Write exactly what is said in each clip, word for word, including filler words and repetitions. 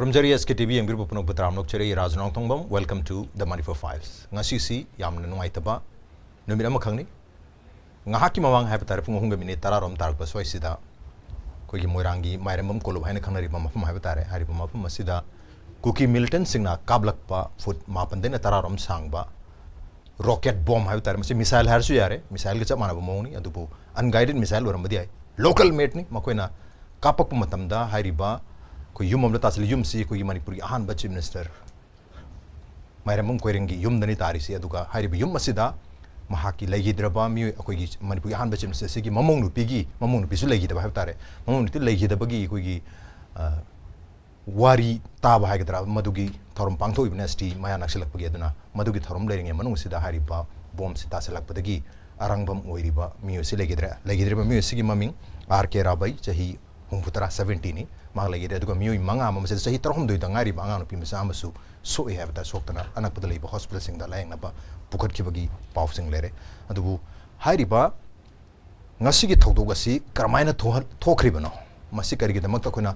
ꯈꯨꯔꯨꯝꯖꯔꯤ ꯑꯦꯁ ꯀꯦ T V ꯌꯦꯡꯕꯤꯔꯤꯕ ꯄꯨꯝꯅꯃꯛꯄꯨ ꯇꯔꯥꯝꯅ ꯑꯣꯛꯆꯔꯤ꯫ ꯑꯩ ꯔꯥꯖ ꯅꯣꯡꯊꯣꯡꯕꯝ, welcome to the Manipur Files꯫ ꯉꯁꯤꯁꯤ ꯌꯥꯝꯅ ꯅꯨꯡꯉꯥꯏꯇꯕ ꯅꯨꯃꯤꯠ ꯑꯃꯈꯛꯅꯤ꯫ ꯉꯥꯏꯍꯥꯛꯀꯤ ꯃꯃꯥꯡ ꯍꯥꯏꯕ ꯇꯥꯔꯦ, ꯄꯨꯡ ꯑꯍꯨꯝꯒ ꯃꯤꯅꯤꯠ ꯇꯔꯥꯔꯣꯝ ꯇꯥꯔꯛꯄ ꯁ꯭ꯋꯥꯏꯁꯤꯗ ꯑꯩꯈꯣꯏꯒꯤ ꯃꯣꯏꯔꯥꯡꯒꯤ ꯃꯥꯏꯔꯦꯝꯕꯝ ꯀꯣꯂꯨꯞ ꯍꯥꯏꯅ ꯈꯪꯅꯔꯤꯕ ꯃꯐꯝ ꯍꯥꯏꯕ ꯇꯥꯔꯦ, ꯍꯥꯏꯔꯤꯕ ꯃꯐꯝ ꯑꯁꯤꯗ ꯀꯨꯀꯤ ꯃꯤꯂꯤꯇꯦꯟꯁꯤꯡꯅ ꯀꯥꯞꯂꯛꯄ ꯐꯨꯠ ꯃꯥꯄꯟꯗꯩꯅ ꯇꯔꯥꯔꯣꯝ ꯁꯥꯡꯕ ꯔꯣꯀꯦꯠ ꯕꯣꯝ ꯍꯥꯏꯕ ꯇꯥꯔꯦ, ꯃꯁꯤ ꯃꯤꯁꯥꯏꯜ ꯍꯥꯏꯔꯁꯨ ꯌꯥꯔꯦ, ꯃꯤꯁꯥꯏꯜꯒ ꯆꯞ ꯃꯥꯟꯅꯕ ꯃꯑꯣꯡꯅꯤ, ꯑꯗꯨꯕꯨ ꯑꯟꯒꯥꯏꯗꯦꯠ ꯃꯤꯁꯥꯏꯜ ꯑꯣꯏꯔꯝꯕꯗꯤ ꯌꯥꯏ, ꯂꯣꯀꯦꯜ ꯃꯦꯗꯅꯤ꯫ ꯃꯈꯣꯏꯅ ꯀꯥꯞꯄꯛꯄ ꯃꯇꯝꯗ ꯍꯥꯏꯔꯤꯕ ꯑꯩꯈꯣꯏ ꯌꯨꯝ ꯑꯃꯗ ꯇꯥꯁꯤꯜꯂꯤ꯫ ꯌꯨꯝꯁꯤ ꯑꯩꯈꯣꯏꯒꯤ ꯃꯅꯤꯄꯨꯔꯒꯤ ꯑꯍꯥꯟꯕ ꯆꯤꯐ ꯃꯤꯅꯤꯁꯇꯔ ꯃꯥꯏꯔꯦꯝꯕꯝ ꯀꯣꯏꯔꯦꯡꯒꯤ ꯌꯨꯝꯗꯅꯤ ꯇꯥꯔꯤꯁꯤ꯫ ꯑꯗꯨꯒ ꯍꯥꯏꯔꯤꯕ ꯌꯨꯝ ꯑꯁꯤꯗ ꯃꯍꯥꯛꯀꯤ ꯂꯩꯈꯤꯗ꯭ꯔꯕ ꯃꯤꯑꯣꯏ, ꯑꯩꯈꯣꯏꯒꯤ ꯃꯅꯤꯄꯨꯔꯒꯤ ꯑꯍꯥꯟꯕ ꯆꯤꯐ ꯃꯤꯅꯤꯁꯇꯔꯁꯤꯒꯤ ꯃꯃꯧ ꯅꯨꯄꯤꯒꯤ, ꯃꯃꯧ ꯅꯨꯄꯤꯁꯨ ꯂꯩꯈꯤꯗꯕ ꯍꯥꯏꯕ ꯇꯥꯔꯦ, ꯃꯃꯧ ꯅꯨꯄꯤ ꯂꯩꯈꯤꯗꯕꯒꯤ ꯑꯩꯈꯣꯏꯒꯤ, ꯑ, ꯋꯥꯔꯤ ꯇꯥꯕ ꯍꯥꯏꯒꯗ꯭ꯔꯥ, ꯃꯗꯨꯒꯤ ꯊꯧꯔꯝ ꯄꯥꯡꯊꯣꯛꯏꯕꯅꯤ ꯑꯁꯤꯗꯤ ꯃꯌꯥ ꯅꯛꯁꯤꯜꯂꯛꯄꯒꯤ꯫ ꯑꯗꯨꯅ ꯃꯗꯨꯒꯤ ꯊꯧꯔꯝ ꯂꯩꯔꯤꯉꯩ ꯃꯅꯨꯡꯁꯤꯗ ꯍꯥꯏꯔꯤꯕ ꯕꯣꯝꯁꯤ ꯇꯥꯁꯤꯜꯂꯛꯄꯗꯒꯤ ꯑꯔꯥꯡꯕꯝ ꯑꯣꯏꯔꯤꯕ ꯃꯤꯑꯣꯏ ꯑꯁꯤ ꯂꯩꯈꯤꯗ꯭ꯔꯦ꯫ ꯂꯩꯈꯤꯗ꯭ꯔꯤꯕ ꯃꯤꯑꯣꯏ ꯑꯁꯤꯒꯤ ꯃꯃꯤꯡ ꯑꯥꯔ ꯀꯦ ꯔꯥꯕꯩ, ꯆꯍꯤ ꯍꯨꯝꯐꯨ ꯇꯔꯥ, ꯁꯕꯦꯟꯇꯤꯅꯤ꯫ ꯃꯍꯥꯛ ꯂꯩꯈꯤꯗ꯭ꯔꯦ꯫ ꯑꯗꯨꯒ ꯃꯤꯑꯣꯏ ꯃꯉꯥ ꯑꯃ, ꯃꯁꯤꯗ ꯆꯍꯤ ꯇꯔꯥꯍꯨꯝꯗꯣꯏꯗ ꯉꯥꯏꯔꯤꯕ ꯑꯉꯥꯡ ꯅꯨꯄꯤ ꯃꯆꯥ ꯑꯃꯁꯨ ꯁꯣꯛꯏ ꯍꯥꯏꯕꯗ ꯁꯣꯛꯇꯅ ꯑꯅꯛꯄꯗ ꯂꯩꯕ ꯍꯣꯁꯄꯤꯇꯥꯜꯁꯤꯡꯗ ꯂꯥꯌꯦꯡꯅꯕ ꯄꯨꯈꯠꯈꯤꯕꯒꯤ ꯄꯥꯎꯁꯤꯡ ꯂꯩꯔꯦ꯫ ꯑꯗꯨꯕꯨ ꯍꯥꯏꯔꯤꯕ ꯉꯁꯤꯒꯤ ꯊꯧꯗꯣꯛ ꯑꯁꯤ ꯀꯔꯝꯍꯥꯏꯅ ꯊꯣꯛꯍꯟ-, ꯊꯣꯛꯈ꯭ꯔꯤꯕꯅꯣ? ꯃꯁꯤ ꯀꯔꯤꯒꯤꯗꯃꯛꯇ ꯑꯩꯈꯣꯏꯅ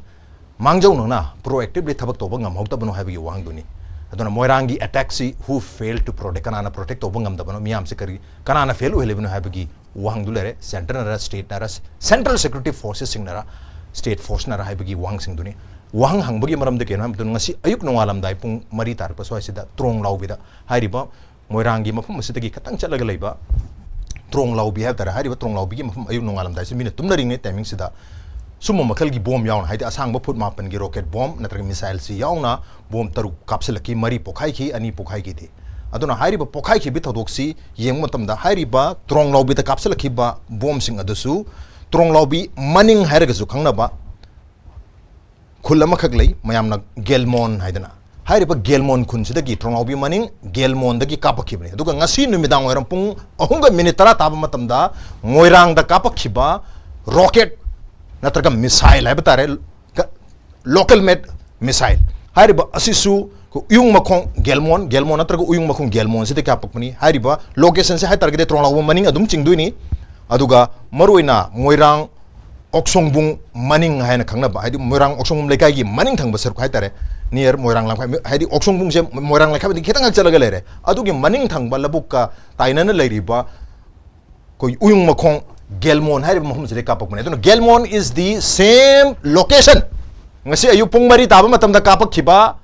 ꯃꯥꯡꯖꯧꯅꯅ proactively ꯊꯕꯛ ꯇꯧꯕ ꯉꯝꯍꯧꯗꯕꯅꯣ ꯍꯥꯏꯕꯒꯤ ꯋꯥꯍꯪꯗꯨꯅꯤ꯫ ꯑꯗꯨꯅ ꯃꯣꯏꯔꯥꯡꯒꯤ attackꯁꯤ who failed to protect, ꯀꯅꯥꯅ protect ꯇꯧꯕ ꯉꯝꯗꯕꯅꯣ, ꯃꯤꯌꯥꯝꯁꯤ ꯀꯔꯤ, ꯀꯅꯥꯅ fail ꯑꯣꯏꯍꯜꯂꯤꯕꯅꯣ ꯍꯥꯏꯕꯒꯤ ꯋꯥꯍꯪꯗꯨ ꯂꯩꯔꯦ꯫ Centreꯅꯔ, stateꯅꯔ, central security forcesꯁꯤꯡꯅꯔ, state forceꯅꯔ ꯍꯥꯏꯕꯒꯤ ꯋꯥꯍꯪꯁꯤꯡꯗꯨꯅꯤ꯫ ꯋꯥꯍꯪ ꯍꯪꯕꯒꯤ ꯃꯔꯝꯗꯤ ꯀꯩꯅꯣ ꯍꯥꯏꯕ ꯃꯇꯝꯗ, ꯉꯁꯤ ꯑꯌꯨꯛ ꯅꯣꯡꯉꯥꯜꯂꯝꯗꯥꯏ ꯄꯨꯡ ꯃꯔꯤ ꯇꯥꯔꯛꯄ ꯁ꯭ꯋꯥꯏꯁꯤꯗ ꯇ꯭ꯔꯣꯡ ꯂꯥꯎꯕꯤꯗ ꯍꯥꯏꯔꯤꯕ ꯃꯣꯏꯔꯥꯡꯒꯤ ꯃꯐꯝ ꯑꯁꯤꯗꯒꯤ ꯈꯤꯇꯪ ꯆꯠꯂꯒ ꯂꯩꯕ ꯇ꯭ꯔꯣꯡ ꯂꯥꯎꯕꯤ ꯍꯥꯏꯕ ꯇꯥꯔꯦ, ꯍꯥꯏꯔꯤꯕ ꯇ꯭ꯔꯣꯡ ꯂꯥꯎꯕꯤꯒꯤ ꯃꯐꯝ ꯑꯌꯨꯛ ꯅꯣꯡꯉꯥꯜꯂꯝꯗꯥꯏꯁꯤ ꯃꯤꯅ ꯇꯨꯝꯅꯔꯤꯉꯩ timingꯁꯤꯗ ꯁꯨꯝꯕ ꯃꯈꯜꯒꯤ ꯕꯣꯝ ꯌꯥꯎꯅ, ꯍꯥꯏꯗꯤ ꯑꯁꯥꯡꯕ ꯐꯨꯠ ꯃꯥꯄꯟꯒꯤ ꯔꯣꯀꯦꯠ ꯕꯣꯝ ꯅꯠꯇ꯭ꯔꯒ ꯃꯤꯁꯥꯏꯜꯁꯤ ꯌꯥꯎꯅ ꯕꯣꯝ ꯇꯔꯨꯛ ꯀꯥꯞꯁꯤꯜꯂꯛꯈꯤ, ꯃꯔꯤ ꯄꯣꯈꯥꯏꯈꯤ, ꯑꯅꯤ ꯄꯣꯈꯥꯏꯈꯤꯗꯦ꯫ ꯑꯗꯨꯅ ꯍꯥꯏꯔꯤꯕ ꯄꯣꯈꯥꯏꯈꯤꯕ ꯊꯧꯗꯣꯛꯁꯤ ꯌꯦꯡꯕ ꯃꯇꯝꯗ ꯍꯥꯏꯔꯤꯕ ꯇ꯭ꯔꯣꯡ ꯂꯥꯎꯕꯤꯗ ꯀꯥꯞꯁꯤꯜꯂꯛꯈꯤꯕ ꯕꯣꯝꯁꯤꯡ ꯑꯗꯨꯁꯨ ꯇ꯭ꯔꯣꯡ ꯂꯥꯎꯕꯤ ꯃꯅꯤꯡ ꯍꯥꯏꯔꯒꯁꯨ ꯈꯪꯅꯕ ꯈꯨꯜ ꯑꯃꯈꯛ ꯂꯩ, ꯃꯌꯥꯝꯅ ꯒꯦꯜꯃꯣꯟ ꯍꯥꯏꯗꯅ꯫ ꯍꯥꯏꯔꯤꯕ ꯒꯦꯜꯃꯣꯟ ꯈꯨꯟꯁꯤꯗꯒꯤ ꯇ꯭ꯔꯣꯡꯂꯥꯎꯕꯤ ꯃꯅꯤꯡ ꯒꯦꯜꯃꯣꯟꯗꯒꯤ ꯀꯥꯞꯄꯛꯈꯤꯕꯅꯤ꯫ ꯑꯗꯨꯒ ꯉꯁꯤ ꯅꯨꯃꯤꯗꯥꯡ ꯋꯥꯏꯔꯝ ꯄꯨꯡ ꯑꯍꯨꯝꯒ ꯃꯤꯅꯤꯠ ꯇꯔꯥ ꯇꯥꯕ ꯃꯇꯝꯗ ꯃꯣꯏꯔꯥꯡꯗ ꯀꯥꯞꯄꯛꯈꯤꯕ ꯔꯣꯀꯦꯠ ꯅꯠꯇ꯭ꯔꯒ ꯃꯤꯁꯥꯏꯜ ꯍꯥꯏꯕ ꯇꯥꯔꯦ, ꯂꯣꯀꯦꯜ ꯃꯦꯗ ꯃꯤꯁꯥꯏꯜ ꯍꯥꯏꯔꯤꯕ ꯑꯁꯤꯁꯨ ꯎꯌꯨꯡ ꯃꯈꯣꯡ ꯒꯦꯜꯃꯣꯟ, ꯒꯦꯜꯃꯣꯟ ꯅꯠꯇ꯭ꯔꯒ ꯎꯌꯨꯡ ꯃꯈꯣꯡ ꯒꯦꯜꯃꯣꯟꯁꯤꯗ ꯀꯥꯞꯄꯛꯄꯅꯤ꯫ ꯍꯥꯏꯔꯤꯕ ꯂꯣꯀꯦꯁꯟꯁꯦ ꯍꯥꯏ ꯇꯥꯔꯒꯗꯤ ꯇ꯭ꯔꯣꯡꯂꯥꯎꯕ ꯃꯅꯤꯡ ꯑꯗꯨꯝ ꯆꯤꯡꯗꯣꯏꯅꯤ꯫ ꯑꯗꯨꯒ ꯃꯔꯨꯑꯣꯏꯅ ꯃꯣꯏꯔꯥꯡ ꯑꯣꯛꯁꯣꯡꯕꯨꯡ ꯃꯅꯤꯡ ꯍꯥꯏꯅ ꯈꯪꯅꯕ, ꯍꯥꯏꯗꯤ ꯃꯣꯏꯔꯥꯡ ꯑꯣꯛꯁꯣꯡꯕꯨꯡ ꯂꯩꯀꯥꯏꯒꯤ ꯃꯅꯤꯡ ꯊꯪꯕ ꯁꯔꯨꯛ ꯍꯥꯏꯇꯥꯔꯦ, near ꯃꯣꯏꯔꯥꯡ ꯂꯝꯈꯥꯏ, ꯍꯥꯏꯗꯤ ꯑꯣꯛꯁꯣꯡꯕꯨꯡꯁꯦ ꯃꯣꯏꯔꯥꯡ ꯂꯝꯈꯥꯏꯗꯒꯤ ꯈꯤꯇꯪ ꯆꯠꯂꯒ ꯂꯩꯔꯦ꯫ ꯑꯗꯨꯒꯤ ꯃꯅꯤꯡ ꯊꯪꯕ ꯂꯧꯕꯨꯛꯀ ꯇꯥꯏꯅꯅ ꯂꯩꯔꯤꯕ ꯑꯩꯈꯣꯏ ꯎꯌꯨꯡ ꯃꯈꯣꯡ ꯒꯦꯜꯃꯣꯟ ꯍꯥꯏꯔꯤꯕ ꯃꯐꯝꯁꯤꯗꯒꯤ ꯀꯥꯞꯄꯛꯄꯅꯦ꯫ ꯑꯗꯨꯅ ꯒꯦꯜꯃꯣꯟ is the same location꯫ ꯉꯁꯤ ꯑꯌꯨꯛ ꯄꯨꯡ ꯃꯔꯤ ꯇꯥꯕ ꯃꯇꯝꯗ ꯀꯥꯞꯄꯛꯈꯤꯕ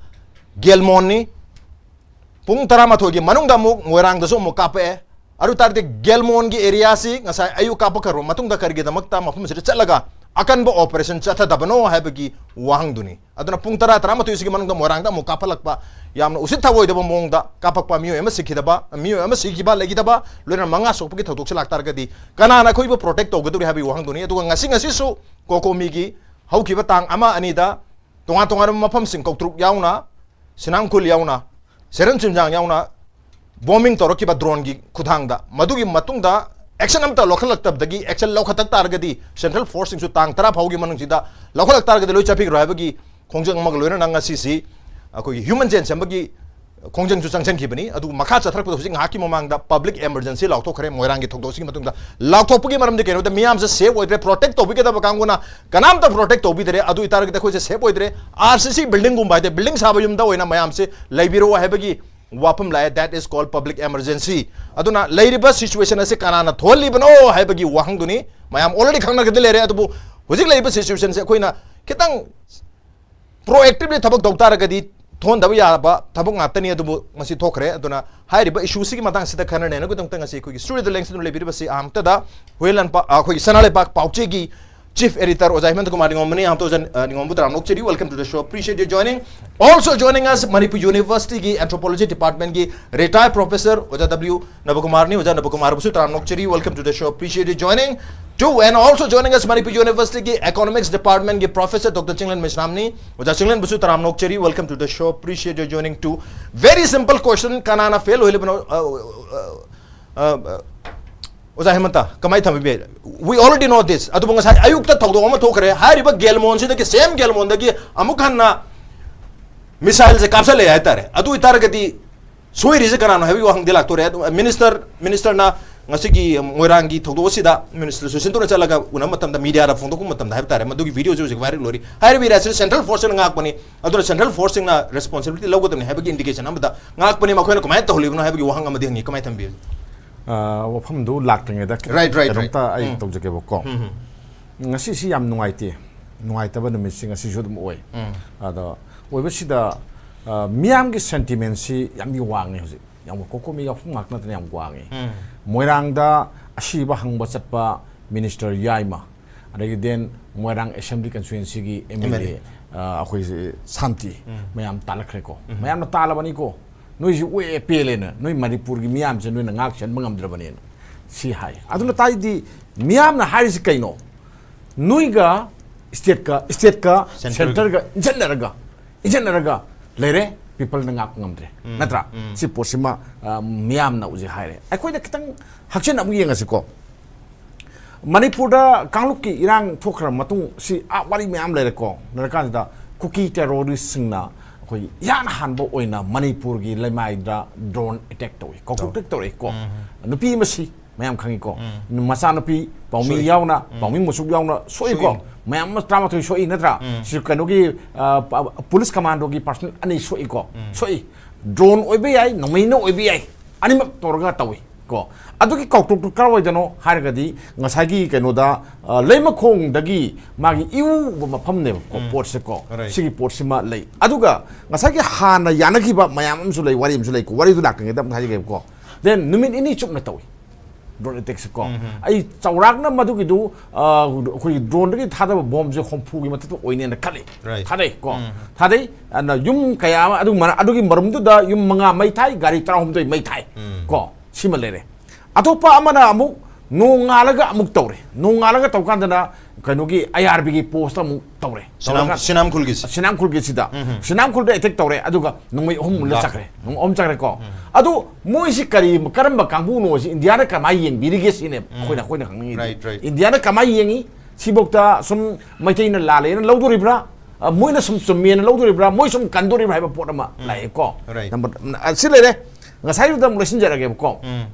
ꯒꯦꯜꯃꯣꯟꯅꯤ꯫ ꯄꯨꯡ ꯇꯔꯥꯃꯥꯊꯣꯏꯒꯤ ꯃꯅꯨꯡꯗ ꯑꯃꯨꯛ ꯃꯣꯏꯔꯥꯡꯗꯁꯨ ꯑꯃꯨꯛ ꯀꯥꯞꯄꯛꯑꯦ꯫ ꯑꯗꯨ ꯇꯥꯔꯗꯤ ꯒꯦꯜꯃꯣꯟꯒꯤ area ꯁꯤ ꯉꯁꯥꯏ ꯑꯌꯨꯛ ꯀꯥꯞꯄꯛꯈ꯭ꯔꯕ ꯃꯇꯨꯡꯗ ꯀꯔꯤꯒꯤꯗꯃꯛꯇ ꯃꯐꯝꯁꯤꯗ ꯆꯠꯂꯒ ꯑꯀꯟꯕ operation ꯆꯠꯊꯗꯕꯅꯣ ꯍꯥꯏꯕꯒꯤ ꯋꯥꯍꯪꯗꯨꯅꯤ꯫ ꯑꯗꯨꯅ ꯄꯨꯡ ꯇꯔꯥ, ꯇꯔꯥꯃꯥꯊꯣꯏꯁꯤꯒꯤ ꯃꯅꯨꯡꯗ ꯃꯣꯏꯔꯥꯡꯗ ꯑꯃꯨꯛ ꯀꯥꯞꯍꯜꯂꯛꯄ, ꯌꯥꯝꯅ ꯎꯁꯤꯠ ꯊꯑꯣꯏꯗꯕ ꯃꯑꯣꯡꯗ ꯀꯥꯞꯄꯛꯄ, ꯃꯤꯑꯣꯏ ꯑꯃ ꯁꯤꯈꯤꯗꯕ, ꯃꯤꯑꯣꯏ ꯑꯃ ꯁꯤꯈꯤꯕ, ꯂꯩꯈꯤꯗꯕ, ꯂꯣꯏꯅꯅ ꯃꯉꯥ ꯁꯣꯛꯄꯒꯤ ꯊꯧꯗꯣꯛꯁꯦ ꯂꯥꯛꯇꯥꯔꯒꯗꯤ ꯀꯅꯥꯅ ꯑꯩꯈꯣꯏꯕꯨ protect ꯇꯧꯒꯗꯧꯔꯤ ꯍꯥꯏꯕꯒꯤ ꯋꯥꯍꯪꯗꯨꯅꯤ꯫ ꯑꯗꯨꯒ ꯉꯁꯤ, ꯉꯁꯤꯁꯨ ꯀꯣꯀꯣꯃꯤꯒꯤ ꯍꯧꯈꯤꯕ ꯇꯥꯡ ꯑꯃ, ꯑꯅꯤꯗ ꯇꯣꯉꯥꯟ ꯇꯣꯉꯥꯟꯕ ꯃꯐꯝꯁꯤꯡ ꯀꯧꯇ꯭ꯔꯨꯛ ꯌꯥꯎꯅ, ꯁꯤꯅꯥꯝꯈꯨꯜ ꯌꯥꯎꯅ, ꯁꯦꯔꯟ ꯆꯤꯝꯖꯥꯡ ꯌꯥꯎꯅ bombing ꯇꯧꯔꯛꯈꯤꯕ drone ꯒꯤ ꯈꯨꯠꯊꯥꯡꯗ, ꯃꯗꯨꯒꯤ ꯃꯇꯨꯡꯗ action ꯑꯃꯠꯇ ꯂꯧꯈꯠꯂꯛꯇꯕꯗꯒꯤ, action ꯂꯧꯈꯠꯇ ꯇꯥꯔꯒꯗꯤ central force ꯁꯤꯡꯁꯨ ꯇꯥꯡ ꯇꯔꯥ ꯐꯥꯎꯒꯤ ꯃꯅꯨꯡꯁꯤꯗ ꯂꯧꯈꯠꯂꯛ ꯇꯥꯔꯒꯗꯤ ꯂꯣꯏ ꯆꯠꯄꯤꯈ꯭ꯔꯣ ꯍꯥꯏꯕꯒꯤ ꯈꯣꯡꯖꯪ ꯑꯃꯒ ꯂꯣꯏꯅꯅ ꯉꯁꯤꯁꯤ ꯑꯩꯈꯣꯏꯒꯤ human chain ꯁꯦꯝꯕꯒꯤ ꯈꯣꯡꯖꯪꯁꯨ ꯆꯪꯁꯤꯟꯈꯤꯕꯅꯤ꯫ ꯑꯗꯨ ꯃꯈꯥ ꯆꯠꯊꯔꯛꯄꯗ ꯍꯧꯖꯤꯛ ꯉꯥꯏꯍꯥꯛꯀꯤ ꯃꯃꯥꯡꯗ public emergency ꯂꯥꯎꯊꯣꯛꯈ꯭ꯔꯦ꯫ ꯃꯣꯏꯔꯥꯡꯒꯤ ꯊꯧꯗꯣꯛꯁꯤꯒꯤ ꯃꯇꯨꯡꯗ ꯂꯥꯎꯊꯣꯛꯄꯒꯤ ꯃꯔꯝꯗꯤ ꯀꯩꯅꯣꯗ ꯃꯤꯌꯥꯝꯁꯦ safe ꯑꯣꯏꯗ꯭ꯔꯦ, protect ꯇꯧꯕꯤꯒꯗꯕ ꯀꯥꯡꯕꯨꯅ ꯀꯅꯥꯝꯇ protect ꯇꯧꯕꯤꯗ꯭ꯔꯦ꯫ ꯑꯗꯨ ꯑꯣꯏꯇꯥꯔꯒꯗꯤ ꯑꯩꯈꯣꯏꯁꯦ safe ꯑꯣꯏꯗ꯭ꯔꯦ꯫ RCC building ꯒꯨꯝꯕ ꯍꯥꯏꯗꯤ building ꯁꯥꯕ ꯌꯨꯝꯗ ꯑꯣꯏꯅ ꯃꯌꯥꯝꯁꯦ ꯂꯩꯕꯤꯔꯣ ꯍꯥꯏꯕꯒꯤ ꯋꯥꯐꯝ ꯂꯥꯛꯑꯦ꯫ That is called public emergency꯫ ꯑꯗꯨꯅ ꯂꯩꯔꯤꯕ situation ꯑꯁꯤ ꯀꯅꯥꯅ ꯊꯣꯛꯍꯜꯂꯤꯕꯅꯣ ꯍꯥꯏꯕꯒꯤ ꯋꯥꯍꯪꯗꯨꯅꯤ꯫ ꯃꯌꯥꯝ already ꯈꯪꯅꯒꯗꯤ ꯂꯩꯔꯦ꯫ ꯑꯗꯨꯕꯨ ꯍꯧꯖꯤꯛ ꯂꯩꯔꯤꯕ situation ꯁꯦ ꯑꯩꯈꯣꯏꯅ ꯈꯤꯇꯪ proactively ꯊꯕꯛ ꯇꯧ ꯇꯥꯔꯒꯗꯤ ꯊꯣꯟꯗꯕ ꯌꯥꯕ ꯊꯕꯛ ꯉꯥꯛꯇꯅꯤ꯫ ꯑꯗꯨꯕꯨ ꯃꯁꯤ ꯊꯣꯛꯈ꯭ꯔꯦ꯫ ꯑꯗꯨꯅ ꯍꯥꯏꯔꯤꯕ issue ꯁꯤꯒꯤ ꯃꯇꯥꯡꯁꯤꯗ ꯈꯟꯅ ꯅꯩꯅꯕꯒꯤꯗꯃꯛꯇ ꯉꯁꯤ ꯑꯩꯈꯣꯏꯒꯤ studio ꯗ ꯂꯦꯡꯁꯤꯟꯗꯨꯅ ꯂꯩꯕꯤꯔꯤꯕꯁꯤ ꯑꯍꯥꯟꯕꯗ ꯍꯨꯏꯂꯟꯄꯥ-, ꯑ, ꯑꯩꯈꯣꯏꯒꯤ ꯁꯅꯥ ꯂꯩꯕꯥꯛ ꯄꯥꯎꯆꯦꯒꯤ chief editor ꯑꯣꯖꯥ ꯍꯦꯃꯟꯇ ꯀꯨꯃꯥꯔ ꯅꯤꯉꯣꯝꯕꯅꯤ꯫ ꯑꯍꯥꯟꯕꯗ ꯑꯣꯖꯥ, ꯑ, ꯅꯤꯉꯣꯝꯕꯨ ꯇꯔꯥꯝꯅ ꯑꯣꯛꯆꯔꯤ꯫ Welcome to the show. Appreciate your joining. Also joining us, Manipur University ꯒꯤ anthropology department ꯒꯤ retired professor ꯑꯣꯖꯥ W ꯅꯕꯀꯨꯃꯥꯔꯅꯤ꯫ ꯑꯣꯖꯥ ꯅꯕꯀꯨꯃꯥꯔꯕꯨꯁꯨ ꯇꯔꯥꯝꯅ ꯑꯣꯛꯆꯔꯤ꯫ Welcome to the show. Appreciate you joining. Too, and also joining us, Manipur University ꯒꯤ economics department ꯒꯤ professor Doctor Chinglen ꯃꯩꯁꯅꯥꯝꯅꯤ꯫ ꯑꯣꯖꯥ ꯆꯤꯡꯂꯦꯟꯕꯨꯁꯨ ꯇꯔꯥꯝꯅ ꯑꯣꯛꯆꯔꯤ꯫ Welcome to the show. Appreciate your joining too. Very simple question. ꯀꯅꯥꯅ fail ꯑꯣꯏꯍꯜꯂꯤꯕꯅꯣ? ꯑ, ꯑ, ꯑ, ꯑ, ꯑꯣꯖꯥ ꯍꯦꯃꯟꯇ, ꯀꯃꯥꯏꯅ ꯊꯝꯕꯤꯕ ꯌꯥꯏ? We already know this. ꯑꯗꯨꯕꯨ ꯉꯁꯥꯏ ꯑꯌꯨꯛꯇ ꯊꯧꯗꯣꯛ ꯑꯃ ꯊꯣꯛꯈ꯭ꯔꯦ꯫ ꯍꯥꯏꯔꯤꯕ ꯒꯦꯜꯃꯣꯟꯁꯤꯗꯒꯤ, same ꯒꯦꯜꯃꯣꯟꯗꯒꯤ ꯑꯃꯨꯛ ꯍꯟꯅ missile ꯁꯦ ꯀꯥꯞꯁꯜꯂꯛꯑꯦ ꯍꯥꯏꯇꯥꯔꯦ꯫ ꯑꯗꯨ ꯑꯣꯏꯇꯥꯔꯒꯗꯤ ꯁꯣꯏꯔꯤꯁꯦ ꯀꯅꯥꯅꯣ ꯍꯥꯏꯕꯒꯤ ꯋꯥꯍꯪꯗꯤ ꯂꯥꯛꯇꯣꯔꯦ꯫ ꯑꯗꯨ minister, minister ꯅ ꯉꯁꯤꯒꯤ ꯃꯣꯏꯔꯥꯡꯒꯤ ꯊꯧꯗꯣꯛ ꯑꯁꯤꯗ ꯃꯤꯅꯤꯁꯇꯔ ꯁꯨꯁꯤꯟꯇꯣꯅ ꯆꯠꯂꯒ ꯎꯅꯕ ꯃꯇꯝꯗ, ꯃꯤꯗꯤꯌꯥꯗ ꯐꯣꯡꯗꯣꯛꯄ ꯃꯇꯝꯗ ꯍꯥꯏꯕ ꯇꯥꯔꯦ, ꯃꯗꯨꯒꯤ ꯚꯤꯗꯤꯑꯣꯁꯤ ꯍꯧꯖꯤꯛ ꯚꯥꯏꯔꯦꯜ ꯑꯣꯏꯔꯤ꯫ ꯍꯥꯏꯔꯤꯕ ꯑꯦꯔꯤꯌꯥꯁꯤꯗ ꯁꯦꯟꯇ꯭ꯔꯦꯜ ꯐꯣꯔꯁꯁꯤꯡꯅ ꯉꯥꯛꯄꯅꯤ, ꯑꯗꯨꯅ ꯁꯦꯟꯇ꯭ꯔꯦꯜ ꯐꯣꯔꯁꯁꯤꯡꯅ ꯔꯦꯁꯄꯣꯟꯁꯤꯕꯤꯂꯤꯇꯤ ꯂꯧꯒꯗꯕꯅꯤ ꯍꯥꯏꯕꯒꯤ ꯏꯟꯗꯤꯀꯦꯁꯟ ꯑꯃꯗ ꯉꯥꯛꯄꯅꯤ, ꯃꯈꯣꯏꯅ ꯀꯃꯥꯏꯅ ꯇꯧꯍꯜꯂꯤꯕꯅꯣ ꯍꯥꯏꯕꯒꯤ ꯋꯥꯍꯪ ꯑꯃꯗꯤ ꯍꯪꯉꯤ꯫ ꯀꯃꯥꯏꯅ ꯊꯝꯕꯤꯕꯒꯦ? ꯑ, ꯋꯥꯐꯝꯗꯨ ꯂꯥꯛꯇ꯭ꯔꯤꯉꯩꯗ Right, right, right. ꯀꯩꯅꯣꯝꯇ ꯑꯩ ꯎꯝ. ꯇꯧꯖꯒꯦꯕꯀꯣ꯫ ꯎꯝ, ꯎꯝ. ꯉꯁꯤꯁꯤ ꯌꯥꯝ ꯅꯨꯡꯉꯥꯏꯇꯦ, ꯅꯨꯡꯉꯥꯏꯇꯕ ꯅꯨꯃꯤꯠꯁꯤ ꯉꯁꯤꯁꯨ ꯑꯗꯨꯝ ꯑꯣꯏ꯫ ꯎꯝ. ꯑꯗꯣ ꯑꯣꯏꯕꯁꯤꯗ, ꯑ, ꯃꯤꯌꯥꯝꯒꯤ ꯁꯦꯟꯇꯤꯃꯦꯟꯁꯤ ꯌꯥꯝꯗꯤ ꯋꯥꯡꯉꯤ ꯍꯧꯖꯤꯛ꯫ ꯌꯥꯝ ꯀꯣꯀꯣꯃꯤ ꯋꯥꯐꯝ ꯉꯥꯛꯇ ꯅꯠꯇꯅ ꯌꯥꯝ ꯋꯥꯡꯉꯤ꯫ ꯎꯝ. ꯃꯣꯏꯔꯥꯡꯗ ꯑꯁꯤꯕ ꯍꯪꯕ ꯆꯠꯄ ꯃꯤꯅꯤꯁꯇꯔ ꯌꯥꯏꯃ, ꯑꯗꯒꯤ then ꯃꯣꯏꯔꯥꯡ ꯑꯦꯁꯦꯝꯕ꯭ꯂꯤ ꯀꯟꯁꯇꯤꯇ꯭ꯋꯦꯟꯁꯤꯒꯤ M L A, M L A. ꯑ, ꯑꯩꯈꯣꯏꯁꯦ ꯁꯥꯟꯇꯤ, ꯎꯝ. ꯃꯌꯥꯝ ꯇꯥꯜꯂꯛꯈ꯭ꯔꯦꯀꯣ꯫ ꯎꯝ. ꯃꯌꯥꯝꯅ ꯇꯥꯜꯂꯕꯅꯤꯀꯣ, ꯅꯣꯏꯁꯤ ꯑꯣꯛꯑꯦ ꯄꯦꯜꯂꯦꯅ, ꯅꯣꯏ ꯃꯅꯤꯄꯨꯔꯒꯤ ꯃꯤꯌꯥꯝꯁꯦ ꯅꯣꯏꯅ ꯉꯥꯛ ꯁꯦꯟꯕ ꯉꯝꯗ꯭ꯔꯕꯅꯦꯅ ꯁꯤ ꯍꯥꯏ꯫ ꯑꯗꯨꯅ ꯇꯥꯏꯗꯤ ꯃꯤꯌꯥꯝꯅ ꯍꯥꯏꯔꯤꯁꯤ ꯀꯩꯅꯣ? ꯅꯣꯏꯒ ꯁ꯭ꯇꯦꯠꯀ, ꯁ꯭ꯇꯦꯠꯀ ꯁꯦꯟꯇꯔꯒ. ꯁꯦꯟꯇꯔꯒ ꯏꯟꯁꯤꯟꯅꯔꯒ, ꯏꯟꯁꯤꯟꯅꯔꯒ ꯂꯩꯔꯦ, ꯄꯤꯄꯜꯅ ꯉꯥꯛꯄ ꯉꯝꯗ꯭ꯔꯦ, ꯎꯝ, ꯅꯠꯇ꯭ꯔꯥ? ꯎꯝ. ꯁꯤ ꯄꯣꯠꯁꯤꯃ, ꯑ, ꯃꯤꯌꯥꯝꯅ ꯍꯧꯖꯤꯛ ꯍꯥꯏꯔꯦ꯫ ꯑꯩꯈꯣꯏꯅ ꯈꯤꯇꯪ ꯍꯛꯆꯤꯟꯅ ꯑꯃꯨꯛ ꯌꯦꯡꯉꯁꯤꯀꯣ꯫ ꯃꯅꯤꯄꯨꯔꯗ ꯀꯥꯡꯂꯨꯞꯀꯤ ꯏꯔꯥꯡ ꯊꯣꯛꯈ꯭ꯔ ꯃꯇꯨꯡ ꯁꯤ, ꯑ, ꯋꯥꯔꯤ ꯃꯌꯥꯝ ꯂꯩꯔꯦꯀꯣ꯫ ꯂꯩꯔꯀꯥꯟꯁꯤꯗ ꯀꯨꯀꯤ ꯇꯦꯔꯣꯔꯤꯁꯁꯤꯡꯅ ꯑꯩꯈꯣꯏ ꯏꯍꯥꯟ ꯍꯥꯟꯕ ꯑꯣꯏꯅ ꯃꯅꯤꯄꯨꯔꯒꯤ ꯂꯩꯃꯥꯏꯗ ꯗ꯭ꯔꯣꯟ ꯑꯦꯇꯦꯛ ꯇꯧꯏ, ꯀꯥꯎꯊꯣꯛ ꯑꯦꯇꯦꯛ ꯇꯧꯔꯛꯏꯀꯣ꯫ ꯎꯝ. ꯅꯨꯄꯤ ꯑꯃ ꯁꯤ, ꯃꯌꯥꯝ ꯈꯪꯉꯤꯀꯣ꯫ ꯎꯝ. ꯃꯆꯥꯅꯨꯄꯤ ꯄꯥꯎꯃꯤ ꯁꯣꯛꯏ. ꯌꯥꯎꯅ, ꯎꯝ. ꯄꯥꯎꯃꯤ ꯃꯆꯨ ꯌꯥꯎꯅ ꯁꯣꯛꯏꯀꯣ꯫ ꯁꯣꯛꯏ. ꯃꯌꯥꯝ ꯑꯃ ꯇꯔꯥꯃꯥꯊꯣꯏ ꯁꯣꯛꯏ ꯅꯠꯇ꯭ꯔꯥ? ꯎꯝ. ꯁꯤ ꯀꯩꯅꯣꯒꯤ, ꯑ, ꯄ-, ꯄꯨꯂꯤꯁ ꯀꯃꯥꯟꯗꯣꯒꯤ ꯄꯥꯔꯁꯅꯦꯜ ꯑꯅꯤ ꯁꯣꯛꯏꯀꯣ꯫ ꯎꯝ. ꯁꯣꯛꯏ꯫ ꯗ꯭ꯔꯣꯟ ꯑꯣꯏꯕ ꯌꯥꯏ, ꯅꯣꯡꯃꯩꯅ ꯑꯣꯏꯕ ꯌꯥꯏ, ꯑꯅꯤꯃꯛ ꯇꯧꯔꯒ ꯇꯧꯏ ꯀꯣ꯫ ꯑꯗꯨꯒꯤ ꯀꯥꯎꯊꯣꯛꯇꯨ ꯀꯔꯋꯥꯏꯗꯅꯣ ꯍꯥꯏꯔꯒꯗꯤ ꯉꯁꯥꯏꯒꯤ ꯀꯩꯅꯣꯗ, ꯑ, ꯂꯩꯃꯈꯣꯡꯗꯒꯤ ꯃꯥꯒꯤ ꯏꯎꯕ ꯃꯐꯝꯅꯦꯕꯀꯣ, ꯎꯝ. ꯄꯣꯠꯁꯦꯀꯣ꯫ Right. ꯁꯤꯒꯤ ꯄꯣꯠꯁꯤꯃ ꯂꯩ꯫ ꯑꯗꯨꯒ ꯉꯁꯥꯏꯒꯤ ꯍꯥꯟꯅ ꯌꯥꯅꯈꯤꯕ ꯃꯌꯥꯝ ꯑꯃꯁꯨ ꯂꯩ, ꯋꯥꯔꯤ ꯑꯃꯁꯨ ꯂꯩꯀꯣ꯫ ꯋꯥꯔꯤꯗꯨ ꯂꯥꯛꯇ꯭ꯔꯤꯉꯩꯗ ꯑꯃꯨꯛ ꯍꯥꯏꯖꯒꯦꯕꯀꯣ꯫ Then ꯅꯨꯃꯤꯠ ꯅꯤꯅꯤ ꯆꯨꯞꯅ ꯇꯧꯏ ꯗ꯭ꯔꯣꯟ ꯑꯦꯇꯦꯛꯁꯦꯀꯣ꯫ ꯎꯝ. ꯑꯩ ꯆꯥꯎꯔꯥꯛꯅ ꯃꯗꯨꯒꯤꯗꯨ, ꯑ, ꯑꯩꯈꯣꯏꯒꯤ ꯗ꯭ꯔꯣꯟꯗꯒꯤ ꯊꯥꯗꯕ ꯕꯣꯝꯁꯦ ꯍꯨꯝꯐꯨꯒꯤ ꯃꯊꯛꯇ ꯑꯣꯏꯅꯦꯅ ꯈꯜꯂꯤ꯫ Right. ꯊꯥꯗꯩꯀꯣ꯫ ꯎꯝ. ꯊꯥꯗꯩ꯫ ꯑꯗꯨꯅ ꯌꯨꯝ ꯀꯌꯥ ꯑꯃ, ꯑꯗꯨ ꯃꯔ-, ꯑꯗꯨꯒꯤ ꯃꯔꯨꯝꯗꯨꯗ ꯌꯨꯝ ꯃꯉꯥ ꯃꯩ ꯊꯥꯏ, ꯒꯥꯔꯤ ꯇꯔꯥꯍꯨꯝꯗꯣꯏ ꯃꯩ ꯊꯥꯏ꯫ ꯎꯝ. ꯀꯣ꯫ ꯁꯤꯃ ꯂꯩꯔꯦ꯫ ꯑꯇꯣꯞꯄ ꯑꯃꯅ ꯑꯃꯨꯛ ꯅꯣꯡꯉꯥꯜꯂꯒ ꯑꯃꯨꯛ ꯇꯧꯔꯦ꯫ ꯅꯣꯡꯉꯥꯜꯂꯒ ꯇꯧꯀꯥꯟꯗꯅ ꯀꯩꯅꯣꯒꯤ ꯑꯥꯏ ꯑꯥꯔ ꯕꯤꯒꯤ ꯄꯣꯁꯇ ꯑꯃꯨꯛ ꯇꯧꯔꯦ꯫ ꯁꯤꯅꯥꯝ-, ꯇꯧꯔꯒ ꯁꯤꯅꯥꯝꯈꯨꯜꯒꯤꯁꯦ. ꯁꯤꯅꯥꯝꯈꯨꯜꯒꯤꯁꯤꯗ꯫ ꯎꯝ. ꯁꯤꯅꯥꯝꯈꯨꯜꯗ ꯑꯦꯇꯦꯛ ꯇꯧꯔꯦ, ꯑꯗꯨꯒ ꯅꯣꯡꯃꯩ ꯑꯍꯨꯝ ꯃꯨꯜꯂ ꯂꯥꯛ. ꯆꯠꯈ꯭ꯔꯦ꯫ ꯅꯣꯡꯃꯩ ꯑꯍꯨꯝ ꯆꯠꯈ꯭ꯔꯦꯀꯣ꯫ ꯎꯝ. ꯑꯗꯨ ꯃꯣꯏꯁꯤ ꯀꯔꯤ, ꯀꯔꯝꯕ ꯀꯥꯡꯕꯨꯅꯣ ꯁꯤ ꯏꯟꯗꯤꯌꯥꯅ ꯀꯃꯥꯏꯅ ꯌꯦꯡꯕꯤꯔꯤꯒꯦ ꯁꯤꯅꯦ ꯑꯩꯈꯣꯏꯅ, ꯑꯩꯈꯣꯏꯅ ꯈꯪꯅꯤꯡꯉꯤꯗꯤ꯫ Right, right. ꯏꯟꯗꯤꯌꯥꯅ ꯀꯃꯥꯏꯅ ꯌꯦꯡꯉꯤ? ꯁꯤꯐꯧꯗ ꯁꯨꯝ ꯃꯩꯇꯩꯅ ꯂꯥꯜꯂꯦꯅ ꯂꯧꯗꯣꯔꯤꯕ꯭ꯔꯥ? ꯑ, ꯃꯣꯏꯅ ꯁꯨꯝ ꯆꯨꯝꯃꯦꯅ ꯂꯧꯗꯣꯔꯤꯕ꯭ꯔꯥ? ꯃꯣꯏ ꯁꯨꯝ ꯀꯟꯗꯣꯔꯤꯕ꯭ꯔꯥ ꯍꯥꯏꯕ ꯄꯣꯠ ꯑꯃ ꯎꯝ. ꯂꯥꯛꯑꯦꯀꯣ꯫ Right. ꯅꯝꯕꯔ, ꯑ, ꯁꯤ ꯂꯩꯔꯦ꯫ ꯉꯁꯥꯏꯗꯨꯗ ꯑꯃꯨꯛ ꯂꯣꯏꯁꯤꯟꯖꯔꯒꯦꯕꯀꯣ꯫ ꯎꯝ.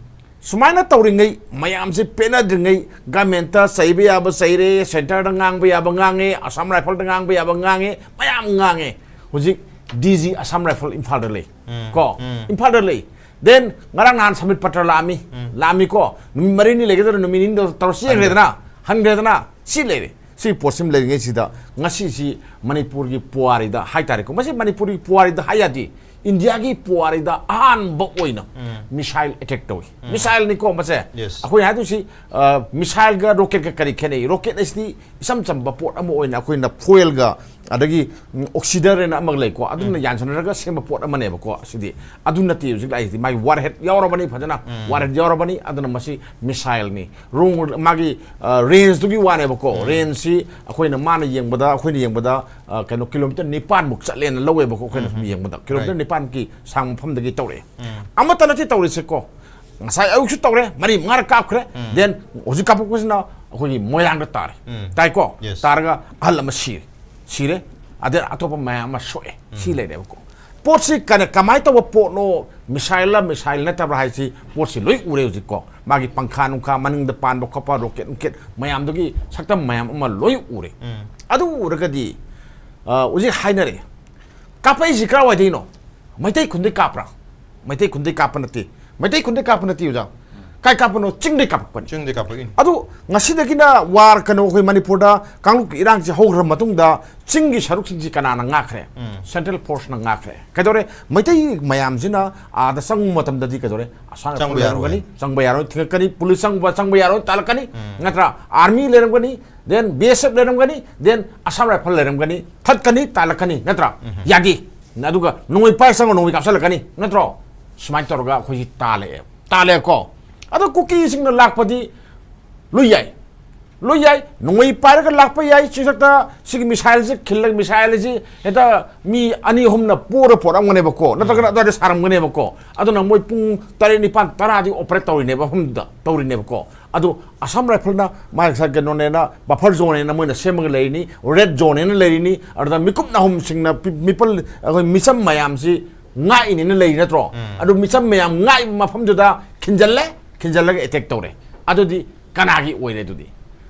ꯁꯨꯃꯥꯏꯅ ꯇꯧꯔꯤꯉꯩ, ꯃꯌꯥꯝꯁꯦ ꯄꯦꯟꯅꯗ꯭ꯔꯤꯉꯩ, ꯒꯃꯦꯟꯇ ꯆꯩꯕ ꯌꯥꯕ ꯆꯩꯔꯦ, ꯁꯦꯟꯇꯔꯗ ꯉꯥꯡꯕ ꯌꯥꯕ ꯉꯥꯡꯉꯦ, ꯑꯁꯥꯝ ꯔꯥꯏꯐꯜꯗ ꯉꯥꯡꯕ ꯌꯥꯕ ꯉꯥꯡꯉꯦ, ꯃꯌꯥꯝ ꯉꯥꯡꯉꯦ꯫ ꯍꯧꯖꯤꯛ ꯗꯤ ꯖꯤ ꯑꯁꯥꯝ ꯔꯥꯏꯐꯜ ꯏꯝꯐꯥꯜꯗ ꯂꯩ꯫ ꯎꯝ, ꯀꯣ? ꯎꯝ꯫ ꯏꯝꯐꯥꯜꯗ ꯂꯩ꯫ ꯗꯦꯟ ꯉꯔꯥꯡ ꯅꯍꯥꯟ ꯁꯃꯤꯠ ꯄꯇ꯭ꯔ ꯂꯥꯛꯑꯝꯃꯤ꯫ ꯎꯝ꯫ ꯂꯥꯛꯑꯝꯃꯤꯀꯣ? ꯅꯨꯃꯤꯠ ꯃꯔꯤꯅꯤ ꯂꯩꯒꯗ꯭ꯔꯥ, ꯅꯨꯃꯤꯠ ꯅꯤꯅꯤꯗ ꯇꯧꯔ ꯆꯦꯟꯈ꯭ꯔꯦꯗꯅ? ꯍꯟꯈ꯭ꯔꯦꯗꯅ? ꯁꯤ ꯂꯩꯔꯦ꯫ ꯁꯤ ꯄꯣꯠꯁꯤꯃ ꯂꯩꯔꯤꯉꯩꯁꯤꯗ ꯉꯁꯤꯁꯤ ꯃꯅꯤꯄꯨꯔꯒꯤ ꯄꯨꯋꯥꯔꯤꯗ ꯍꯥꯏꯇꯥꯔꯦꯀꯣ꯫ ꯃꯁꯤ ꯃꯅꯤꯄꯨꯔꯒꯤ ꯄꯨꯋꯥꯔꯤꯗ ꯍꯥꯏ ꯌꯥꯗꯦ꯫ ꯏꯟꯗꯤꯌꯥꯒꯤ ꯄꯨꯋꯥꯔꯤꯗ ꯑꯍꯥꯟꯕ ꯑꯣꯏꯅ ꯎꯝ꯫ ꯃꯤꯁꯥꯏꯜ ꯑꯦꯇꯦꯛ ꯇꯧꯏ꯫ ꯎꯝ꯫ ꯃꯤꯁꯥꯏꯜꯅꯤꯀꯣ ꯃꯁꯦ꯫ Yes꯫ ꯑꯩꯈꯣꯏꯅ ꯍꯥꯏꯗꯣꯏꯁꯤ, ꯑ, ꯃꯤꯁꯥꯏꯜꯒ ꯔꯣꯀꯦꯠꯀ ꯀꯔꯤ ꯈꯦꯠꯅꯩ? ꯔꯣꯀꯦꯠ ꯑꯁꯤꯗꯤ ꯏꯆꯝ ꯆꯝꯕ ꯄꯣꯠ ꯑꯃ ꯑꯣꯏꯅ ꯑꯩꯈꯣꯏꯅ ꯐꯣꯏꯜꯒ ꯑꯗꯒꯤ, ꯎꯝ, ꯑꯣꯛꯁꯤꯗꯔ ꯍꯥꯏꯅ ꯑꯃꯒ ꯂꯩꯀꯣ, ꯑꯗꯨꯅ ꯎꯝ꯫ ꯌꯥꯟꯁꯤꯟꯅꯔꯒ ꯁꯦꯝꯕ ꯄꯣꯠ ꯑꯃꯅꯦꯕꯀꯣ꯫ ꯑꯁꯤꯗꯤ ꯑꯗꯨ ꯅꯠꯇꯦ꯫ ꯍꯧꯖꯤꯛ ꯂꯥꯛꯏꯁꯤꯗꯤ ꯃꯥꯒꯤ ꯋꯥꯔꯍꯦꯗ ꯌꯥꯎꯔꯕꯅꯤ, ꯐꯖꯅ ꯎꯝ꯫ ꯋꯥꯔꯍꯦꯗ ꯌꯥꯎꯔꯕꯅꯤ꯫ ꯑꯗꯨꯅ ꯃꯁꯤ ꯃꯤꯁꯥꯏꯜꯅꯤ꯫ ꯔꯣꯡ ꯃꯥꯒꯤ, ꯑ, ꯔꯦꯟꯖꯇꯨꯒꯤ ꯋꯥꯅꯦꯕꯀꯣ꯫ ꯎꯝ꯫ ꯔꯦꯟꯖꯁꯤ ꯑꯩꯈꯣꯏꯅ ꯃꯥꯅ ꯌꯦꯡꯕꯗ, ꯑꯩꯈꯣꯏꯅ ꯌꯦꯡꯕꯗ, ꯑ, ꯀꯩꯅꯣ, ꯀꯤꯂꯣꯃꯤꯇꯔ ꯅꯤꯄꯥꯟꯃꯨꯛ ꯆꯠꯂꯦꯅ ꯂꯧꯋꯦꯕꯀꯣ, ꯑꯩꯈꯣꯏꯅ ꯁꯨꯝ ꯎꯝ꯫ ꯌꯦꯡꯕꯗ꯫ Kilometre Right꯫ ꯅꯤꯄꯥꯟꯒꯤ ꯁꯥꯡ ꯃꯐꯝꯗꯒꯤ ꯇꯧꯔꯛꯑꯦ꯫ ꯎꯝ꯫ ꯑꯃꯠꯇ ꯅꯠꯇꯦ ꯇꯧꯔꯤꯁꯦꯀꯣ꯫ ꯉꯁꯥꯏ ꯑꯌꯨꯛꯁꯨ ꯇꯧꯔꯦ, ꯃꯔꯤ ꯃꯉꯥꯔꯛ ꯀꯥꯞꯈ꯭ꯔꯦ꯫ ꯎꯝ꯫ ꯗꯦꯟ ꯍꯧꯖꯤꯛ ꯀꯥꯞꯄꯛꯄꯁꯤꯅ ꯑꯩꯈꯣꯏꯒꯤ ꯃꯣꯏꯔꯥꯡꯗ ꯇꯥꯔꯦ꯫ ꯎꯝ꯫ ꯇꯥꯏꯀꯣ? Yes꯫ ꯇꯥꯔꯒ ꯑꯍꯜ ꯑꯃ ꯁꯤꯔꯦ꯫ ꯁꯤꯔꯦ꯫ ꯑꯗꯩ ꯑꯇꯣꯞꯄ ꯃꯌꯥꯝ ꯑꯃ ꯁꯣꯛꯑꯦ꯫ ꯁꯤ ꯎꯝ꯫ ꯂꯩꯔꯦꯕꯀꯣ꯫ ꯄꯣꯠꯁꯤ ꯀꯅ-, ꯀꯃꯥꯏꯅ ꯇꯧꯕ ꯄꯣꯠꯅꯣ, ꯃꯤꯁꯥꯏꯜꯂ ꯃꯤꯁꯥꯏꯜ ꯅꯠꯇꯕ꯭ꯔꯥ ꯍꯥꯏꯁꯤ ꯄꯣꯠꯁꯤ ꯂꯣꯏ ꯎꯔꯦ ꯍꯧꯖꯤꯛꯀꯣ꯫ ꯃꯥꯒꯤ ꯄꯪꯈꯥ ꯅꯨꯡꯈꯥ, ꯃꯅꯤꯡꯗ ꯄꯥꯟꯕ ꯈꯣꯠꯄ, ꯔꯣꯀꯦꯠ ꯅꯨꯡꯀꯦꯠ ꯃꯌꯥꯝꯗꯨꯒꯤ ꯁꯛꯇꯝ ꯃꯌꯥꯝ ꯑꯃ ꯂꯣꯏ ꯎꯔꯦ꯫ ꯎꯝ꯫ ꯑꯗꯨ ꯎꯔꯒꯗꯤ, ꯑ, ꯍꯧꯖꯤꯛ ꯍꯥꯏꯅꯔꯦ, ꯀꯥꯞꯄꯛꯏꯁꯤ ꯀꯔꯥꯏꯋꯥꯏꯗꯩꯅꯣ? ꯃꯩꯇꯩ ꯈꯨꯟꯗꯩ ꯀꯥꯞꯄ꯭ꯔꯥ? ꯃꯩꯇꯩ ꯈꯨꯟꯗꯩ ꯀꯥꯞꯄ ꯅꯠꯇꯦ꯫ ꯃꯩꯇꯩ ꯈꯨꯟꯗꯩ ꯀꯥꯞꯄ ꯅꯠꯇꯦ, ꯑꯣꯖꯥ꯫ ꯀꯥꯏ ꯀꯥꯞꯄꯅꯣ? ꯆꯤꯡꯗꯩ ꯀꯥꯞꯄꯛꯄꯅꯤ꯫ ꯆꯤꯡꯗꯩ ꯀꯥꯞꯄꯛꯏꯅꯤ꯫ ꯑꯗꯨ ꯉꯁꯤꯗꯒꯤꯅ ꯋꯥꯔ, ꯀꯩꯅꯣ, ꯑꯩꯈꯣꯏ ꯃꯅꯤꯄꯨꯔꯗ ꯀꯥꯡꯂꯨꯞꯀꯤ ꯏꯔꯥꯡꯁꯤ ꯍꯧꯈ꯭ꯔ ꯃꯇꯨꯡꯗ ꯆꯤꯡꯒꯤ ꯁꯔꯨꯛꯁꯤꯡꯁꯤ ꯀꯅꯥꯅ ꯉꯥꯛꯈ꯭ꯔꯦ? ꯎꯝ꯫ ꯁꯦꯟꯇ꯭ꯔꯦꯜ ꯐꯣꯔꯁꯅ ꯉꯥꯛꯈ꯭ꯔꯦ꯫ ꯀꯩꯗꯧꯔꯦ? ꯃꯩꯇꯩ ꯃꯌꯥꯝꯁꯤꯅ ꯑꯥꯗ ꯆꯪꯕ ꯃꯇꯝꯗꯗꯤ ꯀꯩꯗꯧꯔꯦ? ꯑꯁꯥꯝ ꯔꯥꯏꯐꯜ ꯆꯪꯕ ꯂꯩꯔꯝꯒꯅꯤ, ꯌꯥꯔꯣꯏ꯫ ꯆꯪꯕ ꯌꯥꯔꯣꯏ, ꯊꯤꯡꯉꯛꯀꯅꯤ, ꯄꯨꯂꯤꯁ ꯆꯪꯕ, ꯆꯪꯕ ꯌꯥꯔꯣꯏ, ꯇꯥꯜꯂꯛꯀꯅꯤ, ꯎꯝ꯫ ꯅꯠꯇ꯭ꯔꯥ? ꯑꯥꯔꯃꯤ ꯂꯩꯔꯝꯒꯅꯤ, ꯗꯦꯟ ꯕꯤ ꯑꯦꯁ ꯑꯦꯐ ꯂꯩꯔꯝꯒꯅꯤ, ꯗꯦꯟ ꯑꯁꯥꯝ ꯔꯥꯏꯐꯜ ꯂꯩꯔꯝꯒꯅꯤ, ꯊꯠꯀꯅꯤ, ꯇꯥꯜꯂꯛꯀꯅꯤ, ꯅꯠꯇ꯭ꯔꯥ? ꯎꯝ꯫ ꯌꯥꯗꯦ꯫ ꯑꯗꯨꯒ ꯅꯣꯡꯃꯩ ꯄꯥꯏꯔ ꯆꯪꯉꯣ, ꯅꯣꯡꯃꯩ ꯀꯥꯞꯁꯤꯜꯂꯛꯀꯅꯤ, ꯅꯠꯇ꯭ꯔꯣ? ꯁꯨꯃꯥꯏꯅ ꯇꯧꯔꯒ ꯑꯩꯈꯣꯏꯁꯤ ꯇꯥꯜꯂꯛꯑꯦ, ꯇꯥꯜꯂꯛꯑꯦꯀꯣ꯫ ꯑꯗꯣ ꯀꯨꯀꯤꯁꯤꯡꯅ ꯂꯥꯛꯄꯗꯤ ꯂꯣꯏ ꯌꯥꯏ, ꯂꯣꯏ ꯌꯥꯏ꯫ ꯅꯣꯡꯃꯩ ꯄꯥꯏꯔꯒ ꯂꯥꯛꯄ ꯌꯥꯏ꯫ ꯆꯤꯡꯊꯛꯇ ꯁꯤꯒꯤ ꯃꯤꯁꯥꯏꯜꯁꯦ ꯈꯤꯜꯂꯒ, ꯃꯤꯁꯥꯏꯜ ꯑꯁꯤ ꯍꯦꯛꯇ ꯃꯤ ꯑꯅꯤ ꯑꯍꯨꯝꯅ ꯄꯣꯔ ꯄꯣꯔꯛꯑꯝꯒꯅꯦꯕꯀꯣ, ꯅꯠꯇ꯭ꯔꯒꯅ ꯑꯗꯨꯋꯥꯏꯗ ꯁꯥꯔꯝꯒꯅꯦꯕꯀꯣ꯫ ꯑꯗꯨꯅ ꯃꯣꯏ ꯄꯨꯡ ꯇꯔꯦꯠ, ꯅꯤꯄꯥꯟ, ꯇꯔꯥꯗꯤ ꯑꯣꯄꯔꯦꯠ ꯇꯧꯔꯤꯅꯦꯕ, ꯃꯐꯝꯗꯨꯗ ꯇꯧꯔꯤꯅꯦꯕꯀꯣ꯫ ꯑꯗꯣ ꯑꯁꯥꯝ ꯔꯥꯏꯐꯜꯅ ꯃꯥꯒꯤ ꯉꯁꯥꯏ ꯀꯩꯅꯣꯅꯦꯅ, ꯕꯐꯔ ꯖꯣꯟꯅꯦꯅ ꯃꯣꯏꯅ ꯁꯦꯝꯃꯒ ꯂꯩꯔꯤꯅꯤ, ꯔꯦꯗ ꯖꯣꯟꯅꯦꯅ ꯂꯩꯔꯤꯅꯤ꯫ ꯑꯗꯨꯗ ꯃꯤꯀꯨꯞ ꯅꯥꯍꯨꯝꯁꯤꯡꯅ ꯄꯤ-, ꯃꯤꯄꯜ, ꯑꯩꯈꯣꯏ ꯃꯤꯆꯝ ꯃꯌꯥꯝꯁꯤ ꯉꯥꯛꯏꯅꯦꯅ ꯂꯩꯔꯤ ꯅꯠꯇ꯭ꯔꯣ? ꯎꯝ꯫ ꯑꯗꯨ ꯃꯤꯆꯝ ꯃꯌꯥꯝ ꯉꯥꯛꯏꯕ ꯃꯐꯝꯗꯨꯗ ꯈꯤꯟꯖꯜꯂꯦ꯫ ꯏꯟꯁꯤꯜꯂꯒ ꯑꯦꯇꯦꯛ ꯇꯧꯔꯦ꯫ ꯑꯗꯨꯗꯤ ꯀꯅꯥꯒꯤ ꯑꯣꯏꯔꯦ ꯑꯗꯨꯗꯤ?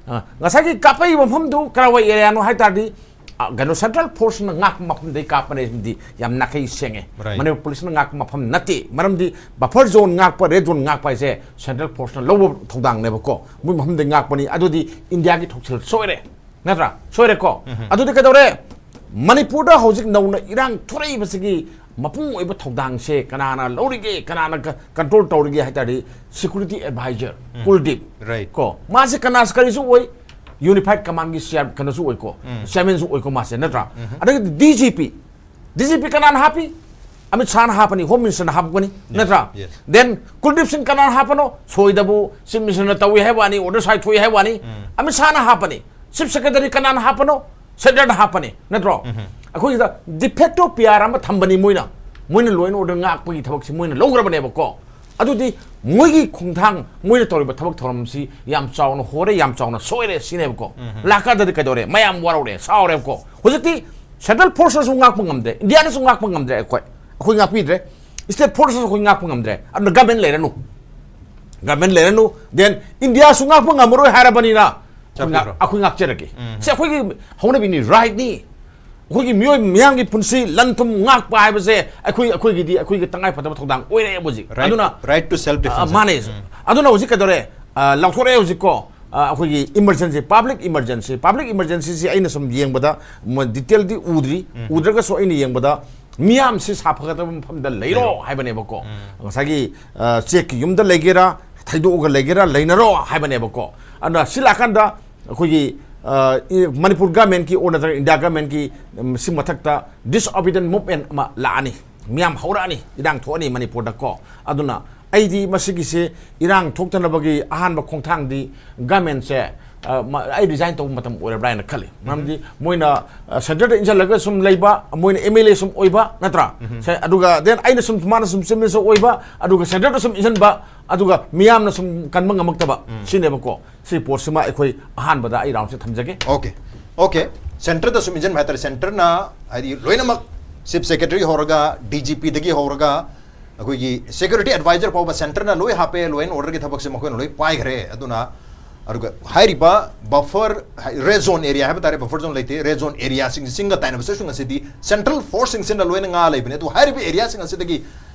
ꯑ, ꯉꯁꯥꯏꯒꯤ ꯀꯥꯞꯄꯛꯏꯕ ꯃꯐꯝꯗꯨ ꯀꯔꯥꯏꯋꯥꯏ ꯑꯦꯔꯤꯌꯥꯅꯣ ꯍꯥꯏ ꯇꯥꯔꯗꯤ, ꯑ, ꯀꯩꯅꯣ, ꯁꯦꯟꯇ꯭ꯔꯦꯜ ꯐꯣꯔꯁꯅ ꯉꯥꯛꯄ ꯃꯐꯝꯗꯩ ꯀꯥꯞꯄꯅꯦ ꯁꯤꯃꯗꯤ ꯌꯥꯝ ꯅꯥꯈꯩ ꯁꯦꯡꯉꯦ꯫ Right. ꯃꯅꯤꯄꯨꯔ ꯄꯨꯂꯤꯁꯅ ꯉꯥꯛꯄ ꯃꯐꯝ ꯅꯠꯇꯦ꯫ ꯃꯔꯝꯗꯤ ꯕꯐꯔ ꯖꯣꯟ ꯉꯥꯛꯄ, ꯔꯦꯗ ꯖꯣꯟ ꯉꯥꯛꯄ ꯍꯥꯏꯁꯦ ꯁꯦꯟꯇ꯭ꯔꯦꯜ ꯐꯣꯔꯁꯅ ꯂꯧꯕ ꯊꯧꯗꯥꯡꯅꯦꯕꯀꯣ꯫ ꯃꯣꯏ ꯃꯐꯝꯗꯩ ꯉꯥꯛꯄꯅꯤ꯫ ꯑꯗꯨꯗꯤ ꯏꯟꯗꯤꯌꯥꯒꯤ ꯊꯧꯁꯤꯜ ꯁꯣꯏꯔꯦ, ꯅꯠꯇ꯭ꯔꯥ? ꯁꯣꯏꯔꯦꯀꯣ? ꯑꯗꯨꯗꯤ ꯀꯩꯗꯧꯔꯦ? ꯃꯅꯤꯄꯨꯔꯗ ꯍꯧꯖꯤꯛ ꯅꯧꯅ ꯏꯔꯥꯡ ꯊꯣꯔꯛꯏꯕꯁꯤꯒꯤ ꯃꯄꯨꯡ ꯑꯣꯏꯕ ꯊꯧꯗꯥꯡꯁꯦ ꯀꯅꯥꯅ ꯂꯧꯔꯤꯒꯦ, ꯀꯅꯥꯅ ꯀ-, ꯀꯟꯇ꯭ꯔꯣꯜ ꯇꯧꯔꯤꯒꯦ ꯍꯥꯏ ꯇꯥꯔꯗꯤ, ꯁꯦꯀ꯭ꯌꯨꯔꯤꯇꯤ ꯑꯦꯗꯚꯥꯏꯖꯔ ꯀꯨꯜꯗꯤꯞ꯫ Right. ꯀꯣ, ꯃꯥꯁꯦ ꯀꯅꯥ, ꯀꯔꯤꯁꯨ ꯑꯣꯏ? ꯌꯨꯅꯤꯐꯥꯏꯠ ꯀꯃꯥꯟꯒꯤ ꯆꯤꯌꯥꯔ-, ꯀꯩꯅꯣꯁꯨ ꯑꯣꯏꯀꯣ, ꯆꯤꯌꯥꯔꯃꯦꯟꯁꯨ ꯑꯣꯏꯀꯣ ꯃꯥꯁꯦ, ꯅꯠꯇ꯭ꯔꯥ? ꯑꯗꯒꯤ D G P, D G P ꯀꯅꯥꯅ ꯍꯥꯞꯄꯤ? ꯑꯃꯤꯠ ꯁꯥꯍꯅ ꯍꯥꯞꯄꯅꯤ, ꯍꯣꯝ ꯃꯤꯅꯤꯁꯇꯔꯅ ꯍꯥꯞꯄꯛꯄꯅꯤ, ꯅꯠꯇ꯭ꯔꯥ? Yes. Then ꯀꯨꯜꯗꯤꯞ ꯁꯤꯡ ꯀꯅꯥꯅ ꯍꯥꯞꯄꯅꯣ? ꯁꯣꯏꯗꯕꯨ ꯆꯤꯐ ꯃꯤꯅꯤꯁꯇꯔꯅ ꯇꯧꯏ ꯍꯥꯏꯕ ꯋꯥꯅꯤ, ꯑꯣꯔꯗꯔ ꯁꯥꯏ ꯊꯣꯛꯏ ꯍꯥꯏꯕ ꯋꯥꯅꯤ꯫ ꯑꯃꯤꯠ ꯁꯥꯍꯅ ꯍꯥꯞꯄꯅꯤ꯫ ꯆꯤꯐ ꯁꯦꯀ꯭ꯔꯦꯇꯔꯤ ꯀꯅꯥꯅ ꯍꯥꯞꯄꯅꯣ? ꯁꯦꯟꯇꯔꯅ ꯍꯥꯞꯄꯅꯤ, ꯅꯠꯇ꯭ꯔꯣ? ꯑꯩꯈꯣꯏꯒꯤꯗ ꯗꯤꯐꯦꯛꯇꯣ ꯄꯤ ꯑꯥꯔ ꯑꯃ ꯊꯝꯕꯅꯤ ꯃꯣꯏꯅ꯫ ꯃꯣꯏꯅ ꯂꯣ ꯑꯦꯟ ꯑꯣꯔꯗꯔ ꯉꯥꯛꯄꯒꯤ ꯊꯕꯛꯁꯤ ꯃꯣꯏꯅ ꯂꯧꯈ꯭ꯔꯕꯅꯦꯕꯀꯣ꯫ ꯑꯗꯨꯗꯤ ꯃꯣꯏꯒꯤ ꯈꯣꯡꯊꯥꯡ, ꯃꯣꯏꯅ ꯇꯧꯔꯤꯕ ꯊꯕꯛ ꯊꯧꯔꯝꯁꯤ ꯌꯥꯝ ꯆꯥꯎꯅ ꯍꯣꯔꯦ, ꯌꯥꯝ ꯆꯥꯎꯅ ꯁꯣꯏꯔꯦ ꯁꯤꯅꯦꯕꯀꯣ꯫ ꯂꯥꯛꯀꯥꯟꯗꯗꯤ ꯀꯩꯗꯧꯔꯦ? ꯃꯌꯥꯝ ꯋꯥꯔꯧꯔꯦ, ꯁꯥꯎꯔꯦꯕꯀꯣ꯫ ꯍꯧꯖꯤꯛꯇꯤ ꯁꯦꯟꯇ꯭ꯔꯦꯜ ꯐꯣꯔꯁꯅꯁꯨ ꯉꯥꯛꯄ ꯉꯝꯗ꯭ꯔꯦ, ꯏꯟꯗꯤꯌꯥꯅꯁꯨ ꯉꯥꯛꯄ ꯉꯝꯗ꯭ꯔꯦ꯫ ꯑꯩꯈꯣꯏ, ꯑꯩꯈꯣꯏ ꯉꯥꯛꯄꯤꯗ꯭ꯔꯦ, ꯁ꯭ꯇꯦꯠ ꯐꯣꯔꯁꯅꯁꯨ ꯑꯩꯈꯣꯏ ꯉꯥꯛꯄ ꯉꯝꯗ꯭ꯔꯦ꯫ ꯑꯗꯨꯅ ꯒꯃꯦꯟ ꯂꯩꯔꯅꯨ, ꯒꯃꯦꯟ ꯂꯩꯔꯅꯨ, ꯗꯦꯟ ꯏꯟꯗꯤꯌꯥꯁꯨ ꯉꯥꯛꯄ ꯉꯝꯃꯔꯣꯏ ꯍꯥꯏꯔꯕꯅꯤꯅ ꯑꯩꯈꯣꯏ ꯉꯥꯛ-, ꯆꯠꯄꯤꯈ꯭ꯔꯣ꯫ ꯑꯩꯈꯣꯏ ꯉꯥꯛꯆꯔꯒꯦ꯫ ꯁꯤ ꯑꯩꯈꯣꯏꯒꯤ ꯍꯧꯅꯕꯤꯅꯤ, ꯔꯥꯏꯠꯅꯤ꯫ ꯑꯩꯈꯣꯏꯒꯤ ꯃꯤꯑꯣꯏ ꯃꯤꯌꯥꯝꯒꯤ ꯄꯨꯟꯁꯤ, ꯂꯟ ꯊꯨꯝ ꯉꯥꯛꯄ ꯍꯥꯏꯕꯁꯦ ꯑꯩꯈꯣꯏ, ꯑꯩꯈꯣꯏꯒꯤꯗꯤ, ꯑꯩꯈꯣꯏꯒꯤ ꯇꯉꯥꯏ ꯐꯗꯕ ꯊꯧꯗꯥꯡ ꯑꯣꯏꯔꯦ ꯍꯧꯖꯤꯛ꯫ Right, ꯑꯗꯨꯅ right to self defense. ꯑ, ꯃꯥꯅꯦ꯫ ꯑꯗꯨꯅ ꯍꯧꯖꯤꯛ ꯀꯩꯗꯧꯔꯦ? ꯑ, ꯂꯥꯎꯊꯣꯔꯛꯑꯦ ꯍꯧꯖꯤꯛꯀꯣ꯫ ꯑ, ꯑꯩꯈꯣꯏꯒꯤ ꯏꯃꯔꯖꯦꯟꯁꯤ, ꯄꯕ꯭ꯂꯤꯛ ꯏꯃꯔꯖꯦꯟꯁꯤ, ꯄꯕ꯭ꯂꯤꯛ ꯏꯃꯔꯖꯦꯟꯁꯤꯁꯤ ꯑꯩꯅ ꯁꯨꯝ ꯌꯦꯡꯕꯗ, ꯃ-, ꯗꯤꯇꯦꯜꯗꯤ ꯎꯗ꯭ꯔꯤ, ꯎꯗ꯭ꯔꯒꯁꯨ ꯑꯩꯅ ꯌꯦꯡꯕꯗ ꯃꯤꯌꯥꯝꯁꯤ ꯁꯥꯐꯒꯗꯕ ꯃꯐꯝꯗ ꯂꯩꯔꯣ ꯍꯥꯏꯕꯅꯦꯕꯀꯣ꯫ ꯉꯁꯥꯏꯒꯤ, ꯑ, ꯆꯦꯛꯀꯤ ꯌꯨꯝꯗ ꯂꯩꯒꯦꯔꯥ, ꯊꯩꯗꯣꯛꯑꯒ ꯂꯩꯒꯦꯔꯥ, ꯂꯩꯅꯔꯣ ꯍꯥꯏꯕꯅꯦꯕꯀꯣ꯫ ꯑꯗꯨꯅ ꯁꯤ ꯂꯥꯛꯀꯥꯟꯗ ꯑꯩꯈꯣꯏꯒꯤ, ꯑ, ꯏ-, ꯃꯅꯤꯄꯨꯔ ꯒꯃꯦꯟꯀꯤ ꯑꯣꯔ ꯅꯠꯇ꯭ꯔꯒ ꯏꯟꯗꯤꯌꯥ ꯒꯃꯦꯟꯀꯤ, ꯎꯝ, ꯁꯤ ꯃꯊꯛꯇ disobedient movement ꯑꯃ ꯂꯥꯛꯑꯅꯤ, ꯃꯤꯌꯥꯝ ꯍꯧꯔꯛꯑꯅꯤ, ꯏꯔꯥꯡ ꯊꯣꯛꯑꯅꯤ ꯃꯅꯤꯄꯨꯔꯗꯀꯣ꯫ ꯑꯗꯨꯅ ꯑꯩꯗꯤ ꯃꯁꯤꯒꯤꯁꯦ ꯏꯔꯥꯡ ꯊꯣꯛꯇꯅꯕꯒꯤ ꯑꯍꯥꯟꯕ ꯈꯣꯡꯊꯥꯡꯗꯤ ꯒꯃꯦꯟꯁꯦ, ꯑ, ꯃ-, ꯑꯩ ꯔꯤꯖꯥꯏꯟ ꯇꯧꯕ ꯃꯇꯝ ꯑꯣꯏꯔꯕ꯭ꯔꯥ ꯍꯥꯏꯅ ꯈꯜꯂꯤ꯫ ꯃꯔꯝꯗꯤ ꯃꯣꯏꯅ, ꯑ, ꯁꯦꯟꯇꯔꯗ ꯏꯟꯁꯤꯜꯂꯒ ꯁꯨꯝ ꯂꯩꯕ, ꯃꯣꯏꯅ ꯑꯦꯝ ꯑꯦꯜ ꯑꯦ ꯁꯨꯝ ꯑꯣꯏꯕ, ꯅꯠꯇ꯭ꯔꯥ? ꯁꯦ-, ꯑꯗꯨꯒ ꯗꯦꯟ ꯑꯩꯅ ꯁꯨꯝ, ꯃꯥꯅ ꯁꯨꯝ ꯆꯤꯐ ꯃꯤꯅꯤꯁꯇꯔ ꯑꯣꯏꯕ, ꯑꯗꯨꯒ ꯁꯦꯟꯇꯔꯗ ꯁꯨꯝ ꯏꯟꯁꯤꯟꯕ, ꯑꯗꯨꯒ ꯃꯤꯌꯥꯝꯅ ꯁꯨꯝ ꯀꯟꯕ ꯉꯝꯃꯛꯇꯕ, ꯁꯤꯅꯦꯕꯀꯣ꯫ ꯁꯤ ꯄꯣꯠꯁꯤꯃ ꯑꯩꯈꯣꯏ ꯑꯍꯥꯟꯕꯗ ꯑꯩ ꯔꯥꯎꯟꯁꯦ ꯊꯝꯖꯒꯦ꯫ Okay, okay. ꯁꯦꯟꯇꯔꯗ ꯁꯨꯝ ꯏꯟꯁꯤꯟꯕ ꯍꯥꯏꯇꯥꯔꯦ, ꯁꯦꯟꯇꯔꯅ ꯍꯥꯏꯗꯤ ꯂꯣꯏꯅꯃꯛ ꯆꯤꯐ ꯁꯦꯀ꯭ꯔꯦꯇꯔꯤ ꯍꯧꯔꯒ, ꯗꯤ ꯖꯤ ꯄꯤꯗꯒꯤ ꯍꯧꯔꯒ, ꯑꯩꯈꯣꯏꯒꯤ ꯁꯦꯀ꯭ꯌꯨꯔꯤꯇꯤ ꯑꯦꯗꯚꯥꯏꯖꯔ ꯐꯥꯎꯕ ꯁꯦꯟꯇꯔꯅ ꯂꯣꯏ ꯍꯥꯞꯄꯦ, ꯂꯣ ꯑꯦꯟ ꯑꯣꯔꯗꯔꯒꯤ ꯊꯕꯛꯁꯦ ꯃꯈꯣꯏꯅ ꯂꯣꯏ ꯄꯥꯏꯈ꯭ꯔꯦ꯫ ꯑꯗꯨꯅ ꯑꯗꯨꯒ ꯍꯥꯏꯔꯤꯕ ꯕꯐꯔ, ꯔꯦꯗ ꯖꯣꯟ ꯑꯦꯔꯤꯌꯥ ꯍꯥꯏꯕ ꯇꯥꯔꯦ, ꯕꯐꯔ ꯖꯣꯟ ꯂꯩꯇꯦ, ꯔꯦꯗ ꯖꯣꯟ ꯑꯦꯔꯤꯌꯥꯁꯤꯡ, ꯆꯤꯡꯒ ꯇꯥꯏꯅꯕ ꯁꯔꯨꯛꯁꯤꯡ ꯑꯁꯤꯗꯤ ꯁꯦꯟꯇ꯭ꯔꯦꯜ ꯐꯣꯔꯁꯁꯤꯡꯁꯤꯅ ꯂꯣꯏꯅ ꯉꯥ ꯂꯩꯕꯅꯤ꯫ ꯑꯗꯨ ꯍꯥꯏꯔꯤꯕ ꯑꯦꯔꯤꯌꯥꯁꯤꯡ ꯑꯁꯤꯗꯒꯤ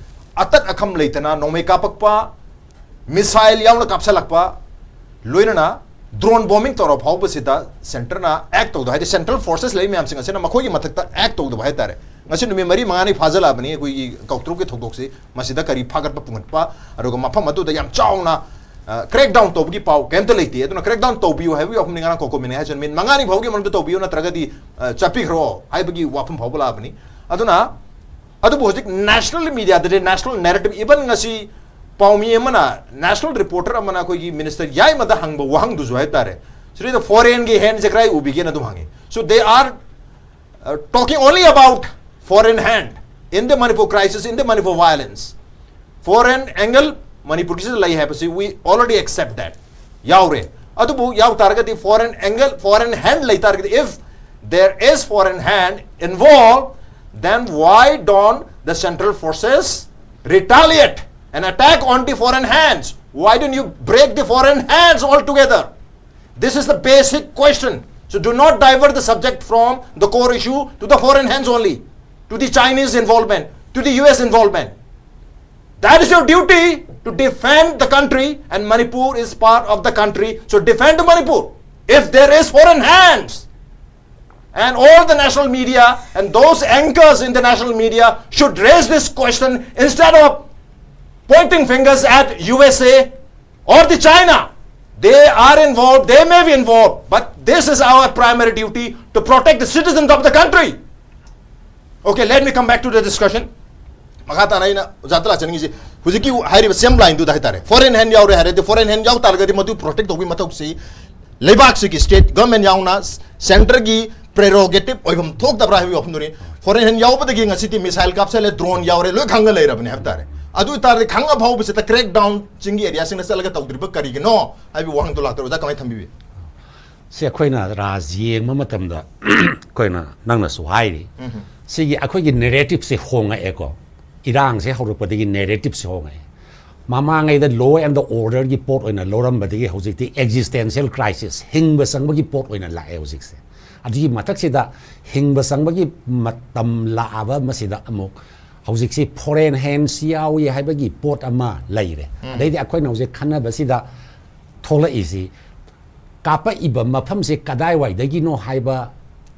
ꯑꯇꯠ ꯑꯈꯝ ꯂꯩꯇꯅ ꯅꯣꯡꯃꯩ ꯀꯥꯞꯄꯛꯄ, ꯃꯤꯁꯥꯏꯜ ꯌꯥꯎꯅ ꯀꯥꯞꯁꯜꯂꯛꯄ, ꯂꯣꯏꯅꯅ ꯗ꯭ꯔꯣꯟ ꯕꯣꯝꯕꯤꯡ ꯇꯧꯔ ꯐꯥꯎꯕꯁꯤꯗ ꯁꯦꯟꯇꯔꯅ ꯑꯦꯛ ꯇꯧꯗꯕ, ꯍꯥꯏꯗꯤ ꯁꯦꯟꯇ꯭ꯔꯦꯜ ꯐꯣꯔꯁꯦꯁ ꯂꯩ ꯃꯌꯥꯝꯁꯤꯡ ꯑꯁꯤꯅ ꯃꯈꯣꯏꯒꯤ ꯃꯊꯛꯇ ꯑꯦꯛ ꯇꯧꯗꯕ ꯍꯥꯏꯇꯥꯔꯦ꯫ ꯉꯁꯤ ꯅꯨꯃꯤꯠ ꯃꯔꯤ ꯃꯉꯥꯅꯤ ꯐꯥꯖꯜꯂꯛꯑꯕꯅꯤ ꯑꯩꯈꯣꯏꯒꯤ ꯀꯥꯎꯇ꯭ꯔꯨꯛꯀꯤ ꯊꯧꯗꯣꯛꯁꯤ꯫ ꯃꯁꯤꯗ ꯀꯔꯤ ꯐꯥꯒꯠꯄ ꯄꯨꯈꯠꯄ, ꯑꯗꯨꯒ ꯃꯐꯝ ꯑꯗꯨꯗ ꯌꯥꯝ ꯆꯥꯎꯅ ꯀ꯭ꯔꯦꯛ ꯗꯥꯎꯟ ꯇꯧꯕꯒꯤ ꯄꯥꯎ ꯀꯩꯝꯇ ꯂꯩꯇꯦ꯫ ꯑꯗꯨꯅ ꯀ꯭ꯔꯦꯛ ꯗꯥꯎꯟ ꯇꯧꯕꯤꯌꯨ ꯍꯥꯏꯕꯒꯤ ꯋꯥꯐꯝꯅꯤ ꯉꯔꯥꯡ ꯀꯣꯀꯣꯃꯤꯅ ꯍꯥꯏꯁꯦ, ꯅꯨꯃꯤꯠ ꯃꯉꯥꯅꯤ ꯐꯥꯎꯒꯤ ꯃꯅꯨꯡꯗ ꯇꯧꯕꯤꯌꯨ, ꯅꯠꯇ꯭ꯔꯒꯗꯤ ꯑ, ꯆꯠꯄꯤꯈ꯭ꯔꯣ ꯍꯥꯏꯕꯒꯤ ꯋꯥꯐꯝ ꯐꯥꯎꯕ ꯂꯥꯛꯑꯕꯅꯤ꯫ ꯑꯗꯨꯅ ꯑꯗꯨꯕꯨ ꯍꯧꯖꯤꯛ ꯅꯦꯁꯅꯦꯜ ꯃꯤꯗꯤꯌꯥꯗꯗꯤ, ꯅꯦꯁꯅꯦꯜ ꯅꯦꯔꯦꯇꯤꯚ, ꯏꯚꯟ ꯉꯁꯤ ꯄꯥꯎꯃꯤ ꯑꯃꯅ, ꯅꯦꯁꯅꯦꯜ ꯔꯤꯄꯣꯔꯇꯔ ꯑꯃꯅ ꯑꯩꯈꯣꯏꯒꯤ ꯃꯤꯅꯤꯁꯇꯔ ꯌꯥꯏꯃꯗ ꯍꯪꯕ ꯋꯥꯍꯪꯗꯨꯁꯨ ꯍꯥꯏꯇꯥꯔꯦ, ꯁꯤꯗꯩꯗ ꯐꯣꯔꯦꯟꯒꯤ ꯍꯦꯟꯁꯦ ꯀꯗꯥꯏ ꯎꯕꯤꯒꯦꯅ ꯑꯗꯨꯝ ꯍꯪꯉꯤ꯫ So they are uh, talking only about foreign hand in the Manipur crisis, in the Manipur violence. Foreign angle ꯃꯅꯤꯄꯨꯔꯒꯤꯁꯤꯗ ꯂꯩ ꯍꯥꯏꯕꯁꯤ we already accept that, ꯌꯥꯎꯔꯦ꯫ ꯑꯗꯨꯕꯨ ꯌꯥꯎ ꯇꯥꯔꯒꯗꯤ, foreign angle, foreign hand ꯂꯩ ꯇꯥꯔꯒꯗꯤ, if there is foreign hand involved, then why don't the central forces retaliate and attack on the foreign hands? Why don't you break the foreign hands altogether? This is the basic question. So do not divert the subject from the core issue to the foreign hands only, to the Chinese involvement, to the U S involvement. That is your duty, to defend the country, and Manipur is part of the country. So defend Manipur. If there is foreign hands, and all the national media and those anchors in the national media should raise this question instead of pointing fingers at U S A or the China. They are involved, they may be involved, but this is our primary duty, to protect the citizens of the country. Okay, let me come back to the discussion. ꯃꯈꯥ ꯇꯥꯅ ꯑꯩꯅ ꯑꯣꯖꯥꯗ ꯂꯥꯛꯆꯅꯤꯡꯉꯤꯁꯦ, ꯍꯧꯖꯤꯛꯀꯤ ꯍꯥꯏꯔꯤꯕ ꯁꯦꯝ ꯂꯥꯏꯟꯗꯨꯗ ꯍꯥꯏꯇꯥꯔꯦ, foreign hand ꯌꯥꯎꯔꯦ ꯍꯥꯏꯔꯗꯤ, ꯐꯣꯔꯦꯟ ꯍꯦꯟ ꯌꯥꯎ ꯇꯥꯔꯒꯗꯤ ꯃꯗꯨ ꯄ꯭ꯔꯣꯇꯦꯛ ꯇꯧꯕꯒꯤ ꯃꯊꯧꯁꯤ ꯂꯩꯕꯥꯛꯁꯤꯒꯤ, ꯁ꯭ꯇꯦꯠ ꯒꯚꯔꯟꯃꯦꯟꯠ ꯌꯥꯎꯅ, ꯁꯦꯟꯇꯔꯒꯤ ꯄ꯭ꯔꯦꯔꯣꯒꯦꯇꯤꯚ ꯑꯣꯏꯐꯝ ꯊꯣꯛꯇꯕ꯭ꯔꯥ ꯍꯥꯏꯕꯒꯤ ꯋꯥꯐꯝꯗꯨꯅꯤ꯫ ꯐꯣꯔꯦꯟ ꯍꯦꯟ ꯌꯥꯎꯕꯗꯒꯤ ꯉꯁꯤꯗꯤ ꯃꯤꯁꯥꯏꯜ ꯀꯥꯞꯁꯜꯂꯦ, ꯗ꯭ꯔꯣꯟ ꯌꯥꯎꯔꯦ, ꯂꯣꯏ ꯈꯪꯉ ꯂꯩꯔꯕꯅꯦ ꯍꯥꯏꯕ ꯇꯥꯔꯦ꯫ ꯑꯗꯨ ꯑꯣꯏ ꯇꯥꯔꯗꯤ, ꯈꯪꯉ ꯐꯥꯎꯕꯁꯤꯗ ꯀ꯭ꯔꯦꯛ ꯗꯥꯎꯟ ꯆꯤꯡꯒꯤ ꯑꯦꯔꯤꯌꯥꯁꯤꯡꯗ ꯆꯠꯂꯒ ꯇꯧꯗ꯭ꯔꯤꯕ ꯀꯔꯤꯒꯤꯅꯣ ꯍꯥꯏꯕꯒꯤ ꯋꯥꯍꯪꯗꯣ ꯂꯥꯛꯇ꯭ꯔꯣ? ꯑꯣꯖꯥ, ꯀꯃꯥꯏꯅ ꯊꯝꯕꯤꯕꯤ? ꯁꯤ ꯑꯩꯈꯣꯏꯅ ꯔꯥꯖ ꯌꯦꯡꯕ ꯃꯇꯝꯗ, ꯑꯩꯈꯣꯏꯅ, ꯅꯪꯅꯁꯨ ꯍꯥꯏꯔꯤ, ꯁꯤꯒꯤ ꯑꯩꯈꯣꯏꯒꯤ ꯅꯦꯔꯦꯇꯤꯞꯁꯦ ꯍꯣꯡꯉꯛꯑꯦꯀꯣ꯫ ꯏꯔꯥꯡꯁꯦ ꯍꯧꯔꯛꯄꯗꯒꯤ ꯅꯦꯔꯦꯇꯤꯞꯁꯦ ꯍꯣꯡꯉꯛꯑꯦ꯫ ꯃꯃꯥꯡꯉꯩꯗ law and orderꯒꯤ ꯄꯣꯠ ꯑꯣꯏꯅ ꯂꯧꯔꯝꯕꯗꯒꯤ ꯍꯧꯖꯤꯛꯇꯤ existential crisis, ꯍꯤꯡꯕ ꯆꯪꯕꯒꯤ ꯄꯣꯠ ꯑꯣꯏꯅ ꯂꯥꯛꯑꯦ ꯍꯧꯖꯤꯛꯁꯦ꯫ ꯑꯗꯨꯒꯤ ꯃꯊꯛꯁꯤꯗ ꯍꯤꯡꯕ ꯆꯪꯕꯒꯤ ꯃꯇꯝ ꯂꯥꯛꯑꯕ ꯃꯁꯤꯗ ꯑꯃꯨꯛ ꯍꯧꯖꯤꯛꯁꯤ foreign hands ꯌꯥꯎꯏ ꯍꯥꯏꯕꯒꯤ ꯄꯣꯠ ꯑꯃ ꯂꯩꯔꯦ꯫ ꯑꯗꯩꯗꯤ ꯑꯩꯈꯣꯏꯅ ꯍꯧꯖꯤꯛ ꯈꯟꯅꯕꯁꯤꯗ ꯊꯣꯛꯂꯛꯏꯁꯤ, ꯀꯥꯞꯄꯛꯏꯕ ꯃꯐꯝꯁꯦ ꯀꯗꯥꯏꯋꯥꯏꯗꯒꯤꯅꯣ ꯍꯥꯏꯕ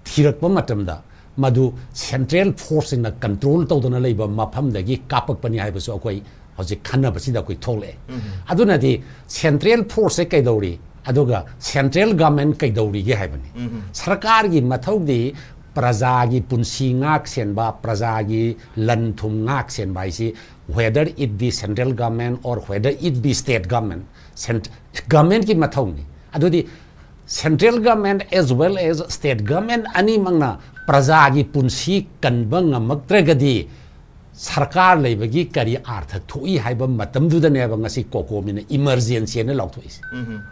ꯊꯤꯔꯛꯄ ꯃꯇꯝꯗ ꯃꯗꯨ central forceꯁꯤꯡꯅ control ꯇꯧꯗꯨꯅ ꯂꯩꯕ ꯃꯐꯝꯗꯒꯤ ꯀꯥꯞꯄꯛꯄꯅꯤ ꯍꯥꯏꯕꯁꯨ ꯑꯩꯈꯣꯏ ꯍꯧꯖꯤꯛ ꯈꯟꯅꯕꯁꯤꯗ ꯑꯩꯈꯣꯏ ꯊꯣꯛꯂꯛꯑꯦ꯫ ꯑꯗꯨꯅꯗꯤ central forceꯁꯦ ꯀꯩꯗꯧꯔꯤ, ꯑꯗꯨꯒ central government ꯀꯩꯗꯧꯔꯤꯒꯦ ꯍꯥꯏꯕꯅꯤ꯫ ꯁꯔꯀꯥꯔꯒꯤ ꯃꯊꯧꯗꯤ ꯄ꯭ꯔꯖꯥꯒꯤ ꯄꯨꯟꯁꯤ ꯉꯥꯛ ꯁꯦꯟꯕ, ꯄ꯭ꯔꯖꯥꯒꯤ ꯂꯟ ꯊꯨꯝ ꯉꯥꯛ ꯁꯦꯟꯕ ꯍꯥꯏꯁꯤ, whether it be central government or whether it be state government, governmentꯀꯤ ꯃꯊꯧꯅꯤ꯫ ꯑꯗꯨꯗꯤ central government as well as state government ꯑꯅꯤꯃꯛꯅ ꯄ꯭ꯔꯖꯥꯒꯤ ꯄꯨꯟꯁꯤ ꯀꯟꯕ ꯉꯝꯃꯛꯇ꯭ꯔꯒꯗꯤ ꯁꯔꯀꯥꯔ ꯂꯩꯕꯒꯤ ꯀꯔꯤ ꯑꯥꯔꯊ ꯊꯣꯛꯏ ꯍꯥꯏꯕ ꯃꯇꯝꯗꯨꯗꯅꯦꯕ ꯉꯁꯤ COCOMIꯅ emergencyꯅ ꯂꯥꯎꯊꯣꯛꯏꯁꯦ꯫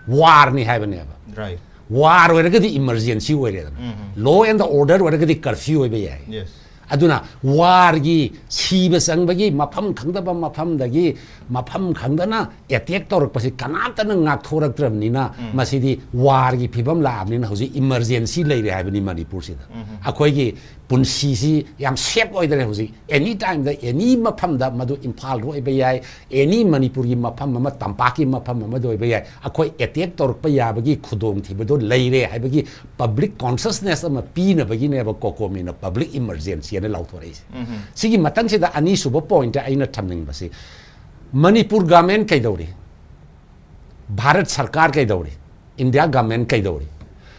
Warꯅꯤ ꯍꯥꯏꯕꯅꯦꯕ꯫ Right. War ꯑꯣꯏꯔꯒꯗꯤ emergency ꯑꯣꯏꯔꯦꯗꯅ꯫ Law and order ꯑꯣꯏꯔꯒꯗꯤ curfew ꯑꯣꯏꯕ ꯌꯥꯏ꯫ Yes. ꯑꯗꯨꯅ warꯒꯤ, ꯁꯤꯕ ꯆꯪꯕꯒꯤ, ꯃꯐꯝ ꯈꯪꯗꯕ ꯃꯐꯝꯗꯒꯤ ꯃꯐꯝ ꯈꯪꯗꯅ attack ꯇꯧꯔꯛꯄꯁꯤ ꯀꯅꯥꯝꯇꯅ ꯉꯥꯛꯊꯣꯔꯛꯇ꯭ꯔꯕꯅꯤꯅ ꯃꯁꯤꯗꯤ warꯒꯤ ꯐꯤꯕꯝ ꯂꯥꯛꯑꯕꯅꯤꯅ ꯍꯧꯖꯤꯛ emergency ꯂꯩꯔꯦ ꯍꯥꯏꯕꯅꯤ ꯃꯅꯤꯄꯨꯔꯁꯤꯗ꯫ ꯑꯩꯈꯣꯏꯒꯤ ꯄꯨꯟꯁꯤꯁꯤ ꯌꯥꯝ safe ꯑꯣꯏꯗ꯭ꯔꯦ ꯍꯧꯖꯤꯛ꯫ Any timeꯗ any ꯃꯐꯝꯗ, ꯃꯗꯨ ꯏꯝꯐꯥꯜꯗ ꯑꯣꯏꯕ ꯌꯥꯏ, any ꯃꯅꯤꯄꯨꯔꯒꯤ ꯃꯐꯝ ꯑꯃ, ꯇꯝꯄꯥꯛꯀꯤ ꯃꯐꯝ ꯑꯃꯗ ꯑꯣꯏꯕ ꯌꯥꯏ, ꯑꯩꯈꯣꯏ attack ꯇꯧꯔꯛꯄ ꯌꯥꯕꯒꯤ ꯈꯨꯗꯣꯡꯊꯤꯕꯗꯣ ꯂꯩꯔꯦ ꯍꯥꯏꯕꯒꯤ public consciousness ꯑꯃ ꯄꯤꯅꯕꯒꯤꯅꯦꯕ COCOMIꯅ public emergencyꯑꯅ ꯂꯥꯎꯊꯣꯔꯛꯏꯁꯦ꯫ ꯁꯤꯒꯤ ꯃꯊꯪꯁꯤꯗ ꯑꯅꯤꯁꯨꯕ pointꯇ ꯑꯩꯅ ꯊꯝꯅꯤꯡꯕꯁꯤ, ꯃꯅꯤꯄꯨꯔ government ꯀꯩꯗꯧꯔꯤ, ꯚꯥꯔꯠ ꯁꯔꯀꯥꯔ ꯀꯩꯗꯧꯔꯤ, ꯏꯟꯗꯤꯌꯥ government ꯀꯩꯗꯧꯔꯤ?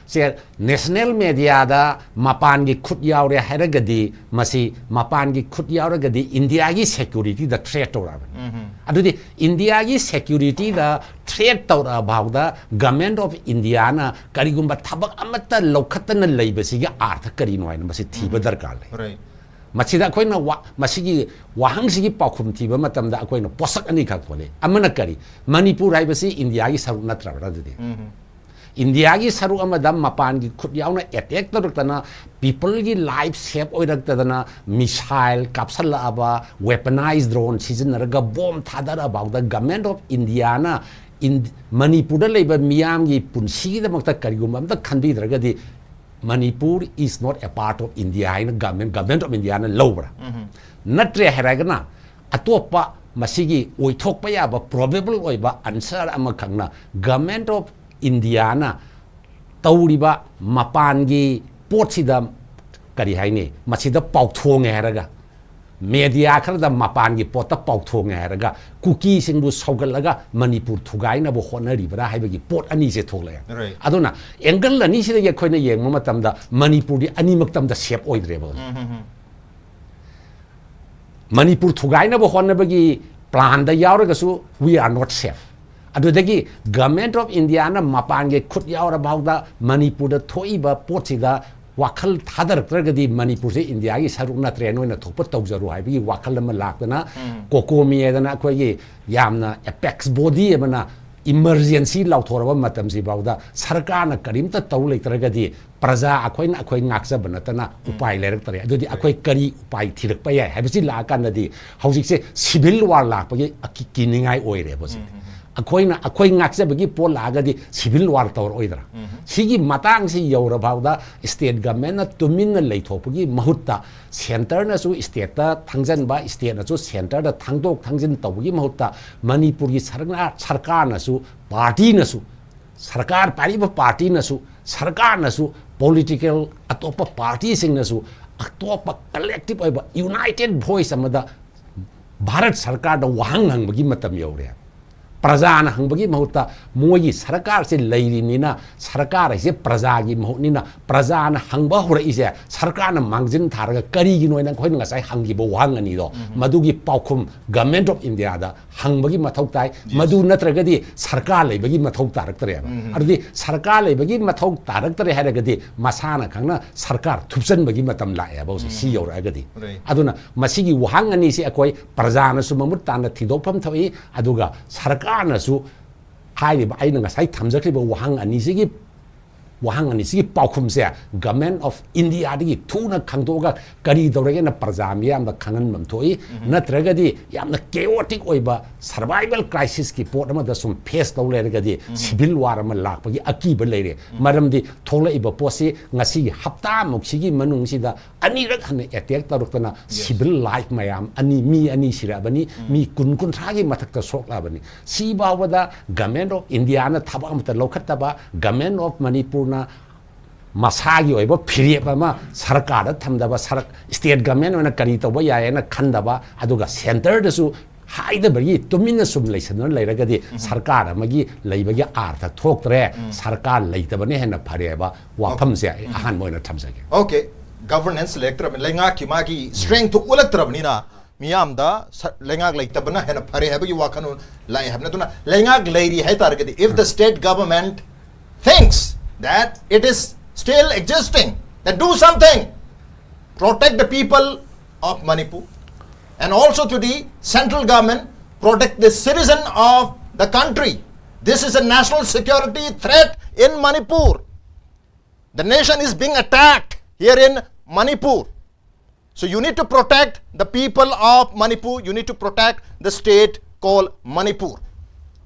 ꯁꯦ, national mediaꯗ ꯃꯄꯥꯟꯒꯤ ꯈꯨꯠ ꯌꯥꯎꯔꯦ ꯍꯥꯏꯔꯒꯗꯤ, ꯃꯁꯤ ꯃꯄꯥꯟꯒꯤ ꯈꯨꯠ ꯌꯥꯎꯔꯒꯗꯤ ꯏꯟꯗꯤꯌꯥꯒꯤ securityꯗ threat ꯇꯧꯔꯛꯑꯕꯅꯤ꯫ ꯑꯗꯨꯗꯤ ꯏꯟꯗꯤꯌꯥꯒꯤ securityꯗ threat ꯇꯧꯔꯛꯑ ꯐꯥꯎꯗ Government of Indiaꯅ ꯀꯔꯤꯒꯨꯝꯕ ꯊꯕꯛ ꯑꯃꯠꯇ ꯂꯧꯈꯠꯇꯅ ꯂꯩꯕꯁꯤꯒꯤ ꯑꯥꯔꯊ ꯀꯔꯤꯅꯣ ꯍꯥꯏꯅ ꯃꯁꯤ ꯊꯤꯕ ꯗꯔꯀꯥꯔ ꯂꯩ꯫ Right. ꯃꯁꯤꯗ ꯑꯩꯈꯣꯏꯅ ꯋꯥ-, ꯃꯁꯤꯒꯤ ꯋꯥꯍꯪꯁꯤꯒꯤ ꯄꯥꯎꯈꯨꯝ ꯊꯤꯕ ꯃꯇꯝꯗ ꯑꯩꯈꯣꯏꯅ ꯄꯣꯠꯁꯛ ꯑꯅꯤꯈꯛ ꯊꯣꯛꯂꯛꯏ꯫ ꯑꯃꯅ ꯀꯔꯤ? ꯃꯅꯤꯄꯨꯔ ꯍꯥꯏꯕꯁꯤ ꯏꯟꯗꯤꯌꯥꯒꯤ ꯁꯔꯨꯛ ꯅꯠꯇ꯭ꯔꯕ꯭ꯔꯥ? ꯑꯗꯨꯗꯤ ꯏꯟꯗꯤꯌꯥꯒꯤ ꯁꯔꯨꯛ ꯑꯃꯗ ꯃꯄꯥꯟꯒꯤ ꯈꯨꯠ ꯌꯥꯎꯅ ꯑꯦꯇꯦꯛ ꯇꯧꯔꯛꯇꯅ, ꯄꯤꯄꯜꯒꯤ ꯂꯥꯏꯐ ꯁꯦꯞ ꯑꯣꯏꯔꯛꯇꯗꯅ, ꯃꯤꯁꯥꯏꯜ ꯀꯥꯞꯁꯜꯂꯛꯑꯕ, ꯋꯦꯄꯅꯥꯏꯖ ꯗ꯭ꯔꯣꯟ ꯁꯤꯖꯤꯟꯅꯔꯒ ꯕꯣꯝ ꯊꯥꯗꯔꯛꯑꯐꯥꯎꯗ ꯒꯃꯦꯟ ꯑꯣꯐ ꯏꯟꯗꯤꯌꯥꯅ ꯃꯅꯤꯄꯨꯔꯗ ꯂꯩꯕ ꯃꯤꯌꯥꯝꯒꯤ ꯄꯨꯟꯁꯤꯒꯤꯗꯃꯛꯇ ꯀꯔꯤꯒꯨꯝꯕ ꯑꯝꯇ ꯈꯟꯕꯤꯗ꯭ꯔꯒꯗꯤ, Manipur is not a part of India ꯍꯥꯏꯅ ꯒꯃꯦꯟ ꯒꯃꯦꯟ ꯑꯣꯐ ꯏꯟꯗꯤꯌꯥꯅ ꯂꯧꯕ꯭ꯔꯥ? ꯅꯠꯇ꯭ꯔꯦ ꯍꯥꯏꯔꯒꯅ, ꯑꯇꯣꯞꯄ ꯃꯁꯤꯒꯤ ꯑꯣꯏꯊꯣꯛꯄ ꯌꯥꯕ ꯄ꯭ꯔꯣꯕꯦꯕꯜ ꯑꯣꯏꯕ ꯑꯟꯁꯔ ꯑꯃꯈꯛꯅ ꯒꯃꯦꯟ ꯑꯣꯐ ꯏꯟꯗꯤꯌꯥꯅ ꯇꯧꯔꯤꯕ ꯃꯄꯥꯟꯒꯤ ꯄꯣꯠꯁꯤꯗ, ꯀꯔꯤ ꯍꯥꯏꯅꯤ, ꯃꯁꯤꯗ ꯄꯥꯎꯊꯣꯡꯉꯦ ꯍꯥꯏꯔꯒ, ꯃꯦꯗꯤꯌꯥ ꯈꯔꯗ ꯃꯄꯥꯟꯒꯤ ꯄꯣꯠꯇ ꯄꯥꯎꯊꯣꯡꯉꯦ ꯍꯥꯏꯔꯒ, ꯀꯨꯀꯤꯁꯤꯡꯕꯨ ꯁꯧꯒꯠꯂꯒ ꯃꯅꯤꯄꯨꯔ ꯊꯨꯒꯥꯏꯅꯕ ꯍꯣꯠꯅꯔꯤꯕ꯭ꯔꯥ ꯍꯥꯏꯕꯒꯤ ꯄꯣꯠ ꯑꯅꯤꯁꯦ ꯊꯣꯛꯂꯛꯑꯦ꯫ Right. ꯑꯗꯨꯅ ꯑꯦꯡꯒꯜ ꯑꯅꯤꯁꯤꯗꯒꯤ ꯑꯩꯈꯣꯏꯅ ꯌꯦꯡꯕ ꯃꯇꯝꯗ ꯃꯅꯤꯄꯨꯔꯗꯤ ꯑꯅꯤꯃꯛꯇ ꯑꯝꯇ ꯁꯦꯞ ꯑꯣꯏꯗ꯭ꯔꯦꯕ ꯍꯧꯖꯤꯛ꯫ ꯃꯅꯤꯄꯨꯔ ꯊꯨꯒꯥꯏꯅꯕ ꯍꯣꯠꯅꯕꯒꯤ ꯄ꯭ꯂꯥꯟꯗ ꯌꯥꯎꯔꯒꯁꯨ we are not safe꯫ ꯑꯗꯨꯗꯒꯤ ꯒꯃꯦꯟ ꯑꯣꯐ ꯏꯟꯗꯤꯌꯥꯅ ꯃꯄꯥꯟꯒꯤ ꯈꯨꯠ ꯌꯥꯎꯔꯐꯥꯎꯗ ꯃꯅꯤꯄꯨꯔꯗ ꯊꯣꯛꯏꯕ ꯄꯣꯠꯁꯤꯗ ꯋꯥꯈꯜ ꯊꯥꯗꯔꯛꯇ꯭ꯔꯒꯗꯤ ꯃꯅꯤꯄꯨꯔꯁꯦ ꯏꯟꯗꯤꯌꯥꯒꯤ ꯁꯔꯨꯛ ꯅꯠꯇ꯭ꯔꯦ, ꯅꯣꯏꯅ ꯊꯣꯛꯄ ꯇꯧꯖꯔꯣ ꯍꯥꯏꯕꯒꯤ ꯋꯥꯈꯜ ꯑꯃ ꯂꯥꯛꯇꯅ, ꯀꯣꯀꯣꯃꯤ ꯍꯥꯏꯗꯅ ꯑꯩꯈꯣꯏꯒꯤ ꯌꯥꯝꯅ ꯑꯦꯄꯦꯛꯁ ꯕꯣꯗꯤ ꯑꯃꯅ ꯏꯃꯔꯖꯦꯟꯁꯤ ꯂꯥꯎꯊꯣꯔꯕ ꯃꯇꯝꯁꯤꯐꯥꯎꯗ ꯁꯔꯀꯥꯔꯅ ꯀꯔꯤꯝꯇ ꯇꯧ ꯂꯩꯇ꯭ꯔꯒꯗꯤ ꯄ꯭ꯔꯖꯥ ꯑꯩꯈꯣꯏꯅ ꯑꯩꯈꯣꯏ ꯉꯥꯛꯆꯕ ꯅꯠꯇꯅ ꯎꯄꯥꯏ ꯂꯩꯔꯛꯇ꯭ꯔꯦ꯫ ꯑꯗꯨꯗꯤ ꯑꯩꯈꯣꯏ ꯀꯔꯤ ꯎꯄꯥꯏ ꯊꯤꯔꯛꯄ ꯌꯥꯏ ꯍꯥꯏꯕꯁꯤ ꯂꯥꯛꯑꯀꯥꯟꯗꯗꯤ ꯍꯧꯖꯤꯛꯁꯦ ꯁꯤꯚꯤꯜ ꯋꯥꯔ ꯂꯥꯛꯄꯒꯤ ꯑꯀꯤ-, ꯀꯤꯅꯤꯡꯉꯥꯏ ꯑꯣꯏꯔꯦꯕ ꯍꯧꯖꯤꯛ꯫ ꯑꯩꯈꯣꯏꯅ ꯑꯩꯈꯣꯏ ꯉꯥꯛꯆꯕꯒꯤ ꯄꯣꯠ ꯂꯥꯛꯑꯒꯗꯤ ꯁꯤꯚꯤꯜ ꯋꯥꯔ ꯇꯧꯔꯛꯑꯣꯏꯗ꯭ꯔꯥ? ꯁꯤꯒꯤ ꯃꯇꯥꯡꯁꯤ ꯌꯧꯔꯐꯥꯎꯗ ꯁ꯭ꯇꯦꯠ ꯒꯃꯦꯟꯅ ꯇꯨꯃꯤꯟꯅ ꯂꯩꯊꯣꯛꯄꯒꯤ ꯃꯍꯨꯠꯇ ꯁꯦꯟꯇꯔꯅꯁꯨ ꯁ꯭ꯇꯦꯠꯇ ꯊꯪꯖꯟꯕ, ꯁ꯭ꯇꯦꯠꯅꯁꯨ ꯁꯦꯟꯇꯔꯗ ꯊꯥꯡꯗꯣꯛ ꯊꯥꯡꯖꯤꯟ ꯇꯧꯕꯒꯤ ꯃꯍꯨꯠꯇ ꯃꯅꯤꯄꯨꯔꯒꯤ ꯁꯔꯀꯥꯔ, ꯁꯔꯀꯥꯔꯅꯁꯨ, ꯄꯥꯔꯇꯤꯅꯁꯨ, ꯁꯔꯀꯥꯔ ꯄꯥꯏꯔꯤꯕ ꯄꯥꯔꯇꯤꯅꯁꯨ, ꯁꯔꯀꯥꯔꯅꯁꯨ, ꯄꯣꯂꯤꯇꯤꯀꯦꯜ ꯑꯇꯣꯞꯄ ꯄꯥꯔꯇꯤꯁꯤꯡꯅꯁꯨ ꯑꯇꯣꯞꯄ ꯀꯂꯦꯛꯇꯤꯚ ꯑꯣꯏꯕ ꯌꯨꯅꯥꯏꯇꯦꯗ ꯚꯣꯏꯁ ꯑꯃꯗ ꯚꯥꯔꯠ ꯁꯔꯀꯥꯔꯗ ꯋꯥꯍꯪ ꯍꯪꯕꯒꯤ ꯃꯇꯝ ꯌꯧꯔꯦ꯫ ꯄ꯭ꯔꯖꯥꯅ ꯍꯪꯕꯒꯤ ꯃꯍꯨꯠꯇ ꯃꯣꯏꯒꯤ ꯁꯔꯀꯥꯔꯁꯦ ꯂꯩꯔꯤꯅꯤꯅ, ꯁꯔꯀꯥꯔ ꯍꯥꯏꯁꯦ ꯄ꯭ꯔꯖꯥꯒꯤ ꯃꯍꯨꯠꯅꯤꯅ, ꯄ꯭ꯔꯖꯥꯅ ꯍꯪꯕ ꯍꯧꯔꯛꯏꯁꯦ ꯁꯔꯀꯥꯔꯅ ꯃꯥꯡꯖꯤꯟ ꯊꯥꯔꯒ ꯀꯔꯤꯒꯤꯅꯣ ꯍꯥꯏꯅ ꯑꯩꯈꯣꯏꯅ ꯉꯁꯥꯏ ꯍꯪꯈꯤꯕ ꯋꯥꯍꯪ ꯑꯅꯤꯗꯣ, ꯃꯗꯨꯒꯤ ꯄꯥꯎꯈꯨꯝ ꯒꯃꯦꯟ ꯑꯣꯐ ꯏꯟꯗꯤꯌꯥꯗ ꯍꯪꯕꯒꯤ ꯃꯊꯧ ꯇꯥꯏ꯫ ꯃꯗꯨ ꯅꯠꯇ꯭ꯔꯒꯗꯤ ꯁꯔꯀꯥꯔ ꯂꯩꯕꯒꯤ ꯃꯊꯧ ꯇꯥꯔꯛꯇ꯭ꯔꯦꯕ꯫ ꯑꯗꯨꯗꯤ ꯁꯔꯀꯥꯔ ꯂꯩꯕꯒꯤ ꯃꯊꯧ ꯇꯥꯔꯛꯇ꯭ꯔꯦ ꯍꯥꯏꯔꯒꯗꯤ ꯃꯁꯥꯅ ꯈꯪꯅ ꯁꯔꯀꯥꯔ ꯊꯨꯞꯆꯟꯕꯒꯤ ꯃꯇꯝ ꯂꯥꯛꯑꯦꯕ ꯍꯧꯖꯤꯛ ꯁꯤ ꯌꯧꯔꯛꯑꯒꯗꯤ꯫ Right. ꯑꯗꯨꯅ ꯃꯁꯤꯒꯤ ꯋꯥꯍꯪ ꯑꯅꯤꯁꯤ ꯑꯩꯈꯣꯏ ꯄ꯭ꯔꯖꯥꯅꯁꯨ ꯃꯃꯨꯠ ꯇꯥꯅ ꯊꯤꯗꯣꯛꯐꯝ ꯊꯣꯛꯏ, ꯑꯗꯨꯒ ꯁꯔꯀꯥꯔꯅꯁꯨ ꯍꯥꯏꯔꯤꯕ ꯑꯩꯅ ꯉꯁꯥꯏ ꯊꯝꯖꯈ꯭ꯔꯤꯕ ꯋꯥꯍꯪ ꯑꯅꯤꯁꯤꯒꯤ ꯋꯥꯍꯪ ꯑꯅꯤꯁꯤꯒꯤ ꯄꯥꯎꯈꯨꯝꯁꯦ Government of Indiaꯗꯒꯤ ꯊꯨꯅ ꯈꯪꯗꯣꯛꯑꯒ ꯀꯔꯤ ꯇꯧꯔꯒꯦꯅ ꯄ꯭ꯔꯖꯥ ꯃꯤꯌꯥꯝꯗ ꯈꯪꯍꯟꯐꯝ ꯊꯣꯛꯏ꯫ ꯅꯠꯇ꯭ꯔꯒꯗꯤ ꯌꯥꯝꯅ chaotic ꯑꯣꯏꯕ survival crisisꯀꯤ ꯄꯣꯠ ꯑꯃꯗ ꯁꯨꯝ face ꯇꯧ ꯂꯩꯔꯒꯗꯤ civil war ꯑꯃ ꯂꯥꯛꯄꯒꯤ ꯑꯀꯤꯕ ꯂꯩꯔꯦ꯫ ꯃꯔꯝꯗꯤ ꯊꯣꯛꯂꯛꯏꯕ ꯄꯣꯠꯁꯤ ꯉꯁꯤꯒꯤ ꯍꯞꯇꯥꯃꯨꯛꯁꯤꯒꯤ ꯃꯅꯨꯡꯁꯤꯗ ꯑꯅꯤꯔꯛ ꯍꯟꯅ attack ꯇꯧꯔꯛꯇꯅ civil life ꯃꯌꯥꯝ ꯑꯅꯤ, ꯃꯤ ꯑꯅꯤ ꯁꯤꯔꯛꯑꯕꯅꯤ, ꯃꯤ ꯀꯨꯟ ꯀꯨꯟꯊ꯭ꯔꯥꯒꯤ ꯃꯊꯛꯇ ꯁꯣꯛꯂꯛꯑꯕꯅꯤ꯫ ꯁꯤ ꯐꯥꯎꯕꯗ Government of Indiaꯅ ꯊꯕꯛ ꯑꯃꯠꯇ ꯂꯧꯈꯠꯇꯕ, Government of Manipurꯅ ꯃꯁꯥꯒꯤ ꯑꯣꯏꯕ ꯐꯤꯔꯦꯞ ꯑꯃ ꯁꯔꯀꯥꯔꯗ ꯊꯝꯗꯕ, ꯁꯔꯛ-, state government ꯑꯣꯏꯅ ꯀꯔꯤ ꯇꯧꯕ ꯌꯥꯏ ꯍꯥꯏꯅ ꯈꯟꯗꯕ, ꯑꯗꯨꯒ centreꯗꯁꯨ ꯍꯥꯏꯗꯕꯒꯤ ꯇꯨꯃꯤꯟꯅ ꯁꯨꯝ ꯂꯩꯁꯟꯗꯨꯅ ꯂꯩꯔꯒꯗꯤ ꯁꯔꯀꯥꯔ ꯑꯃꯒꯤ ꯂꯩꯕꯒꯤ ꯑꯥꯔꯊ ꯊꯣꯛꯇ꯭ꯔꯦ꯫ ꯁꯔꯀꯥꯔ ꯂꯩꯇꯕꯅ ꯍꯦꯟꯅ ꯐꯔꯦ ꯍꯥꯏꯕ ꯋꯥꯐꯝꯁꯦ ꯑꯩ ꯑꯍꯥꯟꯕ ꯑꯣꯏꯅ ꯊꯝꯖꯒꯦ꯫ Okay, governance ꯂꯩꯔꯛꯇ꯭ꯔꯕꯅꯤ, ꯂꯩꯉꯥꯛꯀꯤ ꯃꯥꯒꯤ strength ꯎꯠꯂꯛꯇ꯭ꯔꯕꯅꯤꯅ ꯃꯤꯌꯥꯝꯗ ꯁ-, ꯂꯩꯉꯥꯛ ꯂꯩꯇꯕꯅ ꯍꯦꯟꯅ ꯐꯔꯦ ꯍꯥꯏꯕꯒꯤ ꯋꯥꯈꯜꯂꯣꯟ ꯂꯥꯛꯑꯦ ꯍꯥꯏꯕꯅꯤ꯫ ꯑꯗꯨꯅ ꯂꯩꯉꯥꯛ ꯂꯩꯔꯤ ꯍꯥꯏ ꯇꯥꯔꯒꯗꯤ, if the state government thinks that it is still existing, then do something, protect the people of Manipur, and also to the central government, protect the citizen of the country. This is a national security threat in Manipur. The nation is being attacked here in Manipur. So you need to protect the people of Manipur. You need to protect the state called Manipur.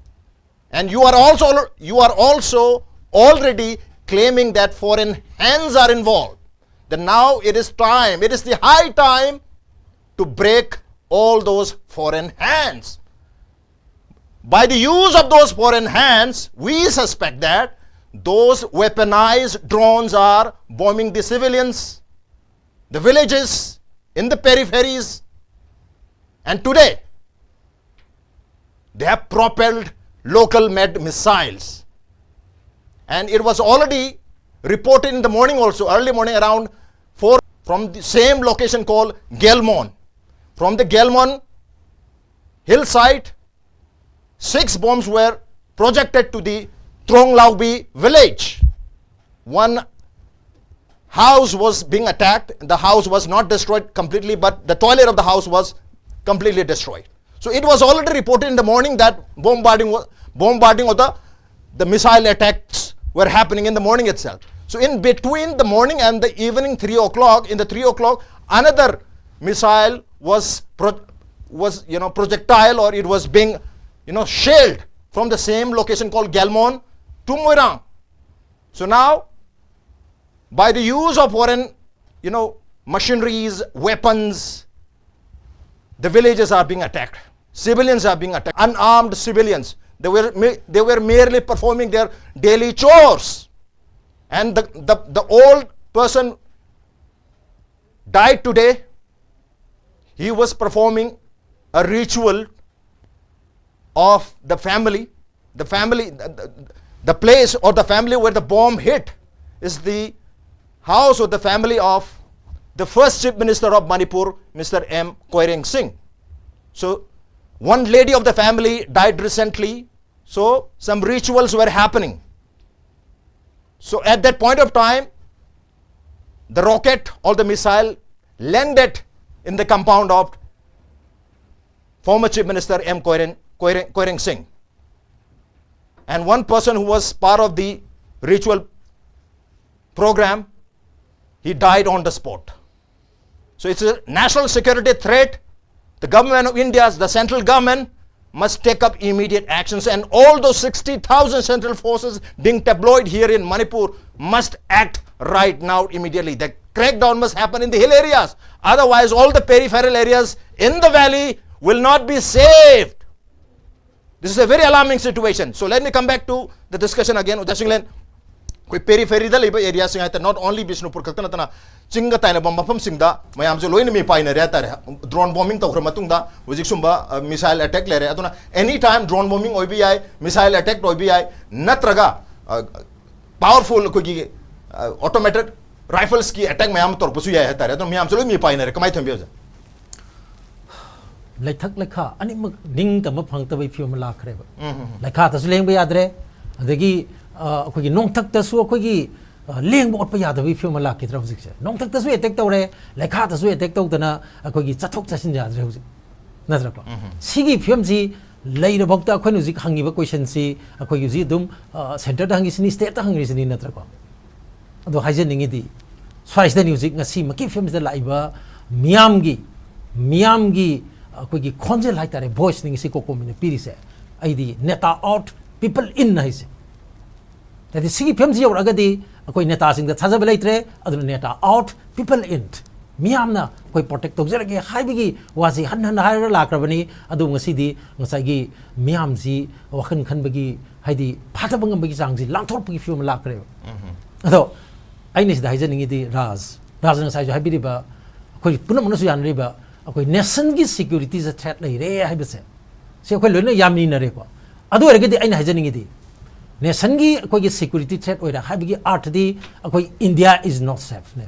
And you are also, you are also already claiming that foreign hands are involved. Then now it is time, it is the high time to break all those foreign hands. By the use of those foreign hands, we suspect that those weaponized drones are bombing the civilians, the villages, in the peripheries. And today, they have propelled local made missiles. And it was already reported in the morning also, early morning around four, from the same location called Gelmon. From the Gelmon hillside, six bombs were projected to the Tronglaobi village. One house was being attacked. The house was not destroyed completely, but the toilet of the house was completely destroyed. So it was already reported in the morning that bombarding was, bombarding of the, the missile attacks were happening in the morning itself. So in between the morning and the evening three o'clock, in the three o'clock, another missile was pro-, was, you know, projectile, or it was being, you know, shelled from the same location called Galmon to Moirang. So now, by the use of foreign, you know, machineries, weapons, the villages are being attacked. Civilians are being attacked. Unarmed civilians. They were, they were merely performing their daily chores. And the, the, the old person died today. He was performing a ritual of the family. The family, the, the place or the family where the bomb hit is the house or the family of the first Chief Minister of Manipur, Mister M Koireng Singh. So, one lady of the family died recently. So, some rituals were happening. So, at that point of time, the rocket or the missile landed in the compound of former Chief Minister M Koireng, Koireng, Koireng Singh. And one person who was part of the ritual program, he died on the spot. So it's a national security threat. The government of India, the central government, must take up immediate actions, and all those sixty thousand central forces being deployed here in Manipur must act right now, immediately. The crackdown must happen in the hill areas. Otherwise, all the peripheral areas in the valley will not be saved. This is a very alarming situation. So let me come back to the discussion again. ꯑꯣꯖꯥ ꯁꯤꯡꯂꯦꯟ, ꯑꯩꯈꯣꯏ ꯄꯦꯔꯤꯐꯦꯔꯤꯗ ꯂꯩꯕ ꯑꯦꯔꯤꯌꯥꯁꯤꯡ ꯍꯥꯏꯇꯥꯔꯦ, not only Bishnupur ꯈꯛꯇ ꯅꯠꯇꯅ, ꯆꯤꯡꯒ ꯇꯥꯏꯅꯕ ꯃꯐꯝꯁꯤꯡꯗ ꯃꯌꯥꯝꯁꯦ ꯂꯣꯏꯅ ꯃꯤꯄꯥꯏꯅꯔꯦ ꯍꯥꯏꯇꯥꯔꯦ꯫ ꯗ꯭ꯔꯣꯟ ꯕꯣꯝꯕꯤꯡ ꯇꯧꯈ꯭ꯔ ꯃꯇꯨꯡꯗ ꯍꯧꯖꯤꯛ ꯁꯨꯝꯕ ꯃꯤꯁꯥꯏꯜ ꯑꯦꯇꯦꯛ ꯂꯩꯔꯦ꯫ ꯑꯗꯨꯅ ꯑꯦꯅꯤ ꯇꯥꯏꯝ ꯗ꯭ꯔꯣꯟ ꯕꯣꯝꯕꯤꯡ ꯑꯣꯏꯕ ꯌꯥꯏ, ꯃꯤꯁꯥꯏꯜ ꯑꯦꯇꯦꯛ ꯑꯣꯏꯕ ꯌꯥꯏ, ꯅꯠꯇ꯭ꯔꯒ ꯄꯥꯋꯔꯐꯨꯜ ꯑꯩꯈꯣꯏꯒꯤ ꯑꯣꯇꯣꯃꯦꯇꯦꯠ ꯔꯥꯏꯐꯜꯁꯀꯤ ꯑꯦꯇꯦꯛ ꯃꯌꯥꯝ ꯑꯃ ꯇꯧꯔꯛꯄꯁꯨ ꯌꯥꯏ ꯍꯥꯏꯇꯥꯔꯦ꯫ ꯑꯗꯨꯅ ꯃꯌꯥꯝꯁꯦ ꯂꯣꯏ ꯃꯤꯄꯥꯏꯅꯔꯦ꯫ ꯀꯃꯥꯏꯅ ꯊꯝꯕꯤ, ꯑꯣꯖꯥ? ꯂꯩꯊꯛ ꯂꯩꯈꯥ ꯑꯅꯤꯃꯛ ꯅꯤꯡꯇꯝꯕ ꯐꯪꯉꯛꯇꯕꯒꯤ ꯐꯤꯕꯝ ꯑꯃ ꯂꯥꯛꯈ꯭ꯔꯦꯕ꯫ ꯂꯩꯈꯥꯗꯁꯨ ꯂꯦꯡꯕ ꯌꯥꯗ꯭ꯔꯦ, ꯑꯗꯒꯤ ꯑ, ꯑꯩꯈꯣꯏꯒꯤ ꯅꯣꯡꯊꯛꯇꯁꯨ ꯑꯩꯈꯣꯏꯒꯤ ꯑ, ꯂꯦꯡꯕ ꯑꯣꯠꯄ ꯌꯥꯗꯕꯒꯤ ꯐꯤꯕꯝ ꯑꯃ ꯂꯥꯛꯈꯤꯗ꯭ꯔꯥ ꯍꯧꯖꯤꯛꯁꯦ? ꯅꯣꯡꯊꯛꯇꯁꯨ ꯑꯦꯇꯦꯛ ꯇꯧꯔꯦ, ꯂꯩꯈꯥꯗꯁꯨ ꯑꯦꯇꯦꯛ ꯇꯧꯗꯅ ꯑꯩꯈꯣꯏꯒꯤ ꯆꯠꯊꯣꯛ ꯆꯠꯁꯤꯟ ꯌꯥꯗ꯭ꯔꯦ ꯍꯧꯖꯤꯛ, ꯅꯠꯇ꯭ꯔꯀꯣ? ꯁꯤꯒꯤ ꯐꯤꯕꯝꯁꯤ ꯂꯩꯔꯐꯥꯎꯗ ꯑꯩꯈꯣꯏꯅ ꯍꯧꯖꯤꯛ ꯍꯪꯉꯤꯕ ꯀꯣꯏꯁꯟꯁꯤ ꯑꯩꯈꯣꯏꯒꯤ ꯍꯧꯖꯤꯛ ꯑꯗꯨꯝ ꯁꯦꯟꯇꯔꯗ ꯍꯪꯉꯤꯁꯤꯅꯤ, ꯁ꯭ꯇꯦꯠꯇ ꯍꯪꯉꯤꯁꯤꯅꯤ, ꯅꯠꯇ꯭ꯔꯀꯣ? ꯑꯗꯣ ꯍꯥꯏꯖꯅꯤꯡꯉꯤꯗꯤ, ꯁ꯭ꯋꯥꯏꯁꯤꯗꯅꯤ ꯍꯧꯖꯤꯛ ꯉꯁꯤꯃꯛꯀꯤ ꯐꯤꯕꯝꯁꯤꯗ ꯂꯥꯛꯏꯕ ꯃꯤꯌꯥꯝꯒꯤ, ꯃꯤꯌꯥꯝꯒꯤ ꯑꯩꯈꯣꯏꯒꯤ ꯈꯣꯟꯖꯦꯜ ꯍꯥꯏꯇꯥꯔꯦ, ꯚꯣꯏꯁꯅꯤ ꯉꯁꯤ ꯀꯣꯀꯣꯃꯤꯅ ꯄꯤꯔꯤꯁꯦ꯫ ꯑꯩꯗꯤ "ꯅꯦꯇꯥ ꯑꯥꯎꯠ, ꯄꯤꯄꯜ ꯏꯟ" ꯍꯥꯏꯁꯦ꯫ ꯍꯥꯏꯗꯤ ꯁꯤꯒꯤ ꯐꯤꯕꯝꯁꯤ ꯌꯧꯔꯛꯑꯒꯗꯤ ꯑꯩꯈꯣꯏ ꯅꯦꯇꯥꯁꯤꯡꯗ ꯊꯥꯖꯕ ꯂꯩꯇ꯭ꯔꯦ꯫ ꯑꯗꯨꯅ "ꯅꯦꯇꯥ ꯑꯥꯎꯠ, ꯄꯤꯄꯜ ꯏꯟ", ꯃꯤꯌꯥꯝꯅ ꯑꯩꯈꯣꯏ ꯄ꯭ꯔꯣꯇꯦꯛ ꯇꯧꯖꯔꯒꯦ ꯍꯥꯏꯕꯒꯤ ꯋꯥꯁꯤ ꯍꯟꯅ ꯍꯟꯅ ꯍꯥꯏꯔꯒ ꯂꯥꯛꯈ꯭ꯔꯕꯅꯤ꯫ ꯑꯗꯨꯕꯨ ꯉꯁꯤꯗꯤ ꯉꯁꯥꯏꯒꯤ ꯃꯤꯌꯥꯝꯁꯤ ꯋꯥꯈꯜ ꯈꯟꯕꯒꯤ, ꯍꯥꯏꯗꯤ ꯐꯥꯊꯕ ꯉꯝꯕꯒꯤ ꯆꯥꯡꯁꯤ ꯂꯥꯡꯊꯣꯔꯛꯄꯒꯤ ꯐꯤꯕꯝ ꯑꯃ ꯂꯥꯛꯈ꯭ꯔꯦꯕ꯫ ꯑꯗꯣ ꯑꯩꯅ ꯁꯤꯗ ꯍꯥꯏꯖꯅꯤꯡꯉꯤꯗꯤ, ꯔꯥꯖ, ꯔꯥꯖꯅ ꯉꯁꯥꯏꯁꯨ ꯍꯥꯏꯕꯤꯔꯤꯕ, ꯑꯩꯈꯣꯏ ꯄꯨꯝꯅꯃꯛꯅꯁꯨ ꯌꯥꯅꯔꯤꯕ, ꯑꯩꯈꯣꯏ ꯅꯦꯁꯟꯒꯤ ꯁꯦꯀ꯭ꯌꯨꯔꯤꯇꯤꯁꯦ ꯊ꯭ꯔꯦꯠ ꯂꯩꯔꯦ ꯍꯥꯏꯕꯁꯦ, ꯁꯤ ꯑꯩꯈꯣꯏ ꯂꯣꯏꯅ ꯌꯥꯃꯤꯟꯅꯔꯦꯀꯣ꯫ ꯑꯗꯨ ꯑꯣꯏꯔꯒꯗꯤ ꯑꯩꯅ ꯍꯥꯏꯖꯅꯤꯡꯉꯤꯗꯤ, ꯅꯦꯁꯟꯒꯤ ꯑꯩꯈꯣꯏꯒꯤ ꯁꯦꯀ꯭ꯌꯨꯔꯤꯇꯤ ꯊ꯭ꯔꯦꯠ ꯑꯣꯏꯔꯦ ꯍꯥꯏꯕꯒꯤ ꯑꯥꯔꯊꯗꯤ ꯑꯩꯈꯣꯏ "India is not safe" ꯅꯦ꯫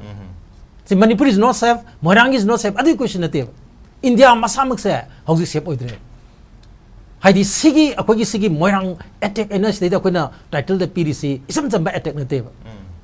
ꯁꯤ "Manipur is not safe", "Moirang is not safe", ꯑꯗꯨꯒꯤ ꯀꯣꯏꯁꯟ ꯅꯠꯇꯦꯕ꯫ ꯏꯟꯗꯤꯌꯥ ꯃꯁꯥꯃꯛꯁꯦ ꯍꯧꯖꯤꯛ ꯁꯦꯐ ꯑꯣꯏꯗ꯭ꯔꯦ꯫ ꯍꯥꯏꯗꯤ ꯁꯤꯒꯤ, ꯑꯩꯈꯣꯏꯒꯤ ꯁꯤꯒꯤ ꯃꯣꯏꯔꯥꯡ ꯑꯦꯇꯦꯛ ꯍꯥꯏꯅ ꯁꯤꯗꯩꯗ ꯑꯩꯈꯣꯏꯅ ꯇꯥꯏꯇꯜꯗ ꯄꯤꯔꯤꯁꯤ ꯏꯆꯝ ꯆꯝꯕ ꯑꯦꯇꯦꯛ ꯅꯠꯇꯦꯕ꯫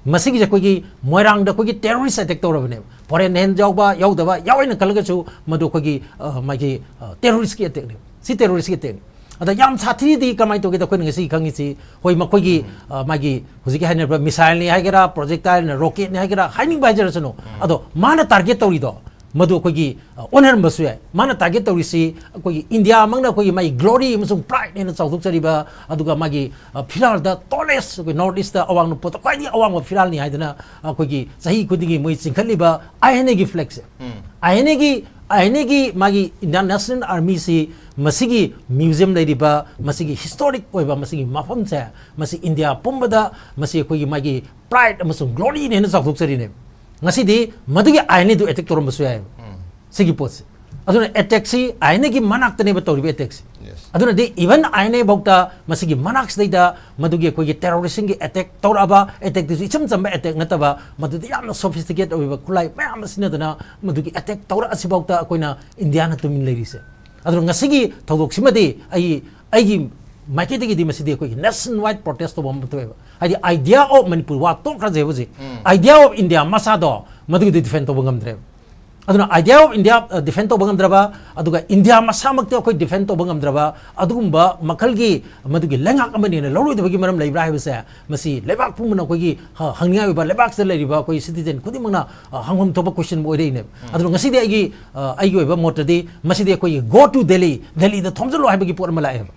ꯃꯁꯤꯒꯤꯁꯦ ꯑꯩꯈꯣꯏꯒꯤ ꯃꯣꯏꯔꯥꯡꯗ ꯑꯩꯈꯣꯏꯒꯤ ꯇꯦꯔꯣꯔꯤꯁ ꯑꯦꯇꯦꯛ ꯇꯧꯔꯕꯅꯦꯕ꯫ ꯐꯣꯔꯦꯟ ꯍꯦꯟ ꯌꯥꯎꯕ ꯌꯥꯎꯗꯕ ꯌꯥꯎꯋꯦꯅ ꯈꯜꯂꯒꯁꯨ, ꯃꯗꯨ ꯑꯩꯈꯣꯏꯒꯤ, ꯑ, ꯃꯥꯒꯤ, ꯑ, ꯇꯦꯔꯣꯔꯤꯁꯀꯤ ꯑꯦꯇꯦꯛꯅꯦꯕ꯫ ꯁꯤ ꯇꯦꯔꯣꯔꯤꯁꯀꯤ ꯑꯦꯇꯦꯛꯅꯤ꯫ ꯑꯗ ꯌꯥꯝ ꯁꯥꯊꯤꯗꯤ ꯀꯃꯥꯏꯅ ꯇꯧꯒꯦꯗ, ꯑꯩꯈꯣꯏꯅ ꯉꯁꯤ ꯈꯪꯉꯤꯁꯤ, ꯍꯣꯏ, ꯃꯈꯣꯏꯒꯤ, ꯑ, ꯃꯥꯒꯤ ꯍꯧꯖꯤꯛꯀꯤ ꯍꯥꯏꯅꯔꯤꯕ ꯃꯤꯁꯥꯏꯜꯅꯤ ꯍꯥꯏꯒꯦꯔꯥ, ꯄ꯭ꯔꯣꯖꯦꯛꯇꯥꯏꯜꯅ, ꯔꯣꯀꯦꯠꯅꯤ ꯍꯥꯏꯒꯦꯔꯥ, ꯍꯥꯏꯅꯤꯡꯕ ꯍꯥꯏꯖꯔꯁꯅꯨ꯫ ꯑꯗꯣ ꯃꯥꯅ ꯇꯥꯔꯒꯦꯠ ꯇꯧꯔꯤꯗꯣ ꯃꯗꯨ ꯑꯩꯈꯣꯏꯒꯤ, ꯑ, ꯑꯣꯟꯅꯔꯝꯕꯁꯨ ꯌꯥꯏ꯫ ꯃꯥꯅ ꯇꯥꯔꯒꯦꯠ ꯇꯧꯔꯤꯁꯤ ꯑꯩꯈꯣꯏꯒꯤ ꯏꯟꯗꯤꯌꯥꯃꯛꯅ ꯑꯩꯈꯣꯏꯒꯤ ꯃꯥꯒꯤ ꯒ꯭ꯂꯣꯔꯤ ꯑꯃꯁꯨꯡ ꯄ꯭ꯔꯥꯏꯗ ꯍꯥꯏꯅ ꯆꯥꯎꯊꯣꯛꯆꯔꯤꯕ, ꯑꯗꯨꯒ ꯃꯥꯒꯤ, ꯑ, ꯐꯤꯔꯥꯜꯗ ꯇꯣꯂꯦꯁ, ꯑꯩꯈꯣꯏ ꯅꯣꯔꯠ ꯏꯁꯇ ꯑꯋꯥꯡ ꯅꯣꯡꯄꯣꯛꯇ ꯈ꯭ꯋꯥꯏꯗꯒꯤ ꯑꯋꯥꯡꯕ ꯐꯤꯔꯥꯜꯅꯤ ꯍꯥꯏꯗꯅ ꯑꯩꯈꯣꯏꯒꯤ ꯆꯍꯤ ꯈꯨꯗꯤꯡꯒꯤ ꯃꯣꯏ ꯆꯤꯡꯈꯠꯂꯤꯕ ꯑꯥꯏ ꯑꯦꯟ ꯑꯦꯒꯤ ꯐ꯭ꯂꯦꯛꯁꯦ꯫ ꯑꯥꯏ ꯑꯦꯟ ꯑꯦꯒꯤ, ꯑꯥꯏ ꯑꯦꯟ ꯑꯦꯒꯤ ꯃꯥꯒꯤ ꯏꯟꯗꯤꯌꯥꯟ ꯅꯦꯁꯅꯦꯜ ꯑꯥꯔꯃꯤꯁꯤ, ꯃꯁꯤꯒꯤ ꯃ꯭ꯌꯨꯖꯤꯌꯝ ꯂꯩꯔꯤꯕ, ꯃꯁꯤꯒꯤ ꯍꯤꯁꯇꯣꯔꯤꯛ ꯑꯣꯏꯕ ꯃꯁꯤꯒꯤ ꯃꯐꯝꯁꯦ, ꯃꯁꯤ ꯏꯟꯗꯤꯌꯥ ꯄꯨꯝꯕꯗ ꯃꯁꯤ ꯑꯩꯈꯣꯏꯒꯤ ꯃꯥꯒꯤ ꯄ꯭ꯔꯥꯏꯗ ꯑꯃꯁꯨꯡ ꯒ꯭ꯂꯣꯔꯤꯅꯦꯅ ꯆꯥꯎꯊꯣꯛꯆꯔꯤꯅꯦꯕ꯫ ꯉꯁꯤꯗꯤ ꯃꯗꯨꯒꯤ ꯑꯥꯏ ꯑꯦꯟ ꯑꯦꯗꯨ ꯑꯦꯇꯦꯛ ꯇꯧꯔꯝꯕꯁꯨ ꯌꯥꯏꯑꯕ, ꯁꯤꯒꯤ ꯄꯣꯠꯁꯦ꯫ ꯑꯗꯨꯅ ꯑꯦꯇꯦꯛꯁꯤ ꯑꯥꯏ ꯑꯦꯟ ꯑꯦꯒꯤ ꯃꯅꯥꯛꯇꯅꯦꯕ ꯇꯧꯔꯤꯕ ꯑꯦꯇꯦꯛꯁꯦ꯫ ꯑꯗꯨꯅꯗꯤ ꯏꯚꯟ ꯑꯥꯏ ꯑꯦꯟ ꯑꯦ ꯐꯥꯎꯗ ꯃꯁꯤꯒꯤ ꯃꯅꯥꯛꯁꯤꯗꯩꯗ ꯃꯗꯨꯒꯤ ꯑꯩꯈꯣꯏꯒꯤ ꯇꯦꯔꯣꯔꯤꯁꯁꯤꯡꯒꯤ ꯑꯦꯇꯦꯛ ꯇꯧꯔꯛꯑꯕ, ꯑꯦꯇꯦꯛꯇꯨꯁꯨ ꯏꯆꯝ ꯆꯝꯕ ꯑꯦꯇꯦꯛ ꯅꯠꯇꯕ, ꯃꯗꯨꯗꯤ ꯌꯥꯝꯅ ꯁꯣꯐꯤꯁꯇꯤꯀꯦꯠ ꯑꯣꯏꯕ ꯈꯨꯠꯂꯥꯏ ꯃꯌꯥꯝ ꯑꯃ ꯁꯤꯖꯤꯟꯅꯗꯅ ꯃꯗꯨꯒꯤ ꯑꯦꯇꯦꯛ ꯇꯧꯔꯛꯑꯁꯤꯐꯥꯎꯗ ꯑꯩꯈꯣꯏꯅ ꯏꯟꯗꯤꯌꯥꯅ ꯇꯨꯃꯤꯟ ꯂꯩꯔꯤꯁꯦ꯫ ꯑꯗꯨꯅ ꯉꯁꯤꯒꯤ ꯊꯧꯗꯣꯛꯁꯤꯃꯗꯤ ꯑꯩ, ꯑꯩꯒꯤ ꯃꯥꯏꯀꯩꯗꯒꯤꯗꯤ ꯃꯁꯤꯗꯤ ꯑꯩꯈꯣꯏꯒꯤ ꯅꯦꯁꯟ ꯋꯥꯏꯗ ꯄ꯭ꯔꯣꯇꯦꯁ ꯇꯧꯕ ꯑꯃ ꯊꯣꯛꯑꯦꯕ꯫ ꯍꯥꯏꯗꯤ idea of Manipur ꯋꯥ ꯇꯣꯛꯈ꯭ꯔꯁꯦ ꯍꯧꯖꯤꯛ꯫ Idea of India ꯃꯁꯥꯗꯣ ꯃꯗꯨꯒꯤꯗꯤ ꯗꯤꯐꯦꯟ ꯇꯧꯕ ꯉꯝꯗ꯭ꯔꯦꯕ꯫ ꯑꯗꯨꯅ idea of India defend ꯇꯧꯕ ꯉꯝꯗ꯭ꯔꯕ, ꯑꯗꯨꯒ ꯏꯟꯗꯤꯌꯥ ꯃꯁꯥꯃꯛꯇꯤ ꯑꯩꯈꯣꯏ defend ꯇꯧꯕ ꯉꯝꯗ꯭ꯔꯕ ꯑꯗꯨꯒꯨꯝꯕ ꯃꯈꯜꯒꯤ ꯃꯗꯨꯒꯤ ꯂꯩꯉꯥꯛ ꯑꯃꯅꯦꯅ ꯂꯧꯔꯣꯏꯗꯕꯒꯤ ꯃꯔꯝ ꯂꯩꯕ꯭ꯔꯥ ꯍꯥꯏꯕꯁꯦ, ꯃꯁꯤ ꯂꯩꯕꯥꯛ ꯄꯨꯝꯕꯅ ꯑꯩꯈꯣꯏꯒꯤ ꯍ-, ꯍꯪꯅꯤꯡꯉꯥꯏ ꯑꯣꯏꯕ, ꯂꯩꯕꯥꯛꯁꯤꯗ ꯂꯩꯔꯤꯕ ꯑꯩꯈꯣꯏ citizen ꯈꯨꯗꯤꯡꯃꯛꯅ, ꯑ, ꯍꯪꯐꯝ ꯊꯣꯛꯄ question ꯑꯃ ꯑꯣꯏꯔꯛꯏꯅꯦꯕ꯫ ꯑꯗꯨꯅ ꯉꯁꯤꯗꯤ ꯑꯩꯒꯤ, ꯑ, ꯑꯩꯒꯤ ꯑꯣꯏꯕ ꯃꯣꯠꯇꯗꯤ ꯃꯁꯤꯗꯤ ꯑꯩꯈꯣꯏꯒꯤ go to Delhi, ꯗꯦꯜꯂꯤꯗ ꯊꯣꯝꯖꯤꯜꯂꯣ ꯍꯥꯏꯕꯒꯤ ꯄꯣꯠ ꯑꯃ ꯂꯥꯛꯑꯦꯕ꯫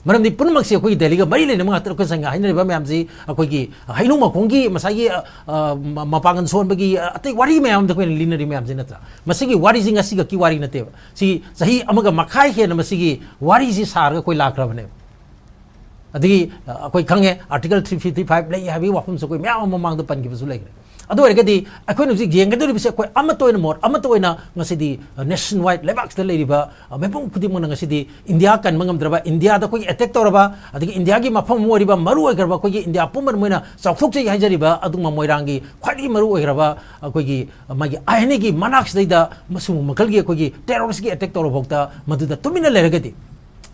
ꯃꯔꯝꯗꯤ ꯄꯨꯝꯅꯃꯛꯁꯦ ꯑꯩꯈꯣꯏꯒꯤ ꯗꯦꯜꯂꯤꯒ ꯃꯔꯤ ꯂꯩꯅꯕ ꯉꯥꯛꯇ꯫ ꯑꯩꯈꯣꯏ ꯉꯁꯥꯏ ꯍꯥꯏꯅꯔꯤꯕ ꯃꯌꯥꯝꯁꯤ ꯑꯩꯈꯣꯏꯒꯤ ꯍꯩꯅꯧ ꯃꯈꯣꯡꯒꯤ ꯉꯁꯥꯏꯒꯤ, ꯑ, ꯑ, ꯃ-, ꯃꯄꯥꯡꯒꯜ ꯁꯣꯟꯕꯒꯤ, ꯑ, ꯑꯇꯩ ꯋꯥꯔꯤ ꯃꯌꯥꯝꯗ ꯑꯩꯈꯣꯏꯅ ꯂꯤꯅꯔꯤ ꯃꯌꯥꯝꯁꯤ ꯅꯠꯇ꯭ꯔꯥ? ꯃꯁꯤꯒꯤ ꯋꯥꯔꯤꯁꯤ ꯉꯁꯤꯈꯛꯀꯤ ꯋꯥꯔꯤ ꯅꯠꯇꯦꯕ꯫ ꯁꯤ ꯆꯍꯤ ꯑꯃꯒ ꯃꯈꯥꯏ ꯍꯦꯟꯅ ꯃꯁꯤꯒꯤ ꯋꯥꯔꯤꯁꯤ ꯁꯥꯔꯒ ꯑꯩꯈꯣꯏ ꯂꯥꯛꯈ꯭ꯔꯕꯅꯦꯕ꯫ ꯑꯗꯒꯤ, ꯑ, ꯑꯩꯈꯣꯏ ꯈꯪꯉꯦ, Article three fifty five ꯂꯩ ꯍꯥꯏꯕꯒꯤ ꯋꯥꯐꯝꯁꯨ ꯑꯩꯈꯣꯏ ꯃꯌꯥꯝ ꯑꯃ ꯃꯃꯥꯡꯗ ꯄꯟꯈꯤꯕꯁꯨ ꯂꯩꯈ꯭ꯔꯦ꯫ ꯑꯗꯨ ꯑꯣꯏꯔꯒꯗꯤ ꯑꯩꯈꯣꯏꯅ ꯍꯧꯖꯤꯛ ꯌꯦꯡꯒꯗꯧꯔꯤꯕꯁꯦ ꯑꯩꯈꯣꯏ ꯑꯃꯠꯇ ꯑꯣꯏꯅ ꯃꯣꯠ ꯑꯃꯠꯇ ꯑꯣꯏꯅ ꯉꯁꯤꯗꯤ, ꯑ, nation wide ꯂꯩꯕꯥꯛꯁꯤꯗ ꯂꯩꯔꯤꯕ, ꯑ, ꯃꯤꯄꯨꯝ ꯈꯨꯗꯤꯡꯃꯛꯅ ꯉꯁꯤꯗꯤ ꯏꯟꯗꯤꯌꯥ ꯀꯟꯕ ꯉꯝꯗ꯭ꯔꯕ, ꯏꯟꯗꯤꯌꯥꯗ ꯑꯩꯈꯣꯏꯒꯤ attack ꯇꯧꯔꯕ, ꯑꯗꯒꯤ ꯏꯟꯗꯤꯌꯥꯒꯤ ꯃꯐꯝ ꯑꯃ ꯑꯣꯏꯔꯤꯕ ꯃꯔꯨ ꯑꯣꯏꯈ꯭ꯔꯕ ꯑꯩꯈꯣꯏꯒꯤ ꯏꯟꯗꯤꯌꯥ ꯄꯨꯝꯕ ꯃꯣꯏꯅ ꯆꯥꯎꯊꯣꯛꯆꯩ ꯍꯥꯏꯖꯔꯤꯕ ꯑꯗꯨꯒꯨꯝꯕ ꯃꯣꯏꯔꯥꯡꯒꯤ ꯈ꯭ꯋꯥꯏꯗꯒꯤ ꯃꯔꯨ ꯑꯣꯏꯈ꯭ꯔꯕ ꯑꯩꯈꯣꯏꯒꯤ, ꯑ, ꯃꯥꯒꯤ ꯑꯥꯏ ꯑꯦꯟ ꯑꯦꯒꯤ ꯃꯅꯥꯛꯁꯤꯗꯩꯗ ꯃꯁꯤꯒꯨꯝꯕ ꯃꯈꯜꯒꯤ ꯑꯩꯈꯣꯏꯒꯤ terroristꯀꯤ attack ꯇꯧꯔꯕ ꯐꯥꯎꯗ ꯃꯗꯨꯗ ꯇꯨꯃꯤꯟꯅ ꯂꯩꯔꯒꯗꯤ,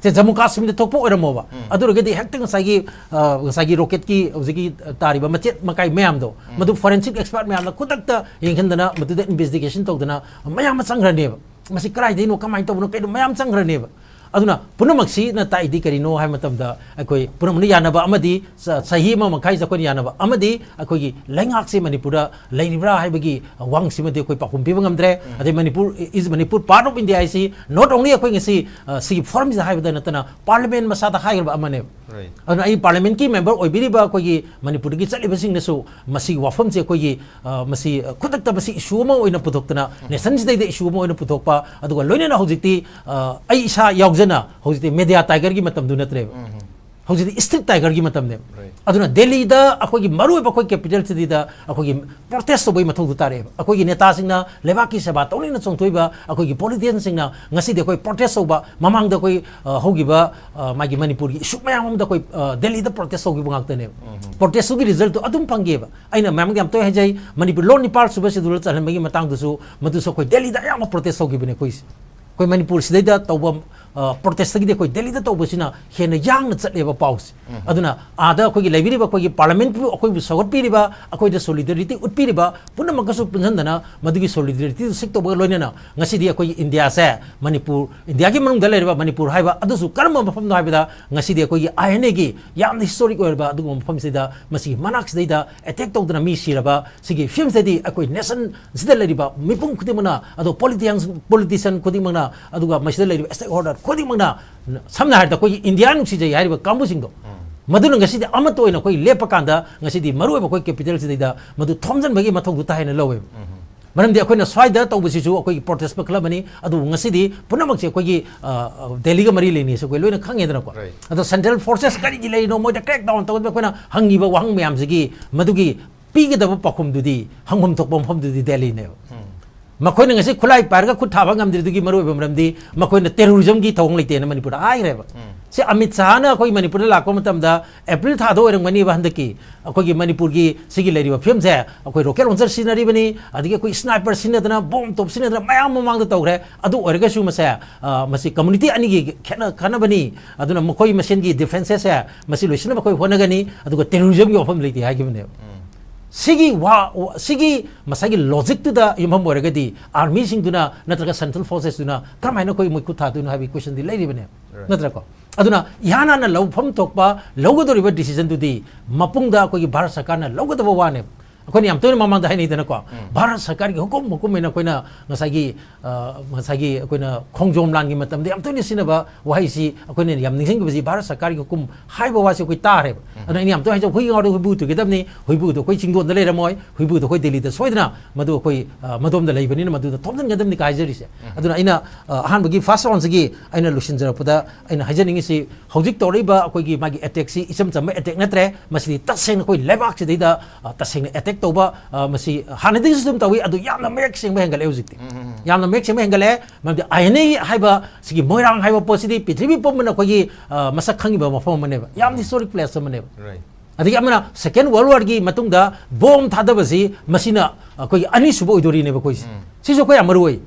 ꯁꯦ ꯖꯝꯃꯨ ꯀꯥꯁꯃꯤꯔꯗ ꯊꯣꯛꯄ ꯑꯣꯏꯔꯝꯃꯣꯕ, ꯑꯗꯨ ꯑꯣꯏꯔꯒꯗꯤ ꯍꯦꯛꯇ ꯉꯁꯥꯏꯒꯤ, ꯑ, ꯉꯁꯥꯏꯒꯤ rocketꯀꯤ ꯍꯧꯖꯤꯛꯀꯤ, ꯑ, ꯇꯥꯔꯤꯕ ꯃꯆꯦꯠ ꯃꯀꯥꯏ ꯃꯌꯥꯝꯗꯣ, ꯃꯗꯨ forensic expert ꯃꯌꯥꯝꯅ ꯈꯨꯗꯛꯇ ꯌꯦꯡꯁꯤꯟꯗꯅ ꯃꯗꯨꯗ investigation ꯇꯧꯗꯅ ꯃꯌꯥꯝ ꯑꯃ ꯆꯪꯈ꯭ꯔꯅꯦꯕ꯫ ꯃꯁꯤ ꯀꯗꯥꯏꯗꯩꯅꯣ, ꯀꯃꯥꯏꯅ ꯇꯧꯕꯅꯣ, ꯀꯩꯅꯣ, ꯃꯌꯥꯝ ꯆꯪꯈ꯭ꯔꯅꯦꯕ꯫ ꯑꯗꯨꯅ ꯄꯨꯝꯅꯃꯛꯁꯤꯅ ꯇꯥꯛꯏꯗꯤ ꯀꯔꯤꯅꯣ ꯍꯥꯏꯕ ꯃꯇꯝꯗ, ꯑꯩꯈꯣꯏ ꯄꯨꯝꯅꯃꯛꯅ ꯌꯥꯅꯕ ꯑꯃꯗꯤ ꯆ-, ꯆꯍꯤ ꯑꯃ ꯃꯈꯥꯏꯁꯦ ꯑꯩꯈꯣꯏꯅ ꯌꯥꯅꯕ ꯑꯃꯗꯤ ꯑꯩꯈꯣꯏꯒꯤ ꯂꯩꯉꯥꯛꯁꯤ ꯃꯅꯤꯄꯨꯔꯗ ꯂꯩꯔꯤꯕ꯭ꯔꯥ ꯍꯥꯏꯕꯒꯤ ꯋꯥꯍꯪꯁꯤꯃꯗꯤ ꯑꯩꯈꯣꯏ ꯄꯥꯎꯈꯨꯝ ꯄꯤꯕ ꯉꯝꯗ꯭ꯔꯦ꯫ ꯑꯗꯩ Manipur is Manipur part of India ꯍꯥꯏꯁꯤ not only ꯑꯩꯈꯣꯏ ꯉꯁꯤ, ꯑ, ꯁꯤꯒꯤ forumꯁꯤꯗ ꯍꯥꯏꯕꯗ ꯅꯠꯇꯅ parliament ꯃꯁꯥꯗ ꯍꯥꯏꯈ꯭ꯔꯕ ꯑꯃꯅꯦꯕ꯫ Right. ꯑꯗꯨꯅ ꯑꯩ parliamentꯀꯤ member ꯑꯣꯏꯕꯤꯔꯤꯕ ꯑꯩꯈꯣꯏꯒꯤ ꯃꯅꯤꯄꯨꯔꯗꯒꯤ ꯆꯠꯂꯤꯕꯁꯤꯡꯅꯁꯨ ꯃꯁꯤꯒꯤ ꯋꯥꯐꯝꯁꯤ ꯑꯩꯈꯣꯏꯒꯤ, ꯑ, ꯃꯁꯤ, ꯑ, ꯈꯨꯗꯛꯇ ꯃꯁꯤ issue ꯑꯃ ꯑꯣꯏꯅ ꯄꯨꯊꯣꯛꯇꯅ, nationꯁꯤꯗꯩꯗ issue ꯑꯃ ꯑꯣꯏꯅ ꯄꯨꯊꯣꯛꯄ, ꯑꯗꯨꯒ ꯂꯣꯏꯅꯅ ꯍꯧꯖꯤꯛꯇꯤ, ꯑ, ꯑꯩ ꯏꯁꯥ ꯌꯥꯎꯖꯅ ꯍꯧꯖꯤꯛꯇꯤ media tigerꯒꯤ ꯃꯇꯝꯗꯨ ꯅꯠꯇ꯭ꯔꯦꯕ꯫ ꯍꯧꯖꯤꯛꯇꯤ street tigerꯒꯤ ꯃꯇꯝꯅꯦꯕ꯫ Right. ꯑꯗꯨꯅ ꯗꯦꯜꯂꯤꯗ ꯑꯩꯈꯣꯏꯒꯤ ꯃꯔꯨꯑꯣꯏꯕ ꯑꯩꯈꯣꯏ capital cityꯗ ꯑꯩꯈꯣꯏꯒꯤ protest ꯇꯧꯕꯒꯤ ꯃꯊꯧꯗꯨ ꯇꯥꯔꯛꯑꯦꯕ꯫ ꯑꯩꯈꯣꯏꯒꯤ ꯅꯦꯇꯥꯁꯤꯡꯅ ꯂꯩꯕꯥꯛꯀꯤ ꯁꯦꯕꯥ ꯇꯧꯅꯤꯡꯅ ꯆꯣꯡꯊꯣꯛꯏꯕ ꯑꯩꯈꯣꯏꯒꯤ politicianꯁꯤꯡꯅ ꯉꯁꯤꯗꯤ ꯑꯩꯈꯣꯏ protest ꯇꯧꯕ, ꯃꯃꯥꯡꯗ ꯑꯩꯈꯣꯏ, ꯑ, ꯍꯧꯈꯤꯕ, ꯑ, ꯃꯥꯒꯤ ꯃꯅꯤꯄꯨꯔꯒꯤ issue ꯃꯌꯥꯝ ꯑꯃꯗ ꯑꯩꯈꯣꯏ, ꯑ, ꯗꯦꯜꯂꯤꯗ protest ꯇꯧꯈꯤꯕ ꯉꯥꯛꯇꯅꯦꯕ꯫ Protestꯇꯨꯒꯤ resultꯇꯨ ꯑꯗꯨꯝ ꯐꯪꯒꯤꯑꯕ꯫ ꯑꯩꯅ ꯃꯌꯥꯝꯒꯤ ꯌꯥꯝ ꯇꯣꯏ ꯍꯥꯏꯖꯩ, ꯃꯅꯤꯄꯨꯔ law ꯅꯤꯄꯥꯜ ꯁꯨꯕ schedule ꯆꯜꯍꯟꯕꯒꯤ ꯃꯇꯥꯡꯗꯨꯁꯨ, ꯃꯗꯨꯁꯨ ꯑꯩꯈꯣꯏ ꯗꯦꯜꯂꯤꯗ ꯑꯌꯥꯝꯕ protest ꯇꯧꯈꯤꯕꯅꯦ ꯑꯩꯈꯣꯏꯁꯦ꯫ ꯑꯩꯈꯣꯏ ꯃꯅꯤꯄꯨꯔꯁꯤꯗꯩꯗ ꯇꯧꯕ ꯄ꯭ꯔꯣꯇꯦꯁꯇꯒꯤꯗꯤ ꯑꯩꯈꯣꯏ ꯗꯦꯜꯂꯤꯗ ꯇꯧꯕꯁꯤꯅ ꯍꯦꯟꯅ ꯌꯥꯡꯅ ꯆꯠꯂꯦꯕ ꯄꯥꯎꯁꯦ꯫ ꯑꯗꯨꯅ ꯑꯥꯗ ꯑꯩꯈꯣꯏꯒꯤ ꯂꯩꯕꯤꯔꯤꯕ ꯑꯩꯈꯣꯏꯒꯤ ꯄꯥꯔꯂꯥꯃꯦꯟꯠꯄꯨ ꯑꯩꯈꯣꯏꯕꯨ ꯁꯧꯒꯠꯄꯤꯔꯤꯕ, ꯑꯩꯈꯣꯏꯗ ꯁꯣꯂꯤꯗꯔꯤꯇꯤ ꯎꯠꯄꯤꯔꯤꯕ ꯄꯨꯝꯅꯃꯛꯀꯁꯨ ꯄꯨꯟꯁꯤꯟꯗꯅ ꯃꯗꯨꯒꯤ ꯁꯣꯂꯤꯗꯔꯤꯇꯤꯗꯨ ꯁꯤꯛ ꯇꯧꯕꯒ ꯂꯣꯏꯅꯅ ꯉꯁꯤꯗꯤ ꯑꯩꯈꯣꯏꯒꯤ ꯏꯟꯗꯤꯌꯥꯁꯦ, ꯃꯅꯤꯄꯨꯔ, ꯏꯟꯗꯤꯌꯥꯒꯤ ꯃꯅꯨꯡꯗ ꯂꯩꯔꯤꯕ ꯃꯅꯤꯄꯨꯔ ꯍꯥꯏꯕ ꯑꯗꯨꯁꯨ ꯀꯔꯝꯕ ꯃꯐꯝꯅꯣ ꯍꯥꯏꯕꯗ ꯉꯁꯤꯗꯤ ꯑꯩꯈꯣꯏꯒꯤ ꯑꯥꯏ ꯑꯦꯟ ꯑꯦꯒꯤ ꯌꯥꯝꯅ ꯍꯤꯁꯇꯣꯔꯤꯛ ꯑꯣꯏꯔꯕ ꯑꯗꯨꯒꯨꯝꯕ ꯃꯐꯝꯁꯤꯗ ꯃꯁꯤꯒꯤ ꯃꯅꯥꯛꯁꯤꯗꯩꯗ ꯑꯦꯇꯦꯛ ꯇꯧꯗꯅ ꯃꯤ ꯁꯤꯔꯕ ꯁꯤꯒꯤ ꯐꯤꯕꯝꯁꯤꯗꯤ ꯑꯩꯈꯣꯏ ꯅꯦꯁꯟꯁꯤꯗ ꯂꯩꯔꯤꯕ ꯃꯤꯄꯨꯝ ꯈꯨꯗꯤꯡꯃꯛꯅ, ꯑꯗꯣ ꯄꯣꯂꯤꯇꯤꯌꯥꯟ, ꯄꯣꯂꯤꯇꯤꯁꯤꯌꯥꯟ ꯈꯨꯗꯤꯡꯃꯛꯅ, ꯑꯗꯨꯒ ꯃꯁꯤꯗ ꯂꯩꯔꯤꯕ ꯁ꯭ꯇꯦꯛ ꯍꯣꯜꯗꯔ ꯈꯨꯗꯤꯡꯃꯛꯅ, ꯁꯝꯅ ꯍꯥꯏꯔꯕꯗ ꯑꯩꯈꯣꯏꯒꯤ ꯏꯟꯗꯤꯌꯥ ꯅꯨꯡꯁꯤꯖꯩ ꯍꯥꯏꯔꯤꯕ ꯀꯥꯡꯕꯨꯁꯤꯡꯗꯣ, ꯃꯗꯨꯅ ꯉꯁꯤꯗꯤ ꯑꯃꯠꯇ ꯑꯣꯏꯅ ꯑꯩꯈꯣꯏ ꯂꯦꯞꯄ ꯀꯥꯟꯗ ꯉꯁꯤꯗꯤ ꯃꯔꯨꯑꯣꯏꯕ ꯑꯩꯈꯣꯏ ꯀꯦꯄꯤꯇꯦꯜꯁꯤꯗꯩꯗ ꯃꯗꯨ ꯊꯣꯝꯖꯤꯟꯕꯒꯤ ꯃꯊꯧꯗꯨ ꯇꯥꯏ ꯍꯥꯏꯅ ꯂꯧꯋꯦꯕ꯫ ꯃꯔꯝꯗꯤ ꯑꯩꯈꯣꯏꯅ ꯁ꯭ꯋꯥꯏꯗ ꯇꯧꯕꯁꯤꯁꯨ ꯑꯩꯈꯣꯏꯒꯤ ꯄ꯭ꯔꯣꯇꯦꯁ ꯃꯈꯜ ꯑꯃꯅꯤ꯫ ꯑꯗꯨꯕꯨ ꯉꯁꯤꯗꯤ ꯄꯨꯝꯅꯃꯛꯁꯦ ꯑꯩꯈꯣꯏꯒꯤ, ꯑ, ꯑ, ꯗꯦꯜꯂꯤꯒ ꯃꯔꯤ ꯂꯩꯅꯩꯁꯦ ꯑꯩꯈꯣꯏ ꯂꯣꯏꯅ ꯈꯪꯉꯦꯗꯅꯀꯣ꯫ Right. ꯑꯗꯣ ꯁꯦꯟꯇ꯭ꯔꯦꯜ ꯐꯣꯔꯁꯦꯁ ꯀꯔꯤꯒꯤ ꯂꯩꯔꯤꯅꯣ, ꯃꯣꯏꯗ ꯀ꯭ꯔꯦꯛ ꯗꯥꯎꯟ ꯇꯧꯒꯗꯕ ꯑꯩꯈꯣꯏꯅ ꯍꯪꯉꯤꯕ ꯋꯥꯍꯪ ꯃꯌꯥꯝꯁꯤꯒꯤ ꯃꯗꯨꯒꯤ ꯄꯤꯒꯗꯕ ꯄꯥꯎꯈꯨꯝꯗꯨꯗꯤ, ꯍꯪꯐꯝ ꯊꯣꯛꯄ ꯃꯐꯝꯗꯨꯗꯤ ꯗꯦꯜꯂꯤꯅꯦꯕ꯫ ꯃꯈꯣꯏꯅ ꯉꯁꯤ ꯈꯨꯠꯂꯥꯏ ꯄꯥꯏꯔꯒ ꯈꯨꯠ ꯊꯥꯕ ꯉꯝꯗ꯭ꯔꯤꯗꯨꯒꯤ ꯃꯔꯨꯑꯣꯏꯕ ꯃꯔꯝꯗꯤ ꯃꯈꯣꯏꯅ ꯇꯦꯔꯣꯔꯤꯖꯝꯒꯤ ꯊꯧꯑꯣꯡ ꯂꯩꯇꯦꯅ ꯃꯅꯤꯄꯨꯔꯗ ꯍꯥꯏꯈ꯭ꯔꯦꯕ꯫ ꯁꯤ ꯑꯃꯤꯠ ꯁꯥꯍꯅ ꯑꯩꯈꯣꯏ ꯃꯅꯤꯄꯨꯔꯗ ꯂꯥꯛꯄ ꯃꯇꯝꯗ ꯑꯦꯄ꯭ꯔꯤꯜ ꯊꯥꯗ ꯑꯣꯏꯔꯝꯒꯅꯤꯕ ꯍꯟꯗꯛꯀꯤ ꯑꯩꯈꯣꯏꯒꯤ ꯃꯅꯤꯄꯨꯔꯒꯤ ꯁꯤꯒꯤ ꯂꯩꯔꯤꯕ ꯐꯤꯕꯝꯁꯦ, ꯑꯩꯈꯣꯏ ꯔꯣꯀꯦꯠ ꯂꯣꯟꯆꯔ ꯁꯤꯖꯤꯟꯅꯔꯤꯕꯅꯤ, ꯑꯗꯒꯤ ꯑꯩꯈꯣꯏ ꯁ꯭ꯅꯥꯏꯄꯔ ꯁꯤꯖꯤꯟꯅꯗꯅ, ꯕꯣꯝ ꯇꯣꯞ ꯁꯤꯖꯤꯟꯅꯗꯅ ꯃꯌꯥꯝ ꯃꯃꯥꯡꯗ ꯇꯧꯈ꯭ꯔꯦ꯫ ꯑꯗꯨ ꯑꯣꯏꯔꯒꯁꯨ ꯃꯁꯦ, ꯑ, ꯃꯁꯤ ꯀꯝꯃꯨꯅꯤꯇꯤ ꯑꯅꯤꯒꯤ ꯈꯦꯠꯅ ꯈꯟꯅꯕꯅꯤ꯫ ꯑꯗꯨꯅ ꯃꯈꯣꯏ ꯃꯁꯦꯟꯒꯤ ꯗꯤꯐ꯭ꯔꯦꯟꯁꯦꯁꯁꯦ ꯃꯁꯤ ꯂꯣꯏꯁꯤꯟꯅꯕ ꯑꯩꯈꯣꯏ ꯍꯣꯠꯅꯒꯅꯤ꯫ ꯑꯗꯨꯒ ꯇꯦꯔꯣꯔꯤꯖꯝꯒꯤ ꯋꯥꯐꯝ ꯂꯩꯇꯦ ꯍꯥꯏꯈꯤꯕꯅꯦꯕ꯫ ꯁꯤꯒꯤ ꯋꯥ, ꯋꯥ-, ꯁꯤꯒꯤ ꯉꯁꯥꯏꯒꯤ ꯂꯣꯖꯤꯛꯇꯨꯗ ꯌꯨꯝꯐꯝ ꯑꯣꯏꯔꯒꯗꯤ ꯑꯥꯔꯃꯤꯁꯤꯡꯗꯨꯅ ꯅꯠꯇ꯭ꯔꯒ ꯁꯦꯟꯇ꯭ꯔꯦꯜ ꯐꯣꯔꯁꯦꯁꯇꯨꯅ ꯀꯔꯝꯍꯥꯏꯅ ꯑꯩꯈꯣꯏ ꯃꯣꯏ ꯈꯨꯠ ꯊꯥꯗꯣꯏꯅꯣ ꯍꯥꯏꯕꯒꯤ ꯀꯣꯏꯁꯟꯗꯤ ꯂꯩꯔꯤꯕꯅꯦ꯫ ꯅꯠꯇ꯭ꯔꯀꯣ? ꯑꯗꯨꯅ ꯏꯍꯥꯟ ꯍꯥꯟꯅ ꯂꯧꯐꯝ ꯊꯣꯛꯄ ꯂꯧꯒꯗꯧꯔꯤꯕ ꯗꯤꯁꯤꯖꯟꯗꯨꯗꯤ ꯃꯄꯨꯡꯗ ꯑꯩꯈꯣꯏꯒꯤ ꯚꯥꯔꯠ ꯁꯔꯀꯥꯔꯅ ꯂꯧꯒꯗꯕ ꯋꯥꯅꯦꯕ꯫ ꯑꯩꯈꯣꯏꯅ ꯌꯥꯝ ꯇꯣꯏꯅ ꯃꯃꯥꯡꯗ ꯍꯥꯏꯅꯩꯗꯅꯀꯣ, ꯚꯥꯔꯠ ꯁꯔꯀꯥꯔꯒꯤ ꯍꯨꯀꯨꯝ ꯍꯨꯀꯨꯝ ꯍꯥꯏꯅ ꯑꯩꯈꯣꯏꯅ ꯉꯁꯥꯏꯒꯤ, ꯑ, ꯉꯁꯥꯏꯒꯤ ꯑꯩꯈꯣꯏꯅ ꯈꯣꯡꯖꯣꯝ ꯂꯥꯟꯒꯤ ꯃꯇꯝꯗ ꯌꯥꯝ ꯇꯣꯏꯅ ꯁꯤꯖꯤꯟꯅꯕ ꯋꯥꯍꯩꯁꯤ ꯑꯩꯈꯣꯏꯅ ꯌꯥꯝ ꯅꯤꯡꯁꯤꯡꯈꯤꯕꯁꯤ ꯚꯥꯔꯠ ꯁꯔꯀꯥꯔꯒꯤ ꯍꯨꯀꯨꯝ ꯍꯥꯏꯕ ꯋꯥꯁꯤ ꯑꯩꯈꯣꯏ ꯇꯥꯔꯦꯕ꯫ ꯑꯗꯨꯅ ꯑꯩꯅ ꯌꯥꯝ ꯇꯣꯏꯅ ꯍꯥꯏꯖꯕ, ꯍꯨꯏ ꯉꯥꯎꯔꯗꯤ ꯍꯨꯏꯕꯨ ꯇꯨꯒꯗꯕꯅꯤ, ꯍꯨꯏꯕꯨꯗꯣ ꯑꯩꯈꯣꯏ ꯆꯤꯡꯗꯣꯟꯗ ꯂꯩꯔꯝꯃꯣꯏ, ꯍꯨꯏꯕꯨꯗꯣ ꯑꯩꯈꯣꯏ ꯗꯦꯜꯂꯤꯗ ꯁꯣꯏꯗꯅ ꯃꯗꯨ ꯑꯩꯈꯣꯏ, ꯑ, ꯃꯗꯣꯝꯗ ꯂꯩꯕꯅꯤꯅ ꯃꯗꯨꯗ ꯊꯣꯝꯖꯤꯟꯒꯗꯕꯅꯤ ꯀꯥꯏ ꯍꯥꯏꯖꯔꯤꯁꯦ꯫ ꯑꯗꯨꯅ ꯑꯩꯅ, ꯑ, ꯑꯍꯥꯟꯕꯒꯤ ꯐꯥꯔꯁ ꯔꯥꯎꯟꯁꯤꯒꯤ ꯑꯩꯅ ꯂꯣꯏꯁꯤꯟꯖꯔꯛꯄꯗ ꯑꯩꯅ ꯍꯥꯏꯖꯅꯤꯡꯉꯤꯁꯤ, ꯍꯧꯖꯤꯛ ꯇꯧꯔꯛꯏꯕ ꯑꯩꯈꯣꯏꯒꯤ ꯃꯥꯒꯤ ꯑꯦꯇꯦꯛꯁꯤ ꯏꯆꯝ ꯆꯝꯕ ꯑꯦꯇꯦꯛ ꯅꯠꯇ꯭ꯔꯦ꯫ ꯃꯁꯤꯗꯤ ꯇꯁꯦꯡꯅ ꯑꯩꯈꯣꯏ ꯂꯩꯕꯥꯛꯁꯤꯗꯩꯗ, ꯑ, ꯇꯁꯦꯡꯅ ꯑꯦꯇꯦꯛ ꯇꯧꯕ, ꯑ, ꯃꯁꯤ ꯍꯥꯟꯅꯗꯒꯤꯁꯨ ꯑꯗꯨꯝ ꯇꯧꯏ, ꯑꯗꯨ ꯌꯥꯝꯅ ꯃꯌꯦꯛ ꯁꯦꯡꯕ ꯍꯦꯟꯒꯠꯂꯦ ꯍꯧꯖꯤꯛꯇꯤ꯫ ꯌꯥꯝꯅ ꯃꯌꯦꯛ ꯁꯦꯡꯕ ꯍꯦꯟꯒꯠꯂꯦ꯫ ꯃꯔꯝꯗꯤ ꯑꯥꯏ ꯑꯦꯟ ꯑꯦ ꯍꯥꯏꯕ ꯁꯤꯒꯤ ꯃꯣꯏꯔꯥꯡ ꯍꯥꯏꯕ ꯄꯣꯠꯁꯤꯗꯤ ꯄ꯭ꯔꯤꯊꯤꯕꯤ ꯄꯨꯝꯕꯅ ꯑꯩꯈꯣꯏꯒꯤ, ꯑ, ꯃꯁꯛ ꯈꯪꯉꯤꯕ ꯃꯐꯝ ꯑꯃꯅꯦꯕ, ꯌꯥꯝꯅ ꯍꯤꯁꯇꯣꯔꯤꯛ ꯄ꯭ꯂꯦꯁ ꯑꯃꯅꯦꯕ꯫ Right. ꯑꯗꯒꯤ ꯑꯃꯅ ꯁꯦꯀꯦꯟ ꯋꯥꯔꯜ ꯋꯥꯔꯒꯤ ꯃꯇꯨꯡꯗ ꯕꯣꯝ ꯊꯥꯗꯕꯁꯤ ꯃꯁꯤꯅ ꯑꯩꯈꯣꯏꯒꯤ ꯑꯅꯤꯁꯨꯕ ꯑꯣꯏꯗꯣꯔꯤꯅꯦꯕ ꯑꯩꯈꯣꯏꯁꯦ꯫ ꯁꯤꯁꯨ ꯑꯩꯈꯣꯏ ꯌꯥꯝ ꯃꯔꯨ ꯑꯣꯏ꯫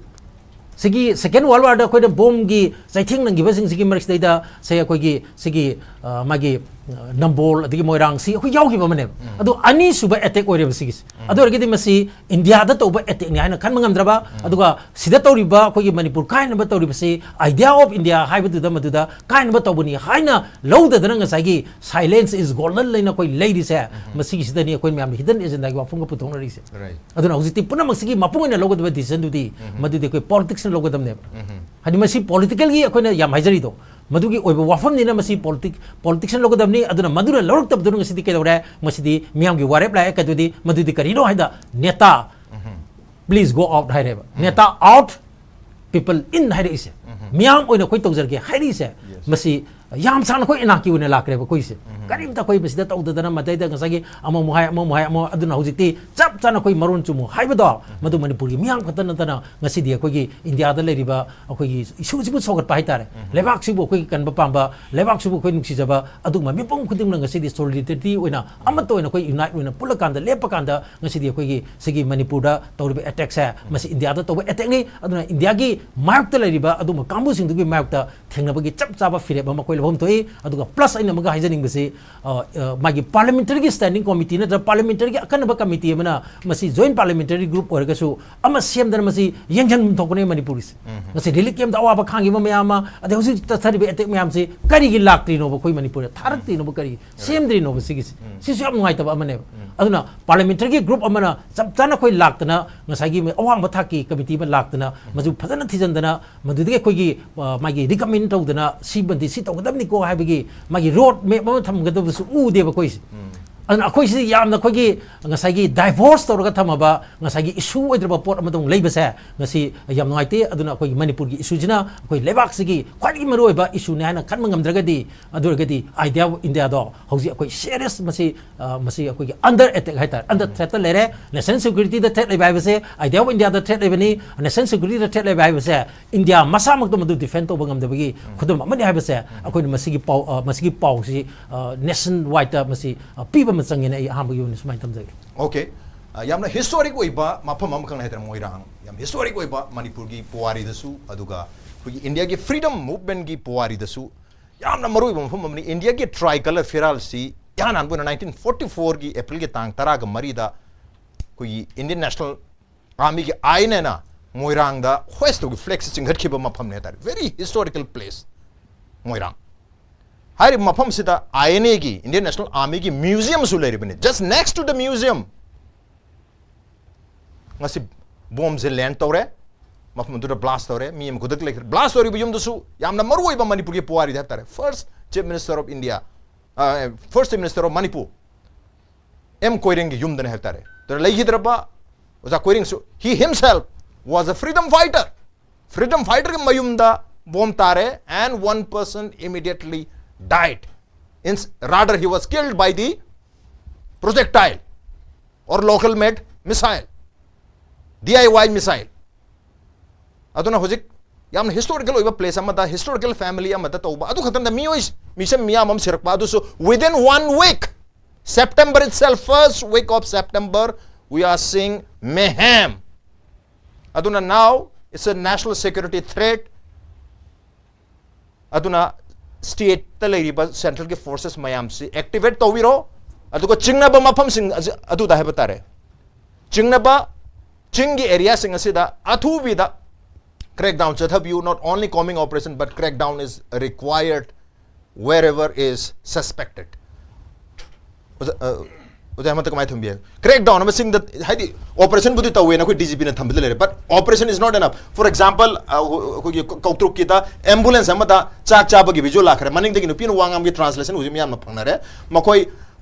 ꯁꯤꯒꯤ Second World War ꯗ ꯑꯩꯈꯣꯏꯅ ꯕꯣꯝꯒꯤ ꯆꯩꯊꯦꯡ ꯅꯪꯈꯤꯕꯁꯤꯡꯁꯤꯒꯤ ꯃꯔꯛꯁꯤꯗꯩꯗ ꯁꯦ ꯑꯩꯈꯣꯏꯒꯤ ꯁꯤꯒꯤ ꯑ, ꯃꯥꯒꯤ ꯑ, ꯅꯝꯕꯣꯜ ꯑꯗꯒꯤ ꯃꯣꯏꯔꯥꯡꯁꯤ ꯑꯩꯈꯣꯏ ꯌꯥꯎꯈꯤꯕ ꯑꯃꯅꯦꯕ꯫ ꯑꯗꯣ ꯑꯅꯤꯁꯨꯕ ꯑꯦꯇꯦꯛ ꯑꯣꯏꯔꯦꯕ ꯁꯤꯒꯤꯁꯦ꯫ ꯑꯗꯨ ꯑꯣꯏꯔꯒꯗꯤ ꯃꯁꯤ ꯏꯟꯗꯤꯌꯥꯗ ꯇꯧꯕ ꯑꯦꯇꯦꯛꯅꯤ ꯍꯥꯏꯅ ꯈꯟꯕ ꯉꯝꯗ꯭ꯔꯕ, ꯑꯗꯨꯒ ꯁꯤꯗ ꯇꯧꯔꯤꯕ ꯑꯩꯈꯣꯏꯒꯤ ꯃꯅꯤꯄꯨꯔ ꯀꯥꯏꯅꯕ ꯇꯧꯔꯤꯕꯁꯤ idea of India ꯍꯥꯏꯕꯗꯨꯗ ꯃꯗꯨꯗ ꯀꯥꯏꯅꯕ ꯇꯧꯕꯅꯤ ꯍꯥꯏꯅ ꯂꯧꯗꯗꯅ ꯉꯁꯥꯏꯒꯤ silence is golden ꯂꯩꯅ ꯑꯩꯈꯣꯏ ꯂꯩꯔꯤꯁꯦ꯫ ꯃꯁꯤꯒꯤꯁꯤꯗꯅꯤ ꯑꯩꯈꯣꯏ ꯃꯌꯥꯝꯅ hidden agenda ꯒꯤ ꯋꯥꯐꯝꯒ ꯄꯨꯊꯣꯛꯅꯔꯤꯁꯦ꯫ Right. ꯑꯗꯨꯅ ꯍꯧꯖꯤꯛꯇꯤ ꯄꯨꯝꯅꯃꯛꯁꯤꯒꯤ ꯃꯄꯨꯡ ꯑꯣꯏꯅ ꯂꯧꯒꯗꯕ decision ꯗꯨꯗꯤ ꯃꯗꯨꯗꯤ ꯑꯩꯈꯣꯏ politics ꯅ ꯂꯧꯒꯗꯕꯅꯦꯕ꯫ ꯍꯥꯏꯗꯤ ꯃꯁꯤ political ꯒꯤ ꯑꯩꯈꯣꯏꯅ ꯌꯥꯝ ꯍꯥꯏꯖꯔꯤꯗꯣ ꯃꯗꯨꯒꯤ ꯑꯣꯏꯕ ꯋꯥꯐꯝꯅꯤꯅ ꯃꯁꯤ politic politics ꯅ ꯂꯧꯒꯗꯕꯅꯤ꯫ ꯑꯗꯨꯅ ꯃꯗꯨꯅ ꯂꯧꯔꯛꯇꯕꯗꯨꯅ ꯉꯁꯤꯗꯤ ꯀꯩꯗꯧꯔꯦ? ꯃꯁꯤꯗꯤ ꯃꯤꯌꯥꯝꯒꯤ ꯋꯥꯔꯦꯞ ꯂꯥꯛꯑꯦ꯫ ꯀꯩꯗꯧꯗꯤ ꯃꯗꯨꯗꯤ ꯀꯔꯤꯅꯣ ꯍꯥꯏꯗ, "ꯅꯦꯇꯥ, please go out" ꯍꯥꯏꯔꯦꯕ꯫ "ꯅꯦꯇꯥ out, people in" ꯍꯥꯏꯔꯛꯏꯁꯦ꯫ ꯃꯤꯌꯥꯝ ꯑꯣꯏꯅ ꯑꯩꯈꯣꯏ ꯇꯧꯖꯔꯒꯦ ꯍꯥꯏꯔꯛꯏꯁꯦ꯫ ꯃꯁꯤ ꯌꯥꯝ ꯁꯥꯡꯅ ꯑꯩꯈꯣꯏ ꯏꯅꯥꯛꯀꯤ ꯑꯣꯏꯅ ꯂꯥꯛꯈ꯭ꯔꯦꯕ ꯑꯩꯈꯣꯏꯁꯦ꯫ ꯀꯔꯤꯝꯇ ꯑꯩꯈꯣꯏ ꯃꯁꯤꯗ ꯇꯧꯗꯗꯅ ꯃꯇꯩꯗ ꯉꯁꯥꯏꯒꯤ ꯑꯃꯃꯨꯛ ꯍꯥꯏ, ꯑꯃꯃꯨꯛ ꯍꯥꯏ, ꯑꯃꯃꯨꯛ, ꯑꯗꯨꯅ ꯍꯧꯖꯤꯛꯇꯤ ꯆꯞ ꯆꯥꯅ ꯑꯩꯈꯣꯏ ꯃꯔꯣꯟ ꯆꯨꯝꯃꯨ ꯍꯥꯏꯕꯗꯣ ꯃꯗꯨ ꯃꯅꯤꯄꯨꯔꯒꯤ ꯃꯤꯌꯥꯝ ꯈꯛꯇ ꯅꯠꯇꯅ ꯉꯁꯤꯗꯤ ꯑꯩꯈꯣꯏꯒꯤ ꯏꯟꯗꯤꯌꯥꯗ ꯂꯩꯔꯤꯕ ꯑꯩꯈꯣꯏꯒꯤ ꯏꯁꯨꯁꯤꯕꯨ ꯁꯧꯒꯠꯄ ꯍꯥꯏꯇꯥꯔꯦ꯫ ꯂꯩꯕꯥꯛꯁꯤꯕꯨ ꯑꯩꯈꯣꯏꯒꯤ ꯀꯟꯕ ꯄꯥꯝꯕ, ꯂꯩꯕꯥꯛꯁꯤꯕꯨ ꯑꯩꯈꯣꯏ ꯅꯨꯡꯁꯤꯖꯕ, ꯑꯗꯨꯒꯨꯝꯕ ꯃꯤꯄꯨꯝ ꯈꯨꯗꯤꯡꯃꯛꯅ ꯉꯁꯤꯗꯤ solidarity ꯑꯣꯏꯅ ꯑꯃꯠꯇ ꯑꯣꯏꯅ ꯑꯩꯈꯣꯏ unite ꯑꯣꯏꯅ ꯄꯨꯜꯂꯀꯥꯟꯗ, ꯂꯦꯞꯄꯀꯥꯟꯗ ꯉꯁꯤꯗꯤ ꯑꯩꯈꯣꯏꯒꯤ ꯁꯤꯒꯤ ꯃꯅꯤꯄꯨꯔꯗ ꯇꯧꯔꯤꯕ attack ꯁꯦ ꯃꯁꯤ ꯏꯟꯗꯤꯌꯥꯗ ꯇꯧꯕ attack ꯅꯤ꯫ ꯑꯗꯨꯅ ꯏꯟꯗꯤꯌꯥꯒꯤ ꯃꯥꯌꯣꯛꯇ ꯂꯩꯔꯤꯕ ꯑꯗꯨꯒꯨꯝꯕ ꯀꯥꯡꯕꯨꯁꯤꯡꯗꯨꯒꯤ ꯃꯥꯌꯣꯛꯇ ꯊꯦꯡꯅꯕꯒꯤ ꯆꯞ ꯆꯥꯕ ꯐꯤꯔꯦꯞ ꯑꯃ ꯑꯩꯈꯣꯏ ꯂꯧꯐꯝ ꯊꯣꯛꯏ꯫ ꯑꯗꯨꯒ plus ꯑꯩꯅ ꯑꯃꯒ ꯍꯥꯏꯖꯅꯤꯡꯕꯁꯤ, ꯑ, ꯑ, ꯃꯥꯒꯤ parliamentary ꯒꯤ standing committee ꯅꯠꯇ꯭ꯔꯒ parliamentary ꯒꯤ ꯑꯀꯟꯅꯕ committee ꯑꯃꯅ ꯃꯁꯤ joint parliamentary group ꯑꯣꯏꯔꯒꯁꯨ ꯑꯃ ꯁꯦꯝꯗꯅ ꯃꯁꯤ ꯌꯦꯡꯁꯤꯟꯐꯝ ꯊꯣꯛꯄꯅꯦ ꯃꯅꯤꯄꯨꯔꯒꯤꯁꯦ꯫ ꯉꯁꯤ relief camp ꯇ ꯑꯋꯥꯕ ꯈꯥꯡꯈꯤꯕ ꯃꯌꯥꯝ ꯑꯃ, ꯑꯗꯩ ꯍꯧꯖꯤꯛ ꯆꯠꯊꯔꯤꯕ attack ꯃꯌꯥꯝꯁꯤ ꯀꯔꯤꯒꯤ ꯂꯥꯛꯇ꯭ꯔꯤꯅꯣꯕ ꯑꯩꯈꯣꯏ ꯃꯅꯤꯄꯨꯔꯗ? ꯊꯥꯔꯛꯇ꯭ꯔꯤꯅꯣꯕ ꯀꯔꯤꯒꯤ? ꯁꯦꯝꯗ꯭ꯔꯤꯅꯣꯕ ꯁꯤꯒꯤꯁꯦ? ꯁꯤꯁꯨ ꯌꯥꯝ ꯅꯨꯡꯉꯥꯏꯇꯕ ꯑꯃꯅꯦꯕ꯫ ꯑꯗꯨꯅ parliamentary ꯒꯤ group ꯑꯃꯅ ꯆꯞ ꯆꯥꯅ ꯑꯩꯈꯣꯏ ꯂꯥꯛꯇꯅ ꯉꯁꯥꯏꯒꯤ ꯑꯋꯥꯡꯕ ꯊꯥꯛꯀꯤ committee ꯑꯃ ꯂꯥꯛꯇꯅ ꯃꯗꯨ ꯐꯖꯅ ꯊꯤꯖꯤꯟꯗꯅ ꯃꯗꯨꯗꯒꯤ ꯑꯩꯈꯣꯏꯒꯤ, ꯑ, ꯃꯥꯒꯤ recommend ꯇꯧꯗꯅ ꯁꯤꯃꯗꯤ ꯁꯤ ꯇꯧꯒꯗꯕꯅꯤꯀꯣ ꯍꯥꯏꯕꯒꯤ ꯃꯥꯒꯤ road map ꯑꯃ ꯊꯝꯒꯗꯕꯁꯨ ꯎꯗꯦꯕ ꯑꯩꯈꯣꯏꯁꯦ꯫ ꯑꯗꯨꯅ ꯑꯩꯈꯣꯏꯁꯤ ꯌꯥꯝꯅ ꯑꯩꯈꯣꯏꯒꯤ ꯉꯁꯥꯏꯒꯤ divulge ꯇꯧꯔꯒ ꯊꯝꯃꯕ ꯉꯁꯥꯏꯒꯤ issue ꯑꯣꯏꯗ꯭ꯔꯕ ꯄꯣꯠ ꯑꯃꯗꯧ ꯂꯩꯕꯁꯦ ꯉꯁꯤ ꯌꯥꯝ ꯅꯨꯡꯉꯥꯏꯇꯦ꯫ ꯑꯗꯨꯅ ꯑꯩꯈꯣꯏꯒꯤ ꯃꯅꯤꯄꯨꯔꯒꯤ issue ꯁꯤꯅ ꯑꯩꯈꯣꯏ ꯂꯩꯕꯥꯛꯁꯤꯒꯤ ꯈ꯭ꯋꯥꯏꯗꯒꯤ ꯃꯔꯨꯑꯣꯏꯕ issue ꯅꯤ ꯍꯥꯏꯅ ꯈꯟꯕ ꯉꯝꯗ꯭ꯔꯒꯗꯤ, ꯑꯗꯨ ꯑꯣꯏꯔꯒꯗꯤ idea of India ꯗꯣ ꯍꯧꯖꯤꯛ ꯑꯩꯈꯣꯏ serious ꯃꯁꯤ, ꯑ, ꯃꯁꯤ ꯑꯩꯈꯣꯏꯒꯤ under attack ꯍꯥꯏꯇꯥꯔꯦ, under threat ꯇ ꯂꯩꯔꯦ꯫ National security ꯗ threat ꯂꯩꯕ ꯍꯥꯏꯕꯁꯦ idea of India the threat ꯂꯩꯕꯅꯤ꯫ National security ꯗ threat ꯂꯩꯕ ꯍꯥꯏꯕꯁꯦ ꯏꯟꯗꯤꯌꯥ ꯃꯁꯥꯃꯛꯇ ꯃꯗꯨ defend ꯇꯧꯕ ꯉꯝꯗꯕꯒꯤ ꯈꯨꯗꯝ ꯑꯃꯅꯤ ꯍꯥꯏꯕꯁꯦ ꯑꯩꯈꯣꯏꯅ ꯃꯁꯤꯒꯤ ꯄꯥꯎ, ꯑ, ꯃꯁꯤꯒꯤ ꯄꯥꯎꯁꯤ, ꯑ, nation wide ꯇ ꯃꯁꯤ, ꯑ, ꯄꯤꯕ ꯑꯃ ꯆꯪꯉꯦꯅ ꯑꯩ ꯑꯍꯥꯟꯕꯒꯤ ꯑꯣꯏꯅ ꯁꯨꯃꯥꯏꯅ ꯊꯝꯖꯒꯦ꯫ Okay. ꯑ, ꯌꯥꯝꯅ ꯍꯤꯁꯇꯣꯔꯤꯛ ꯑꯣꯏꯕ ꯃꯐꯝ ꯑꯃꯈꯛꯅꯤ ꯍꯥꯏꯇꯥꯔꯦ ꯃꯣꯏꯔꯥꯡ꯫ ꯌꯥꯝ ꯍꯤꯁꯇꯣꯔꯤꯛ ꯑꯣꯏꯕ ꯃꯅꯤꯄꯨꯔꯒꯤ ꯄꯨꯋꯥꯔꯤꯗꯁꯨ, ꯑꯗꯨꯒ ꯑꯩꯈꯣꯏꯒꯤ ꯏꯟꯗꯤꯌꯥꯒꯤ ꯐ꯭ꯔꯤꯗꯝ ꯃꯨꯚꯃꯦꯟꯠꯀꯤ ꯄꯨꯋꯥꯔꯤꯗꯁꯨ ꯌꯥꯝꯅ ꯃꯔꯨꯑꯣꯏꯕ ꯃꯐꯝ ꯑꯃꯅꯤ꯫ ꯏꯟꯗꯤꯌꯥꯒꯤ ꯇ꯭ꯔꯥꯏ ꯀꯂꯔ ꯐꯤꯔꯥꯜꯁꯤ ꯏꯍꯥꯟ ꯍꯥꯟꯕ ꯑꯣꯏꯅ ꯅꯥꯏꯟꯇꯤꯟ ꯐꯣꯔꯇꯤ ꯐꯣꯔꯒꯤ ꯑꯦꯄ꯭ꯔꯤꯜꯒꯤ ꯇꯥꯡ ꯇꯔꯥꯒ ꯃꯔꯤꯗ ꯑꯩꯈꯣꯏꯒꯤ ꯏꯟꯗꯤꯌꯟ ꯅꯦꯁꯅꯦꯜ ꯑꯥꯔꯃꯤꯒꯤ ꯑꯥꯏ ꯑꯦꯟ ꯑꯦꯅ ꯃꯣꯏꯔꯥꯡꯗ ꯍꯣꯏꯁ ꯇꯧꯒꯤ ꯐ꯭ꯂꯦꯛꯁꯤ ꯆꯤꯡꯈꯠꯈꯤꯕ ꯃꯐꯝꯅꯤ ꯍꯥꯏꯇꯥꯔꯦ꯫ Very historical place ꯃꯣꯏꯔꯥꯡ꯫ ꯍꯥꯏꯔꯤꯕ ꯃꯐꯝꯁꯤꯗ ꯑꯥꯏ ꯑꯦꯟ ꯑꯦꯒꯤ, ꯏꯟꯗꯤꯌꯟ ꯅꯦꯁꯅꯦꯜ ꯑꯥꯔꯃꯤꯒꯤ ꯃ꯭ꯌꯨꯖꯤꯌꯝꯁꯨ ꯂꯩꯔꯤꯕꯅꯤ꯫ Just next to the museum ꯉꯁꯤ ꯕꯣꯝꯁꯦ ꯂꯦꯟ ꯇꯧꯔꯦ, ꯃꯐꯝ ꯑꯗꯨꯗ ꯕ꯭ꯂꯥꯁ ꯇꯧꯔꯦ, ꯃꯤ ꯑꯃ ꯈꯨꯗꯛꯇ ꯂꯩꯈ꯭ꯔꯦ꯫ ꯕ꯭ꯂꯥꯁ ꯇꯧꯔꯤꯕ ꯌꯨꯝꯗꯨꯁꯨ ꯌꯥꯝꯅ ꯃꯔꯨ ꯑꯣꯏꯕ ꯃꯅꯤꯄꯨꯔꯒꯤ ꯄꯨꯋꯥꯔꯤꯗ ꯍꯥꯏꯕ ꯇꯥꯔꯦ꯫ First Chief Minister of India, first Chief Minister of Manipur, M ꯀꯣꯏꯔꯦꯡꯒꯤ ꯌꯨꯝꯗꯅꯦ ꯍꯥꯏꯕ ꯇꯥꯔꯦ꯫ ꯑꯗꯨꯅ ꯂꯩꯈꯤꯗ꯭ꯔꯕ ꯑꯣꯖꯥ ꯀꯣꯏꯔꯦꯡꯁꯨ, he himself was a freedom fighter. Freedom fighterꯒꯤ ꯃꯌꯨꯝꯗ ꯕꯣꯝ ꯇꯥꯔꯦ, and one person immediately died. In, rather, he was killed by the projectile or local made missile, D I Y missile. ꯑꯗꯨꯅ ꯍꯧꯖꯤꯛ ꯌꯥꯝꯅ ꯍꯤꯁꯇꯣꯔꯤꯀꯦꯜ ꯑꯣꯏꯕ ꯄ꯭ꯂꯦꯁ ꯑꯃꯗ, historical family ꯑꯃꯗ ꯇꯧꯕ, ꯑꯗꯨ ꯈꯛꯇꯪꯗ ꯃꯤꯑꯣꯏ, ꯃꯤꯁꯝ ꯃꯤꯌꯥꯝ ꯑꯃ ꯁꯤꯔꯛꯄ ꯑꯗꯨꯁꯨ within one week, September itself, first week of September, we are seeing mayhem. ꯑꯗꯨꯅ now it's a national security threat. ꯑꯗꯨꯅ ꯁ꯭ꯇꯦꯠꯇ ꯂꯩꯔꯤꯕ ꯁꯦꯟꯇ꯭ꯔꯦꯜꯒꯤ ꯐꯣꯔꯁꯦꯁ ꯃꯌꯥꯝꯁꯤ ꯑꯦꯛꯇꯤꯚꯦꯠ ꯇꯧꯕꯤꯔꯣ, ꯑꯗꯨꯒ ꯆꯤꯡꯅꯕ ꯃꯐꯝꯁꯤꯡ ꯑꯁꯤ, ꯑꯗꯨꯗ ꯍꯥꯏꯕ ꯇꯥꯔꯦ, ꯆꯤꯡꯅꯕ ꯆꯤꯡꯒꯤ ꯑꯦꯔꯤꯌꯥꯁꯤꯡ ꯑꯁꯤꯗ ꯑꯊꯨꯕꯤꯗ crackdown ꯆꯠꯊꯕꯤꯌꯨ꯫ Not only combing operation, but crackdown is required wherever is suspected. ꯑꯣꯖꯥ, ꯑ, ꯑꯣꯖꯥ ꯍꯦꯃꯟꯇ, ꯀꯃꯥꯏꯅ ꯊꯝꯕꯤ? ꯀ꯭ꯔꯦꯛ ꯗꯥꯎꯟ ꯑꯃ ꯆꯤꯡꯗ, ꯍꯥꯏꯗꯤ, ꯑꯣꯄꯔꯦꯁꯟꯕꯨꯗꯤ ꯇꯧꯋꯦꯅ ꯑꯩꯈꯣꯏ ꯗꯤ ꯖꯤ ꯄꯤꯅ ꯊꯝꯕꯗ ꯂꯩꯔꯦ, but operation is not enough. For example, ꯑ, ꯑꯩꯈꯣꯏꯒꯤ ꯀꯧꯇ꯭ꯔꯨꯛꯀꯤꯗ ꯑꯦꯝꯕꯨꯂꯦꯟꯁ ꯑꯃꯗ ꯆꯥꯛ ꯆꯥꯕꯒꯤ ꯚꯤꯖꯨꯑꯦꯜ ꯂꯥꯛꯈ꯭ꯔꯦ, ꯃꯅꯤꯡꯗꯒꯤ ꯅꯨꯄꯤ ꯑꯃꯅ ꯋꯥ ꯉꯥꯡꯕꯒꯤ ꯇ꯭ꯔꯥꯟꯁꯂꯦꯁꯟ ꯍꯧꯖꯤꯛ ꯃꯤꯌꯥꯝꯅ ꯐꯪꯅꯔꯦ꯫ ꯃꯈꯣꯏ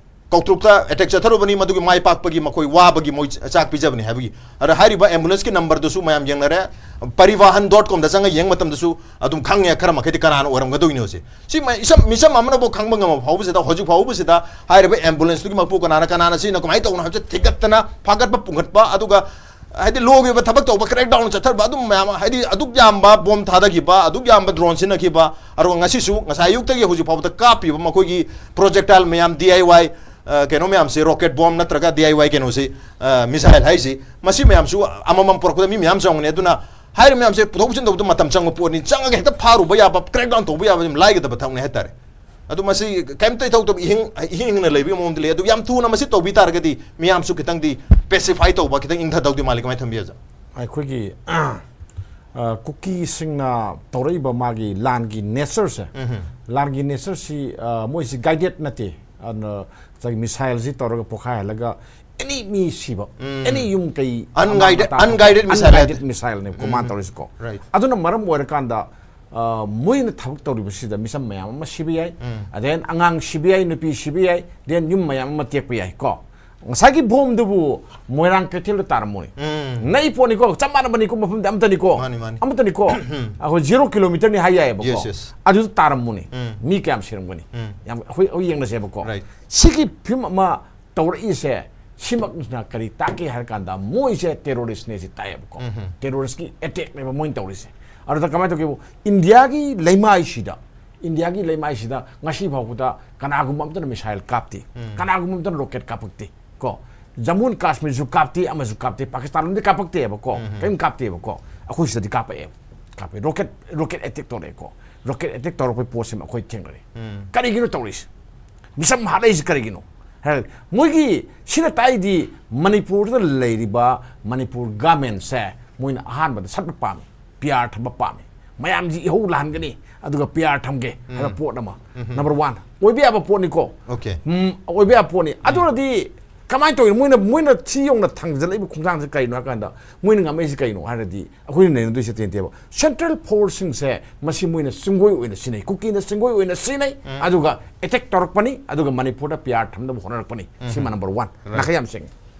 ꯀꯧꯇ꯭ꯔꯨꯛꯇ ꯑꯦꯇꯦꯛ ꯆꯠꯊꯔꯨꯕꯅꯤ, ꯃꯗꯨꯒꯤ ꯃꯥꯏ ꯄꯥꯛꯄꯒꯤ ꯃꯈꯣꯏ ꯋꯥꯕꯒꯤ ꯃꯣꯏ ꯆꯥꯛ ꯄꯤꯖꯕꯅꯤ ꯍꯥꯏꯕꯒꯤ꯫ ꯑꯗ ꯍꯥꯏꯔꯤꯕ ꯑꯦꯝꯕꯨꯂꯦꯟꯁꯀꯤ ꯅꯝꯕꯔꯗꯨꯁꯨ ꯃꯌꯥꯝ ꯌꯦꯡꯅꯔꯦ, ꯄꯔꯤꯋꯥꯍꯟ ꯗꯣꯠ ꯀꯣꯝꯗ ꯆꯪꯉ ꯌꯦꯡꯕ ꯃꯇꯝꯗꯁꯨ ꯑꯗꯨꯝ ꯈꯪꯉꯦ ꯈꯔ ꯃꯈꯩꯗꯤ ꯀꯅꯥꯅ ꯑꯣꯏꯔꯝꯒꯗꯣꯏꯅꯣꯁꯦ꯫ ꯁꯤ ꯃ-, ꯏꯁꯝ-, ꯃꯤꯆꯝ ꯑꯃꯅꯐꯥꯎ ꯈꯪꯕ ꯉꯝꯕ ꯐꯥꯎꯕꯁꯤꯗ, ꯍꯧꯖꯤꯛ ꯐꯥꯎꯕꯁꯤꯗ ꯍꯥꯏꯔꯤꯕ ꯑꯦꯝꯕꯨꯂꯦꯟꯁꯇꯨꯒꯤ ꯃꯄꯨ ꯀꯅꯥꯅ, ꯀꯅꯥꯅ ꯁꯤꯅ ꯀꯃꯥꯏꯅ ꯇꯧꯕꯅꯣ ꯍꯥꯏꯕꯁꯦ ꯊꯤꯒꯠꯇꯅ, ꯐꯥꯒꯠꯄ ꯄꯨꯈꯠꯄ, ꯑꯗꯨꯒ ꯍꯥꯏꯗꯤ ꯂꯣꯒꯤ ꯑꯣꯏꯕ ꯊꯕꯛ ꯇꯧꯕ, ꯀ꯭ꯔꯦꯛ ꯗꯥꯎꯟ ꯆꯠꯊꯔꯕ ꯑꯗꯨꯝ ꯃꯌꯥꯝ ꯑꯃ, ꯍꯥꯏꯗꯤ ꯑꯗꯨꯛ ꯌꯥꯝꯕ ꯕꯣꯝ ꯊꯥꯗꯈꯤꯕ, ꯑꯗꯨꯛ ꯌꯥꯝꯕ ꯗ꯭ꯔꯣꯟ ꯁꯤꯖꯤꯟꯅꯈꯤꯕ, ꯑꯗꯨꯒ ꯉꯁꯤꯁꯨ, ꯉꯁꯥꯏ ꯑꯌꯨꯛꯇꯒꯤ ꯍꯧꯖꯤꯛ ꯐꯥꯎꯕꯗ ꯀꯥꯞꯄꯤꯕ ꯃꯈꯣꯏꯒꯤ ꯄ꯭ꯔꯣꯖꯦꯛꯇꯥꯏꯜ ꯃꯌꯥꯝ, ꯗꯤ ꯑꯥꯏ ꯋꯥꯏ, ꯑ, ꯀꯩꯅꯣ ꯃꯌꯥꯝꯁꯤ, ꯔꯣꯀꯦꯠ ꯕꯣꯝ ꯅꯠꯇ꯭ꯔꯒ ꯗꯤ ꯑꯥꯏ ꯋꯥꯏ ꯀꯩꯅꯣꯁꯤ, ꯑ, ꯃꯤꯁꯥꯏꯜ ꯍꯥꯏꯁꯤ, ꯃꯁꯤ ꯃꯌꯥꯝꯁꯨ ꯑꯃꯃꯝ ꯄꯨꯔꯛꯄꯗ ꯃꯤ ꯃꯌꯥꯝ ꯆꯪꯉꯅꯤ꯫ ꯑꯗꯨꯅ ꯍꯥꯏꯔꯤꯕ ꯃꯌꯥꯝꯁꯦ ꯄꯨꯊꯣꯛ ꯄꯨꯁꯤꯟ ꯇꯧꯕꯗ ꯃꯇꯝ ꯆꯪꯕ ꯄꯣꯠꯅꯤ꯫ ꯆꯪꯉꯒ ꯍꯦꯛꯇ ꯐꯥꯔꯨꯕ ꯌꯥꯕ, ꯀ꯭ꯔꯦꯛ ꯗꯥꯎꯟ ꯇꯧꯕ ꯌꯥꯕ ꯑꯗꯨꯝ ꯂꯥꯏꯒꯗꯕ ꯊꯕꯛꯅꯤ ꯍꯥꯏꯇꯥꯔꯦ꯫ ꯑꯗꯨ ꯃꯁꯤ ꯀꯩꯝꯇ ꯏꯊꯧ ꯇꯧ-, ꯏꯍꯤꯡ, ꯏꯍꯤꯡ ꯍꯤꯡꯅ ꯂꯩꯕꯒꯤ ꯃꯑꯣꯡꯗ ꯂꯩ꯫ ꯑꯗꯨ ꯌꯥꯝ ꯊꯨꯅ ꯃꯁꯤ ꯇꯧꯕꯤ ꯇꯥꯔꯒꯗꯤ ꯃꯤꯌꯥꯝꯁꯨ ꯈꯤꯇꯪꯗꯤ ꯄꯦꯁꯤꯐꯥꯏ ꯇꯧꯕ, ꯈꯤꯇꯪ ꯏꯪꯊꯗꯧꯗꯤ ꯃꯥꯜꯂꯤ꯫ ꯀꯃꯥꯏꯅ ꯊꯝꯕꯤ, ꯑꯣꯖꯥ? ꯑꯩꯈꯣꯏꯒꯤ, ꯑ, ꯀꯨꯀꯤꯁꯤꯡꯅ ꯇꯧꯔꯛꯏꯕ ꯃꯥꯒꯤ ꯂꯥꯟꯒꯤ ꯅꯦꯆꯔꯁꯦ, ꯎꯝꯍꯨꯝ꯫ ꯂꯥꯟꯒꯤ ꯅꯦꯆꯔꯁꯤ, ꯑ, ꯃꯣꯏꯁꯤ ꯒꯥꯏꯗꯦꯠ ꯅꯠꯇꯦ꯫ ꯑꯗꯨꯅ ꯉꯁꯥꯏꯒꯤ ꯃꯤꯁꯥꯏꯜꯁꯤ ꯇꯧꯔꯒ ꯄꯣꯈꯥꯏꯍꯜꯂꯒ ꯑꯦꯅꯤ ꯃꯤ ꯁꯤꯕ, ꯎꯝ꯫ ꯑꯦꯅꯤ ꯌꯨꯝ ꯀꯩ, unguided, ꯑꯃꯥꯡ ꯑꯇꯥ unguided ꯊꯣꯛꯄ, missile unguided ꯍꯥꯏꯗꯤ꯫ Missileꯅꯦꯕꯀꯣ ꯃꯥꯅ ꯎꯝ꯫ ꯇꯧꯔꯤꯁꯤꯀꯣ꯫ Right. ꯑꯗꯨꯅ ꯃꯔꯝ ꯑꯣꯏꯔꯀꯥꯟꯗ, ꯑ, ꯃꯣꯏꯅ ꯊꯕꯛ ꯇꯧꯔꯤꯕꯁꯤꯗ ꯃꯤꯆꯝ ꯃꯌꯥꯝ ꯑꯃ ꯁꯤꯕ ꯌꯥꯏ, ꯎꯝ꯫ ꯑꯗꯩ ꯑꯉꯥꯡ ꯁꯤꯕ ꯌꯥꯏ, ꯅꯨꯄꯤ ꯁꯤꯕ ꯌꯥꯏ, then ꯌꯨꯝ ꯃꯌꯥꯝ ꯑꯃ ꯇꯦꯛꯄ ꯌꯥꯏ ꯀꯣ꯫ ꯉꯁꯥꯏꯒꯤ ꯕꯣꯝꯗꯨꯕꯨ ꯃꯣꯏꯔꯥꯡ ꯀꯩꯊꯦꯜꯗ ꯇꯥꯔꯝꯃꯨꯅꯤ꯫ ꯎꯝ꯫ ꯅꯛꯏ ꯄꯣꯠꯅꯤꯀꯣ, ꯆꯞ ꯃꯥꯟꯅꯕꯅꯤꯀꯣ, ꯃꯐꯝꯗꯤ ꯑꯃꯠꯇꯅꯤꯀꯣ꯫ ꯃꯥꯅꯤ, ꯃꯥꯅꯤ꯫ ꯑꯃꯠꯇꯅꯤꯀꯣ꯫ ꯑꯩꯈꯣꯏ zero kilometerꯅꯤ ꯍꯥꯏ ꯌꯥꯏꯑꯕꯀꯣ꯫ Yes, yes. ꯑꯗꯨꯗ ꯇꯥꯔꯝꯃꯨꯅꯤ꯫ ꯎꯝ꯫ ꯃꯤ ꯀꯌꯥꯝ ꯁꯤꯔꯝꯒꯅꯤ? ꯎꯝ꯫ ꯌꯥꯝ, ꯑꯩꯈꯣꯏ, ꯑꯩꯈꯣꯏ ꯌꯦꯡꯅꯁꯦꯕꯀꯣ꯫ Right. ꯁꯤꯒꯤ ꯐꯤꯂꯝ ꯑꯃ ꯇꯧꯔꯛꯏꯁꯦ, ꯁꯤꯃꯛꯅ ꯀꯔꯤ ꯇꯥꯛꯀꯦ ꯍꯥꯏꯔ ꯀꯥꯟꯗ, ꯃꯣꯏꯁꯦ terroristꯅꯦ ꯁꯤ ꯇꯥꯛꯑꯦꯕꯀꯣ꯫ ꯎꯝ꯫ Terroristꯀꯤ attackꯅꯦꯕ ꯃꯣꯏꯅ ꯇꯧꯔꯤꯁꯦ꯫ ꯑꯗꯨꯗ ꯀꯃꯥꯏꯅ ꯇꯧꯒꯦꯕꯨ, ꯏꯟꯗꯤꯌꯥꯒꯤ ꯂꯩꯃꯥꯏꯁꯤꯗ, ꯏꯟꯗꯤꯌꯥꯒꯤ ꯂꯩꯃꯥꯏꯁꯤꯗ ꯉꯁꯤ ꯐꯥꯎꯕꯗ ꯀꯅꯥꯒꯨꯝꯕ ꯑꯝꯇꯅ missile ꯀꯥꯞꯇꯦ, ꯎꯝ꯫ ꯀꯅꯥꯒꯨꯝꯕ ꯑꯝꯇꯅ rocket ꯀꯥꯞꯄꯛꯇꯦ ꯀꯣ꯫ ꯖꯃꯨ ꯑꯦꯟ ꯀꯥꯁꯃꯤꯔꯁꯨ ꯀꯥꯞꯇꯦ, ꯑꯃꯁꯨ ꯀꯥꯞꯇꯦ, ꯄꯥꯀꯤꯁꯇꯥꯟ ꯂꯣꯝꯗꯤ ꯀꯥꯞꯄꯛꯇꯦꯕꯀꯣ, ꯎꯝ꯫ ꯀꯔꯤꯝ ꯀꯥꯞꯇꯦꯕꯀꯣ꯫ ꯑꯩꯈꯣꯏ ꯁꯤꯗꯗꯤ ꯀꯥꯞꯄꯛꯑꯦꯕ, ꯀꯥꯞꯄꯛꯑꯦ꯫ Rocket, rocket attack ꯇꯧꯔꯛꯑꯦꯀꯣ꯫ Rocket attack ꯇꯧꯔꯛꯄꯒꯤ ꯄꯣꯠꯁꯤꯃ ꯑꯩꯈꯣꯏ ꯊꯦꯡꯅꯔꯦ꯫ ꯎꯝ꯫ ꯀꯔꯤꯒꯤꯅꯣ ꯇꯧꯔꯤꯁꯦ? ꯃꯤꯆꯝ ꯍꯥꯠꯂꯛꯏꯁꯤ ꯀꯔꯤꯒꯤꯅꯣ? ꯍꯥꯏꯔꯒ ꯃꯣꯏꯒꯤ ꯁꯤꯅ ꯇꯥꯛꯏꯗꯤ ꯃꯅꯤꯄꯨꯔꯗ ꯂꯩꯔꯤꯕ ꯃꯅꯤꯄꯨꯔ governmentꯁꯦ ꯃꯣꯏꯅ ꯑꯍꯥꯟꯕꯗ ꯁꯠꯄ ꯄꯥꯝꯃꯤ, P R ꯊꯝꯕ ꯄꯥꯝꯃꯤ, ꯃꯌꯥꯝꯁꯤ ꯏꯍꯧ ꯂꯥꯍꯟꯒꯅꯤ, ꯑꯗꯨꯒ P R ꯊꯝꯒꯦ ꯍꯥꯏꯕ ꯎꯝ꯫ ꯄꯣꯠ ꯑꯃ꯫ ꯎꯝ꯫ Number one, ꯑꯣꯏꯕ ꯌꯥꯕ ꯄꯣꯠꯅꯤꯀꯣ꯫ Okay. ꯎꯝ, ꯑꯣꯏꯕ ꯌꯥꯕ ꯄꯣꯠꯅꯤ꯫ ꯎꯝ꯫ ꯑꯗꯨꯅꯗꯤ ꯀꯃꯥꯏꯅ ꯇꯧꯔꯤꯅꯣ? ꯃꯣꯏꯅ, ꯃꯣꯏꯅ ꯁꯤ ꯌꯧꯅ ꯊꯥꯡꯖꯜꯂꯛꯏꯕ ꯈꯣꯡꯊꯥꯡꯁꯦ ꯀꯔꯤꯅꯣ ꯍꯥꯏ ꯀꯥꯟꯗ, ꯃꯣꯏꯅ ꯉꯝꯃꯛꯏꯁꯦ ꯀꯩꯅꯣ ꯍꯥꯏꯔꯗꯤ, ꯑꯩꯈꯣꯏꯅ ꯅꯩꯅꯗꯣꯏꯁꯦ ꯇꯦꯟꯇꯦꯕ꯫ Central forceꯁꯤꯡꯁꯦ ꯃꯁꯤ ꯃꯣꯏꯅ ꯆꯤꯡꯒꯣꯏ ꯑꯣꯏꯅ ꯁꯤꯖꯤꯟꯅꯩ, ꯀꯨꯀꯤꯅ ꯆꯤꯡꯒꯣꯏ ꯑꯣꯏꯅ ꯁꯤꯖꯤꯟꯅꯩ, ꯎꯝ꯫ ꯑꯗꯨꯒ attack ꯇꯧꯔꯛꯄꯅꯤ, ꯑꯗꯨꯒ ꯃꯅꯤꯄꯨꯔꯗ P R ꯊꯝꯅꯕ ꯍꯣꯠꯅꯔꯛꯄꯅꯤ꯫ ꯎꯝ꯫ ꯁꯤꯃ number one꯫ Right. ꯅꯥꯈꯩ ꯌꯥꯝ ꯁꯦꯡꯉꯤ꯫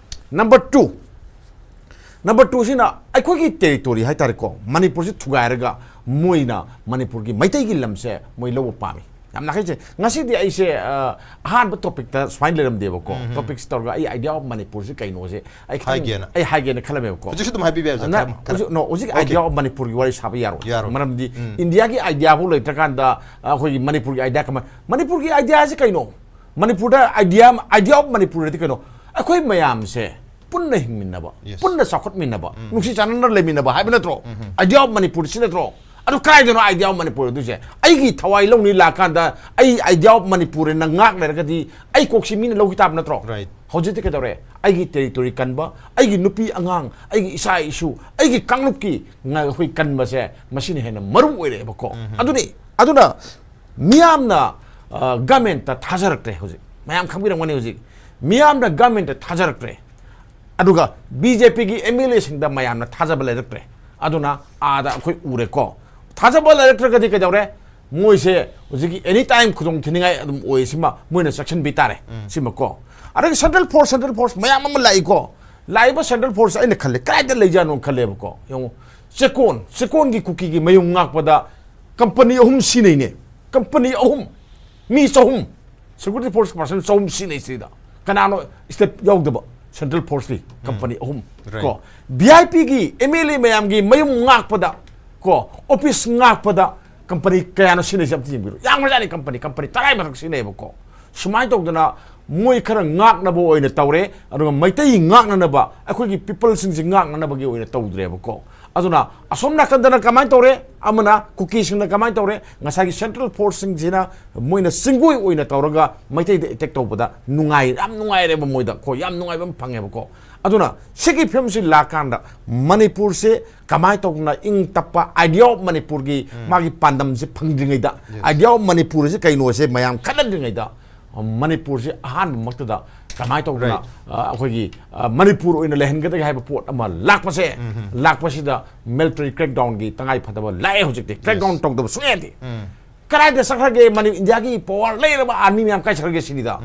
Number two, number twoꯁꯤꯅ ꯑꯩꯈꯣꯏꯒꯤ territory ꯍꯥꯏꯇꯥꯔꯦꯀꯣ, ꯃꯅꯤꯄꯨꯔꯁꯤ ꯊꯨꯒꯥꯏꯔꯒ ꯃꯣꯏꯅ ꯃꯅꯤꯄꯨꯔꯒꯤ ꯃꯩꯇꯩꯒꯤ ꯂꯝꯁꯦ ꯃꯣꯏ ꯂꯧꯕ ꯄꯥꯝꯃꯤ꯫ ꯌꯥꯝ ꯅꯥꯈꯩꯁꯦ꯫ ꯉꯁꯤꯗꯤ ꯑꯩꯁꯦ, ꯑ, ꯑꯍꯥꯟꯕ topicꯇ ꯁꯨꯃꯥꯏꯅ ꯂꯩꯔꯝꯗꯦꯕꯀꯣ꯫ ꯎꯝ꯫ Topicꯁꯤ ꯇꯧꯔꯒ ꯑꯩ idea of ꯃꯅꯤꯄꯨꯔꯁꯤ ꯀꯩꯅꯣꯁꯦ ꯑꯩ ꯈꯤꯇꯪ ꯍꯥꯏꯒꯦꯅ꯫ ꯑꯩ ꯍꯥꯏꯒꯦꯅ ꯈꯜꯂꯝꯃꯦꯕꯀꯣ꯫ ꯍꯧꯖꯤꯛꯁꯨ ꯑꯗꯨꯝ ꯍꯥꯏꯕꯤꯕ ꯌꯥꯏ, ꯑꯣꯖꯥ, ꯅ-, ꯈꯔ, ꯈꯔ꯫ ꯍꯧꯖꯤꯛ, no, ꯍꯧꯖꯤꯛ Okay. Idea of ꯃꯅꯤꯄꯨꯔꯒꯤ ꯋꯥꯔꯤ ꯁꯥꯕ ꯌꯥꯔꯣꯏ꯫ ꯌꯥꯔꯣꯏ꯫ ꯃꯔꯝꯗꯤ ꯎꯝ꯫ ꯏꯟꯗꯤꯌꯥꯒꯤ ideaꯐꯥꯎ ꯂꯩꯇ꯭ꯔꯀꯥꯟꯗ, ꯑ, ꯑꯩꯈꯣꯏꯒꯤ ꯃꯅꯤꯄꯨꯔꯒꯤ idea ꯀꯃꯥꯏ-, ꯃꯅꯤꯄꯨꯔꯒꯤ ideaꯁꯤ ꯀꯩꯅꯣ? ꯃꯅꯤꯄꯨꯔꯗ idea, idea of ꯃꯅꯤꯄꯨꯔꯗꯤ ꯀꯩꯅꯣ? ꯑꯩꯈꯣꯏ ꯃꯌꯥꯝꯁꯦ ꯄꯨꯟꯅ ꯍꯤꯡꯃꯤꯟꯅꯕ, Yes. ꯄꯨꯟꯅ ꯆꯥꯎꯈꯠꯃꯤꯟꯅꯕ, ꯅꯨꯡꯁꯤ ꯆꯥꯟꯅꯅ ꯂꯩꯃꯤꯟꯅꯕ ꯍꯥꯏꯕ ꯅꯠꯇ꯭ꯔꯣ? Idea of ꯃꯅꯤꯄꯨꯔ ꯁꯤ ꯅꯠꯇ꯭ꯔꯣ? ꯑꯗꯨ ꯀꯗꯥꯏꯗꯅꯣ idea of ꯃꯅꯤꯄꯨꯔ ꯑꯗꯨꯁꯦ? ꯑꯩꯒꯤ ꯊꯋꯥꯏ ꯂꯧꯅꯤ ꯂꯥꯛꯀꯥꯟꯗ ꯑꯩ idea of ꯃꯅꯤꯄꯨꯔ ꯍꯥꯏꯅ ꯉꯥꯛ ꯂꯩꯔꯒꯗꯤ ꯑꯩ ꯀꯣꯛꯁꯤ ꯃꯤꯅ ꯂꯧꯈꯤ ꯇꯥꯕ ꯅꯠꯇ꯭ꯔꯣ? Right. ꯍꯧꯖꯤꯛꯇꯤ ꯀꯩꯗꯧꯔꯦ? ꯑꯩꯒꯤ territory ꯀꯟꯕ, ꯑꯩꯒꯤ ꯅꯨꯄꯤ ꯑꯉꯥꯡ, ꯑꯩꯒꯤ ꯏꯆꯥ ꯏꯁꯨ, ꯑꯩꯒꯤ ꯀꯥꯡꯂꯨꯞꯀꯤ ꯉ-, ꯑꯩꯈꯣꯏ ꯀꯟꯕꯁꯦ ꯃꯁꯤꯅ ꯍꯦꯟꯅ ꯃꯔꯨ ꯑꯣꯏꯔꯛꯑꯦꯕꯀꯣ꯫ ꯑꯗꯨꯅꯤ, ꯑꯗꯨꯅ ꯃꯤꯌꯥꯝꯅ government ꯇ ꯊꯥꯖꯔꯛꯇ꯭ꯔꯦ ꯍꯧꯖꯤꯛ꯫ ꯃꯌꯥꯝ ꯈꯪꯕꯤꯔꯝꯒꯅꯤ ꯍꯧꯖꯤꯛ꯫ ꯃꯤꯌꯥꯝꯅ government ꯇ ꯊꯥꯖꯔꯛꯇ꯭ꯔꯦ꯫ ꯑꯗꯨꯒ BJP ꯒꯤ MLA ꯁꯤꯡꯗ ꯃꯌꯥꯝꯅ ꯊꯥꯖꯕ ꯂꯩꯔꯛꯇ꯭ꯔꯦ꯫ ꯑꯗꯨꯅ ꯑꯥꯗ ꯑꯩꯈꯣꯏ ꯎꯔꯦꯀꯣ꯫ ꯊꯥꯖꯕ ꯂꯩꯔꯛꯇ꯭ꯔꯒꯗꯤ ꯀꯩꯗꯧꯔꯦ? ꯃꯣꯏꯁꯦ ꯍꯧꯖꯤꯛꯀꯤ any time ꯈꯨꯗꯣꯡ ꯊꯤꯅꯤꯡꯉꯥꯏ ꯑꯗꯨꯝ ꯑꯣꯏ꯫ ꯁꯤꯃ ꯃꯣꯏꯅ ꯆꯦꯛꯁꯤꯟꯕꯤ ꯇꯥꯔꯦ꯫ ꯁꯤꯃꯀꯣ꯫ ꯑꯗꯒꯤ central force, central force ꯃꯌꯥꯝ ꯑꯃ ꯂꯥꯛꯏꯀꯣ꯫ ꯂꯥꯛꯏꯕ central force ꯑꯩꯅ ꯈꯜꯂꯦ, ꯀꯗꯥꯏꯗ ꯂꯩꯖꯥꯠꯅꯣ ꯈꯜꯂꯦꯕꯀꯣ꯫ ꯌꯦꯡꯉꯨ, ꯆꯦꯛꯀꯣꯟ, ꯆꯦꯛꯀꯣꯟꯒꯤ ꯀꯨꯀꯤꯒꯤ ꯃꯌꯨꯝ ꯉꯥꯛꯄꯗ company ꯑꯍꯨꯝ ꯁꯤꯅꯩꯅꯦ꯫ Company ꯑꯍꯨꯝ, ꯃꯤ ꯆꯍꯨꯝ, security force person ꯆꯍꯨꯝ ꯁꯤꯅꯩ ꯁꯤꯗ꯫ ꯀꯅꯥꯅꯣ state ꯌꯥꯎꯗꯕ? Central force ꯀꯤ company ꯑꯍꯨꯝ꯫ Right. ꯀꯣ, VIP ꯒꯤ MLA ꯃꯌꯥꯝꯒꯤ ꯃꯌꯨꯝ ꯉꯥꯛꯄꯗ, ꯀꯣ, office ꯉꯥꯛꯄꯗ company ꯀꯌꯥꯅꯣ ꯁꯤꯅꯩꯁꯦ ꯑꯝꯇ ꯌꯦꯡꯕꯤꯔꯣ꯫ ꯌꯥꯝꯈ꯭ꯔꯖꯥꯠꯅꯤ, company, company ꯇꯔꯥ ꯃꯊꯛ ꯁꯤꯅꯩꯕꯀꯣ꯫ ꯁꯨꯃꯥꯏꯅ ꯇꯧꯗꯅ ꯃꯣꯏ ꯈꯔ ꯉꯥꯛꯅꯕ ꯑꯣꯏꯅ ꯇꯧꯔꯦ, ꯑꯗꯨꯒ ꯃꯩꯇꯩ ꯉꯥꯛꯅꯅꯕ, ꯑꯩꯈꯣꯏꯒꯤ people ꯁꯤꯡꯁꯤ ꯉꯥꯛꯅꯅꯕꯒꯤ ꯑꯣꯏꯅ ꯇꯧꯗ꯭ꯔꯦꯕꯀꯣ꯫ ꯑꯗꯨꯅ ꯑꯁꯣꯝ ꯅꯥꯀꯟꯗꯅ ꯀꯃꯥꯏꯅ ꯇꯧꯔꯦ? ꯑꯃꯅ ꯀꯨꯀꯤꯁꯤꯡꯅ ꯀꯃꯥꯏꯅ ꯇꯧꯔꯦ? ꯉꯁꯥꯏꯒꯤ central force ꯁꯤꯡꯁꯤꯅ ꯃꯣꯏꯅ ꯆꯤꯡꯒꯣꯏ ꯑꯣꯏꯅ ꯇꯧꯔꯒ ꯃꯩꯇꯩꯗ attack ꯇꯧꯕꯗ ꯅꯨꯡꯉꯥꯏ, ꯌꯥꯝ ꯅꯨꯡꯉꯥꯏꯔꯦꯕ ꯃꯣꯏꯗ ꯀꯣ, ꯌꯥꯝ ꯅꯨꯡꯉꯥꯏꯕ ꯑꯃ ꯐꯪꯉꯦꯕꯀꯣ꯫ ꯑꯗꯨꯅ ꯁꯤꯒꯤ ꯐꯤꯕꯝꯁꯤ ꯂꯥꯛꯀꯥꯟꯗ ꯃꯅꯤꯄꯨꯔꯁꯦ ꯀꯃꯥꯏꯅ ꯇꯧꯗꯅ ꯏꯪ ꯇꯞꯄ idea of ꯃꯅꯤꯄꯨꯔꯒꯤ ꯃꯥꯒꯤ ꯄꯥꯟꯗꯝꯁꯦ ꯐꯪꯗ꯭ꯔꯤꯉꯩꯗ, idea of ꯃꯅꯤꯄꯨꯔꯁꯦ ꯀꯩꯅꯣꯁꯦ ꯃꯌꯥꯝ ꯈꯟꯅꯗ꯭ꯔꯤꯉꯩꯗ, ꯃꯅꯤꯄꯨꯔꯁꯦ ꯑꯍꯥꯟꯕꯃꯛꯇꯗ ꯀꯃꯥꯏꯅ ꯇꯧꯗꯅ, Right. ꯑ, ꯑꯩꯈꯣꯏꯒꯤ, ꯑ, ꯃꯅꯤꯄꯨꯔ ꯑꯣꯏꯅ ꯂꯩꯍꯟꯒꯗꯒꯦ ꯍꯥꯏꯕ ꯄꯣꯠ ꯑꯃ ꯂꯥꯛꯄꯁꯦ, ꯂꯥꯛꯄꯁꯤꯗ military crackdown ꯒꯤ ꯇꯉꯥꯏ ꯐꯗꯕ ꯂꯥꯛꯑꯦ ꯍꯧꯖꯤꯛꯇꯤ꯫ Crackdown ꯇꯧꯗꯕ ꯁꯨꯡꯌꯥ ꯌꯥꯗꯦ꯫ ꯀꯗꯥꯏꯗ ꯆꯠꯈ꯭ꯔꯒꯦ? ꯃꯅꯤ-, ꯏꯟꯗꯤꯌꯥꯒꯤ power ꯂꯩꯔꯕ army ꯃꯌꯥꯝ ꯀꯥꯏ ꯆꯠꯈ꯭ꯔꯒꯦ ꯁꯤꯅꯤꯗ?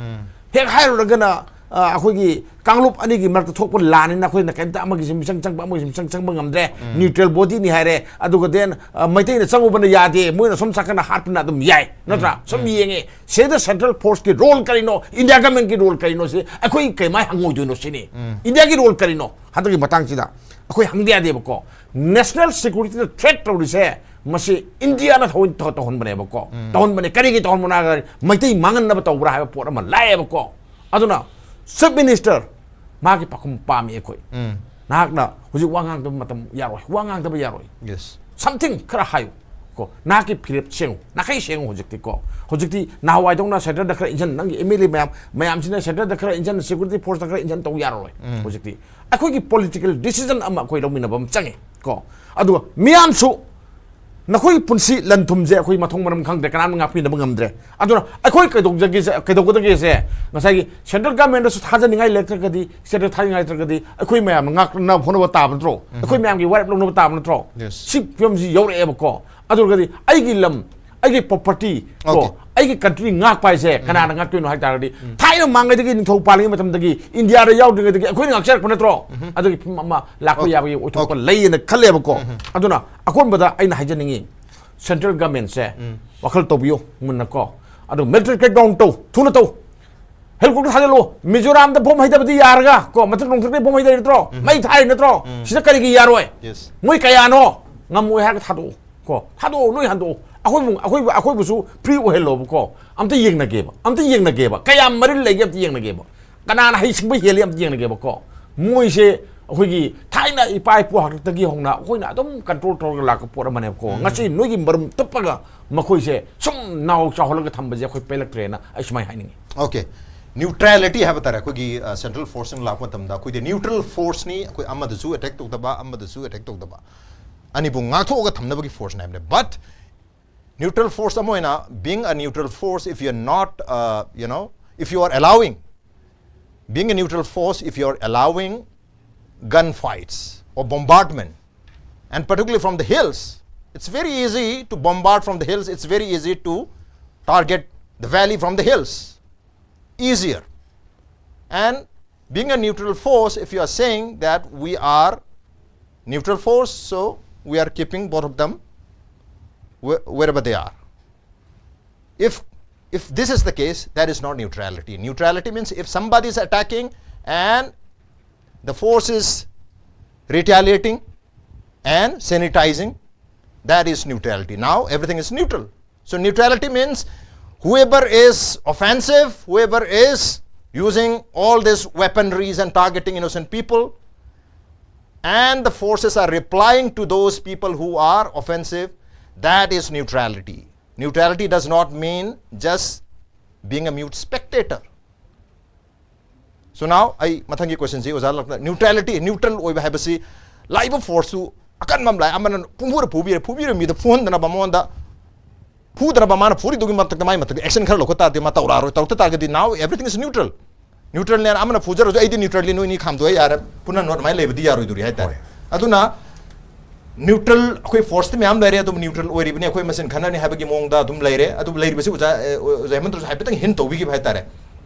ꯍꯦꯛ ꯍꯥꯏꯔꯨꯔꯒꯅ, ꯑ, ꯑꯩꯈꯣꯏꯒꯤ ꯀꯥꯡꯂꯨꯞ ꯑꯅꯤꯒꯤ ꯃꯔꯛꯇ ꯊꯣꯛꯄ ꯂꯥꯟꯅꯤꯅ ꯑꯩꯈꯣꯏꯅ ꯀꯩꯝꯇ ꯑꯃꯒꯤꯁꯨ ꯃꯤꯆꯪ ꯆꯪꯕ, ꯑꯃꯒꯤꯁꯨ ꯃꯤꯆꯪ ꯆꯪꯕ ꯉꯝꯗ꯭ꯔꯦ꯫ Neutral body ꯅꯤ ꯍꯥꯏꯔꯦ꯫ ꯑꯗꯨꯒ then, ꯑ, ꯃꯩꯇꯩꯅ ꯆꯪꯉꯨꯕꯅ ꯌꯥꯗꯦ, ꯃꯣꯏꯅ ꯁꯣꯝ ꯆꯥꯀꯟꯅ ꯍꯥꯠꯄꯅ ꯑꯗꯨꯝ ꯌꯥꯏ, ꯅꯠꯇ꯭ꯔꯥ? ꯁꯨꯝ ꯌꯦꯡꯉꯦ꯫ ꯁꯤꯗ central force ꯀꯤ role ꯀꯔꯤꯅꯣ? India government ꯀꯤ role ꯀꯔꯤꯅꯣ? ꯁꯤ ꯑꯩꯈꯣꯏ ꯀꯩꯃꯥꯏ ꯍꯪꯉꯣꯏꯗꯣꯏꯅꯣ ꯁꯤꯅꯤ꯫ India ꯒꯤ role ꯀꯔꯤꯅꯣ ꯍꯟꯗꯛꯀꯤ ꯃꯇꯥꯡꯁꯤꯗ? ꯑꯩꯈꯣꯏ ꯍꯪꯗ ꯌꯥꯗꯦꯕꯀꯣ꯫ National security ꯗ threat ꯇꯧꯔꯤꯁꯦ ꯃꯁꯤ ꯏꯟꯗꯤꯌꯥꯅ ꯊꯑꯣꯏ ꯇꯧ- ꯇꯧꯍꯟꯕꯅꯦꯕꯀꯣ꯫ ꯇꯧꯍꯟꯕꯅꯦ꯫ ꯀꯔꯤꯒꯤ ꯇꯧꯍꯟꯕꯅꯣ ꯍꯥꯏꯔꯒ ꯃꯩꯇꯩ ꯃꯥꯡꯍꯟꯅꯕ ꯇꯧꯕ꯭ꯔꯥ ꯍꯥꯏꯕ ꯄꯣꯠ ꯑꯃ ꯂꯥꯛꯑꯦꯕꯀꯣ꯫ ꯑꯗꯨꯅ ꯆꯤꯐ ꯃꯤꯅꯤꯁꯇꯔ ꯃꯥꯒꯤ ꯄꯥꯎꯈꯨꯝ ꯄꯥꯝꯃꯤ ꯑꯩꯈꯣꯏ꯫ ꯅꯍꯥꯛꯅ ꯍꯧꯖꯤꯛ ꯋꯥ ꯉꯥꯡꯗꯕ ꯃꯇꯝ ꯌꯥꯔꯣꯏ, ꯋꯥ ꯉꯥꯡꯗꯕ ꯌꯥꯔꯣꯏ꯫ Yes. Something ꯈꯔ ꯍꯥꯏꯌꯨ ꯀꯣ꯫ ꯅꯍꯥꯛꯀꯤ ꯐꯤꯔꯦꯞ ꯁꯦꯡꯉꯨ, ꯅꯥꯈꯩ ꯁꯦꯡꯉꯨ ꯍꯧꯖꯤꯛꯇꯤ ꯀꯣ꯫ ꯍꯧꯖꯤꯛꯇꯤ ꯅꯍꯥꯟꯋꯥꯏꯗꯧꯅ ꯁꯦꯟꯇꯔꯗ ꯈꯔ ꯏꯟꯖꯟ, ꯅꯪꯒꯤ ꯑꯦꯝ ꯑꯦꯜ ꯑꯦ ꯃꯌꯥꯝ ꯃꯌꯥꯝꯁꯤꯅ ꯁꯦꯟꯇꯔꯗ ꯈꯔ ꯏꯟꯖꯟ, ꯁꯦꯀ꯭ꯌꯨꯔꯤꯇꯤ ꯐꯣꯔꯁꯇ ꯈꯔ ꯏꯟꯖꯟ ꯇꯧ ꯌꯥꯔꯔꯣꯏ꯫ ꯍꯧꯖꯤꯛꯇꯤ ꯑꯩꯈꯣꯏꯒꯤ ꯄꯣꯂꯤꯇꯤꯀꯦꯜ ꯗꯤꯁꯤꯖꯟ ꯑꯃ ꯑꯩꯈꯣꯏ ꯂꯧꯃꯤꯟꯅꯕ ꯑꯃ ꯆꯪꯉꯤ ꯀꯣ꯫ ꯑꯗꯨꯒ ꯃꯤꯌꯥꯝꯁꯨ ꯅꯈꯣꯏꯒꯤ ꯄꯨꯟꯁꯤ ꯂꯟ ꯊꯨꯝꯁꯦ ꯑꯩꯈꯣꯏ ꯃꯊꯣꯡ ꯃꯔꯝ ꯈꯪꯗ꯭ꯔꯦ, ꯀꯅꯥꯝꯅ ꯉꯥꯛꯄꯤꯅꯕ ꯉꯝꯗ꯭ꯔꯦ꯫ ꯑꯗꯨꯅ ꯑꯩꯈꯣꯏ ꯀꯩꯗꯧꯖꯒꯦꯁꯦ, ꯀꯩꯗꯧꯒꯗꯒꯦꯁꯦ, ꯉꯁꯥꯏꯒꯤ ꯁꯦꯟꯇ꯭ꯔꯦꯜ ꯒꯃꯦꯟꯗꯁꯨ ꯊꯥꯖꯅꯤꯡꯉꯥꯏ ꯂꯩꯇ꯭ꯔꯒꯗꯤ, ꯁ꯭ꯇꯦꯠꯇ ꯊꯥꯖꯅꯤꯡꯉꯥꯏ ꯂꯩꯇ꯭ꯔꯒꯗꯤ ꯑꯩꯈꯣꯏ ꯃꯌꯥꯝꯅ ꯉꯥꯛꯅꯕ ꯍꯣꯠꯅꯕ ꯇꯥꯕ ꯅꯠꯇ꯭ꯔꯣ? ꯑꯩꯈꯣꯏ ꯃꯌꯥꯝꯒꯤ ꯋꯥꯔꯦꯞ ꯂꯧꯅꯕ ꯇꯥꯕ ꯅꯠꯇ꯭ꯔꯣ? Yes. ꯁꯤ ꯐꯤꯕꯝꯁꯤ ꯌꯧꯔꯛꯑꯦꯕꯀꯣ꯫ ꯑꯗꯨ ꯑꯣꯏꯔꯒꯗꯤ ꯑꯩꯒꯤ ꯂꯝ, ꯑꯩꯒꯤ ꯄ꯭ꯔꯣꯄꯔꯇꯤ ꯀꯣ, Okay. ꯑꯩꯒꯤ ꯀꯟꯇ꯭ꯔꯤ ꯉꯥꯛꯄ ꯍꯥꯏꯁꯦ ꯀꯅꯥꯅ ꯉꯥꯛꯇꯣꯏꯅꯣ ꯍꯥꯏ ꯇꯥꯔꯒꯗꯤ, ꯊꯥꯏꯅ ꯃꯥꯡꯉꯩꯗꯒꯤ, ꯅꯤꯡꯊꯧ ꯄꯥꯜꯂꯤꯉꯩ ꯃꯇꯝꯗꯒꯤ, ꯏꯟꯗꯤꯌꯥꯗ ꯌꯥꯎꯗ꯭ꯔꯤꯉꯩꯗꯒꯤ ꯑꯩꯈꯣꯏꯅ ꯉꯥꯛꯆꯔꯛꯄ ꯅꯠꯇ꯭ꯔꯣ? ꯑꯗꯨꯒꯤ ꯐꯤꯕꯝ ꯑꯃ ꯂꯥꯛꯄ Okay. ꯌꯥꯕꯒꯤ ꯑꯣꯏꯊꯣꯛꯄ Okay. ꯂꯩꯌꯦꯅ ꯈꯜꯂꯦꯕꯀꯣ꯫ ꯑꯗꯨꯅ ꯑꯀꯣꯟꯕꯗ ꯑꯩꯅ ꯍꯥꯏꯖꯅꯤꯡꯉꯤ, ꯁꯦꯟꯇ꯭ꯔꯦꯜ ꯒꯃꯦꯟꯁꯦ ꯋꯥꯈꯜ ꯇꯧꯕꯤꯌꯨ ꯃꯨꯟꯅ ꯀꯣ꯫ ꯑꯗꯨ ꯃꯤꯂꯤꯇꯔꯤ ꯀ꯭ꯔꯦꯛ ꯗꯥꯎꯟ ꯇꯧ, ꯊꯨꯅ ꯇꯧ꯫ ꯍꯦꯂꯤꯀꯣꯞꯇꯔ ꯊꯥꯖꯤꯜꯂꯣ꯫ ꯃꯤꯖꯣꯔꯥꯝꯗ ꯕꯣꯝ ꯍꯩꯊꯕꯗꯤ ꯌꯥꯔꯒ ꯀꯣ, ꯃꯊꯛ ꯅꯣꯡꯊꯛꯇ ꯕꯣꯝ ꯍꯩꯊꯔꯤ ꯅꯠꯇ꯭ꯔꯣ? ꯃꯩ ꯊꯥꯔꯤ ꯅꯠꯇ꯭ꯔꯣ? ꯁꯤꯗ ꯀꯔꯤꯒꯤ ꯌꯥꯔꯣꯏ? Yes. ꯃꯣꯏ ꯀꯌꯥꯅꯣ? ꯉꯝꯃꯣꯏ ꯍꯥꯏꯔꯒ ꯊꯥꯗꯣꯛꯑꯣ ꯀꯣ꯫ ꯊꯥꯗꯣꯛꯑꯣ, ꯅꯣꯏ ꯍꯟꯗꯣꯛꯑꯣ꯫ ꯑꯩꯈꯣꯏꯕꯨ, ꯑꯩꯈꯣꯏꯕꯨ, ꯑꯩꯈꯣꯏꯕꯨꯁꯨ ꯐ꯭ꯔꯤ ꯑꯣꯏꯍꯜꯂꯣꯕꯀꯣ꯫ ꯑꯝꯇ ꯌꯦꯡꯅꯒꯦꯕ, ꯑꯝꯇ ꯌꯦꯡꯅꯒꯦꯕ꯫ ꯀꯌꯥꯝ ꯃꯔꯤꯜ ꯂꯩꯒꯦ ꯑꯝꯇ ꯌꯦꯡꯅꯒꯦꯕ꯫ ꯀꯅꯥꯅ ꯍꯩꯁꯤꯡꯕ ꯍꯦꯜꯂꯤ ꯑꯝꯇ ꯌꯦꯡꯅꯒꯦꯕꯀꯣ꯫ ꯃꯣꯏꯁꯦ ꯑꯩꯈꯣꯏꯒꯤ ꯊꯥꯏꯅ ꯏꯄꯥ ꯏꯄꯨ ꯍꯥꯛꯇꯛꯇꯒꯤ ꯍꯧꯅ ꯑꯩꯈꯣꯏꯅ ꯑꯗꯨꯝ ꯀꯟꯇ꯭ꯔꯣꯜ ꯇꯧꯔꯒ ꯂꯥꯛꯄ ꯄꯣꯠ ꯑꯃꯅꯦꯕꯀꯣ꯫ ꯉꯁꯤ ꯅꯣꯏꯒꯤ ꯃꯔꯨꯝ ꯇꯨꯞꯄꯒ ꯃꯈꯣꯏꯁꯦ ꯁꯨꯝ ꯅꯥꯎ ꯆꯥꯎꯍꯜꯂꯒ ꯊꯝꯕꯁꯦ ꯑꯩꯈꯣꯏ ꯄꯦꯜꯂꯛꯇ꯭ꯔꯦꯅ ꯑꯩ ꯁꯨꯃꯥꯏꯅ ꯍꯥꯏꯅꯤꯡꯉꯤ꯫ Okay. Neutrality ꯍꯥꯏꯕ ꯇꯥꯔꯦ, ꯑꯩꯈꯣꯏꯒꯤ ꯁꯦꯟꯇ꯭ꯔꯦꯜ ꯐꯣꯔꯁꯁꯤꯡ ꯂꯥꯛꯄ ꯃꯇꯝꯗ ꯑꯩꯈꯣꯏꯗꯤ ꯅ꯭ꯌꯨꯇ꯭ꯔꯦꯜ ꯐꯣꯔꯁꯅꯤ, ꯑꯩꯈꯣꯏ ꯑꯃꯗꯁꯨ ꯑꯦꯇꯦꯛ ꯇꯧꯗꯕ, ꯑꯃꯗꯁꯨ ꯑꯦꯇꯦꯛ ꯇꯧꯗꯕ, ꯑꯅꯤꯕꯨ ꯉꯥꯛꯊꯣꯛꯑꯒ ꯊꯝꯅꯕꯒꯤ ꯐꯣꯔꯁꯅꯤ ꯍꯥꯏꯕꯅꯦ꯫ But neutral force ꯑꯃ ꯑꯣꯏꯅ, being a neutral force, if you are not, uh, you know, if you are allowing, being a neutral force, if you are allowing gunfights or bombardment, and particularly from the hills, it's very easy to bombard from the hills, it's very easy to target the valley from the hills, easier. And being a neutral force, if you are saying that we are neutral force, so we are keeping both of them wh- wherever they are. If if this is the case, that is not neutrality. Neutrality means if somebody is attacking and the force is retaliating and sanitizing, That is neutrality. Now everything is neutral. So neutrality means whoever is offensive, whoever is using all these weaponries and targeting innocent people, and the forces are replying to those people who are offensive, that is neutrality. Neutrality does not mean just being a mute spectator. So now ꯑꯩ ꯃꯊꯪꯒꯤ question ꯁꯤ ꯑꯣꯖꯥ ꯂꯥꯛꯅ neutrality, neutral ꯑꯣꯏꯕ ꯍꯥꯏꯕꯁꯤ ꯂꯥꯛꯏꯕ force ꯁꯨ ꯑꯀꯟꯕ ꯑꯃ ꯂꯥꯛꯑꯦ, ꯑꯃꯅ ꯄꯨꯡꯐꯨꯗ ꯐꯨꯕꯤꯔꯦ, ꯐꯨꯕꯤꯔ ꯃꯤꯗ ꯐꯨꯍꯟꯗꯅꯕ ꯃꯉꯣꯟꯗ ꯐꯨꯗꯅꯕ ꯃꯥꯅ ꯐꯨꯔꯤꯗꯨꯒꯤ ꯃꯊꯛꯇ ꯃꯥꯏ ꯃꯊꯛꯇ action ꯈꯔ ꯂꯧꯈꯠ ꯇꯥꯔꯗꯤ ꯃꯥ ꯇꯧꯔꯛꯑꯔꯣꯏ, ꯇꯧꯔꯛꯇ ꯇꯥꯔꯒꯗꯤ now everything is neutral. Neutral ꯅꯦ, ꯑꯃꯅ ꯐꯨꯖꯔꯁꯨ ꯑꯩꯗꯤ neutral ꯅꯤ, ꯅꯣꯏꯅꯤ ꯈꯥꯝꯗꯣꯛꯑꯦ ꯌꯥꯔꯦ, ꯄꯨꯟꯅ ꯅꯣꯠ ꯑꯗꯨꯃꯥꯏꯅ ꯂꯩꯕꯗꯤ ꯌꯥꯔꯣꯏꯗꯣꯔꯤ ꯍꯥꯏꯇꯥꯔꯦ꯫ ꯍꯣꯏ. ꯑꯗꯨꯅ neutral ꯑꯩꯈꯣꯏ force ꯇꯤ ꯃꯌꯥꯝ ꯂꯩꯔꯦ, ꯑꯗꯨꯕꯨ neutral ꯑꯣꯏꯔꯤꯕꯅꯤ, ꯑꯩꯈꯣꯏ ꯃꯁꯦꯟ ꯈꯟꯅꯔꯅꯤ ꯍꯥꯏꯕꯒꯤ ꯃꯑꯣꯡꯗ ꯑꯗꯨꯝ ꯂꯩꯔꯦ꯫ ꯑꯗꯨꯕꯨ ꯂꯩꯔꯤꯕꯁꯤ ꯑꯣꯖꯥ ꯑꯦ, ꯑꯣꯖꯥ ꯍꯦꯃꯟꯇꯁꯨ ꯍꯥꯏꯐꯦꯠꯇꯪ hint ꯇꯧꯕꯤꯈꯤꯕ ꯍꯥꯏꯇꯥꯔꯦ꯫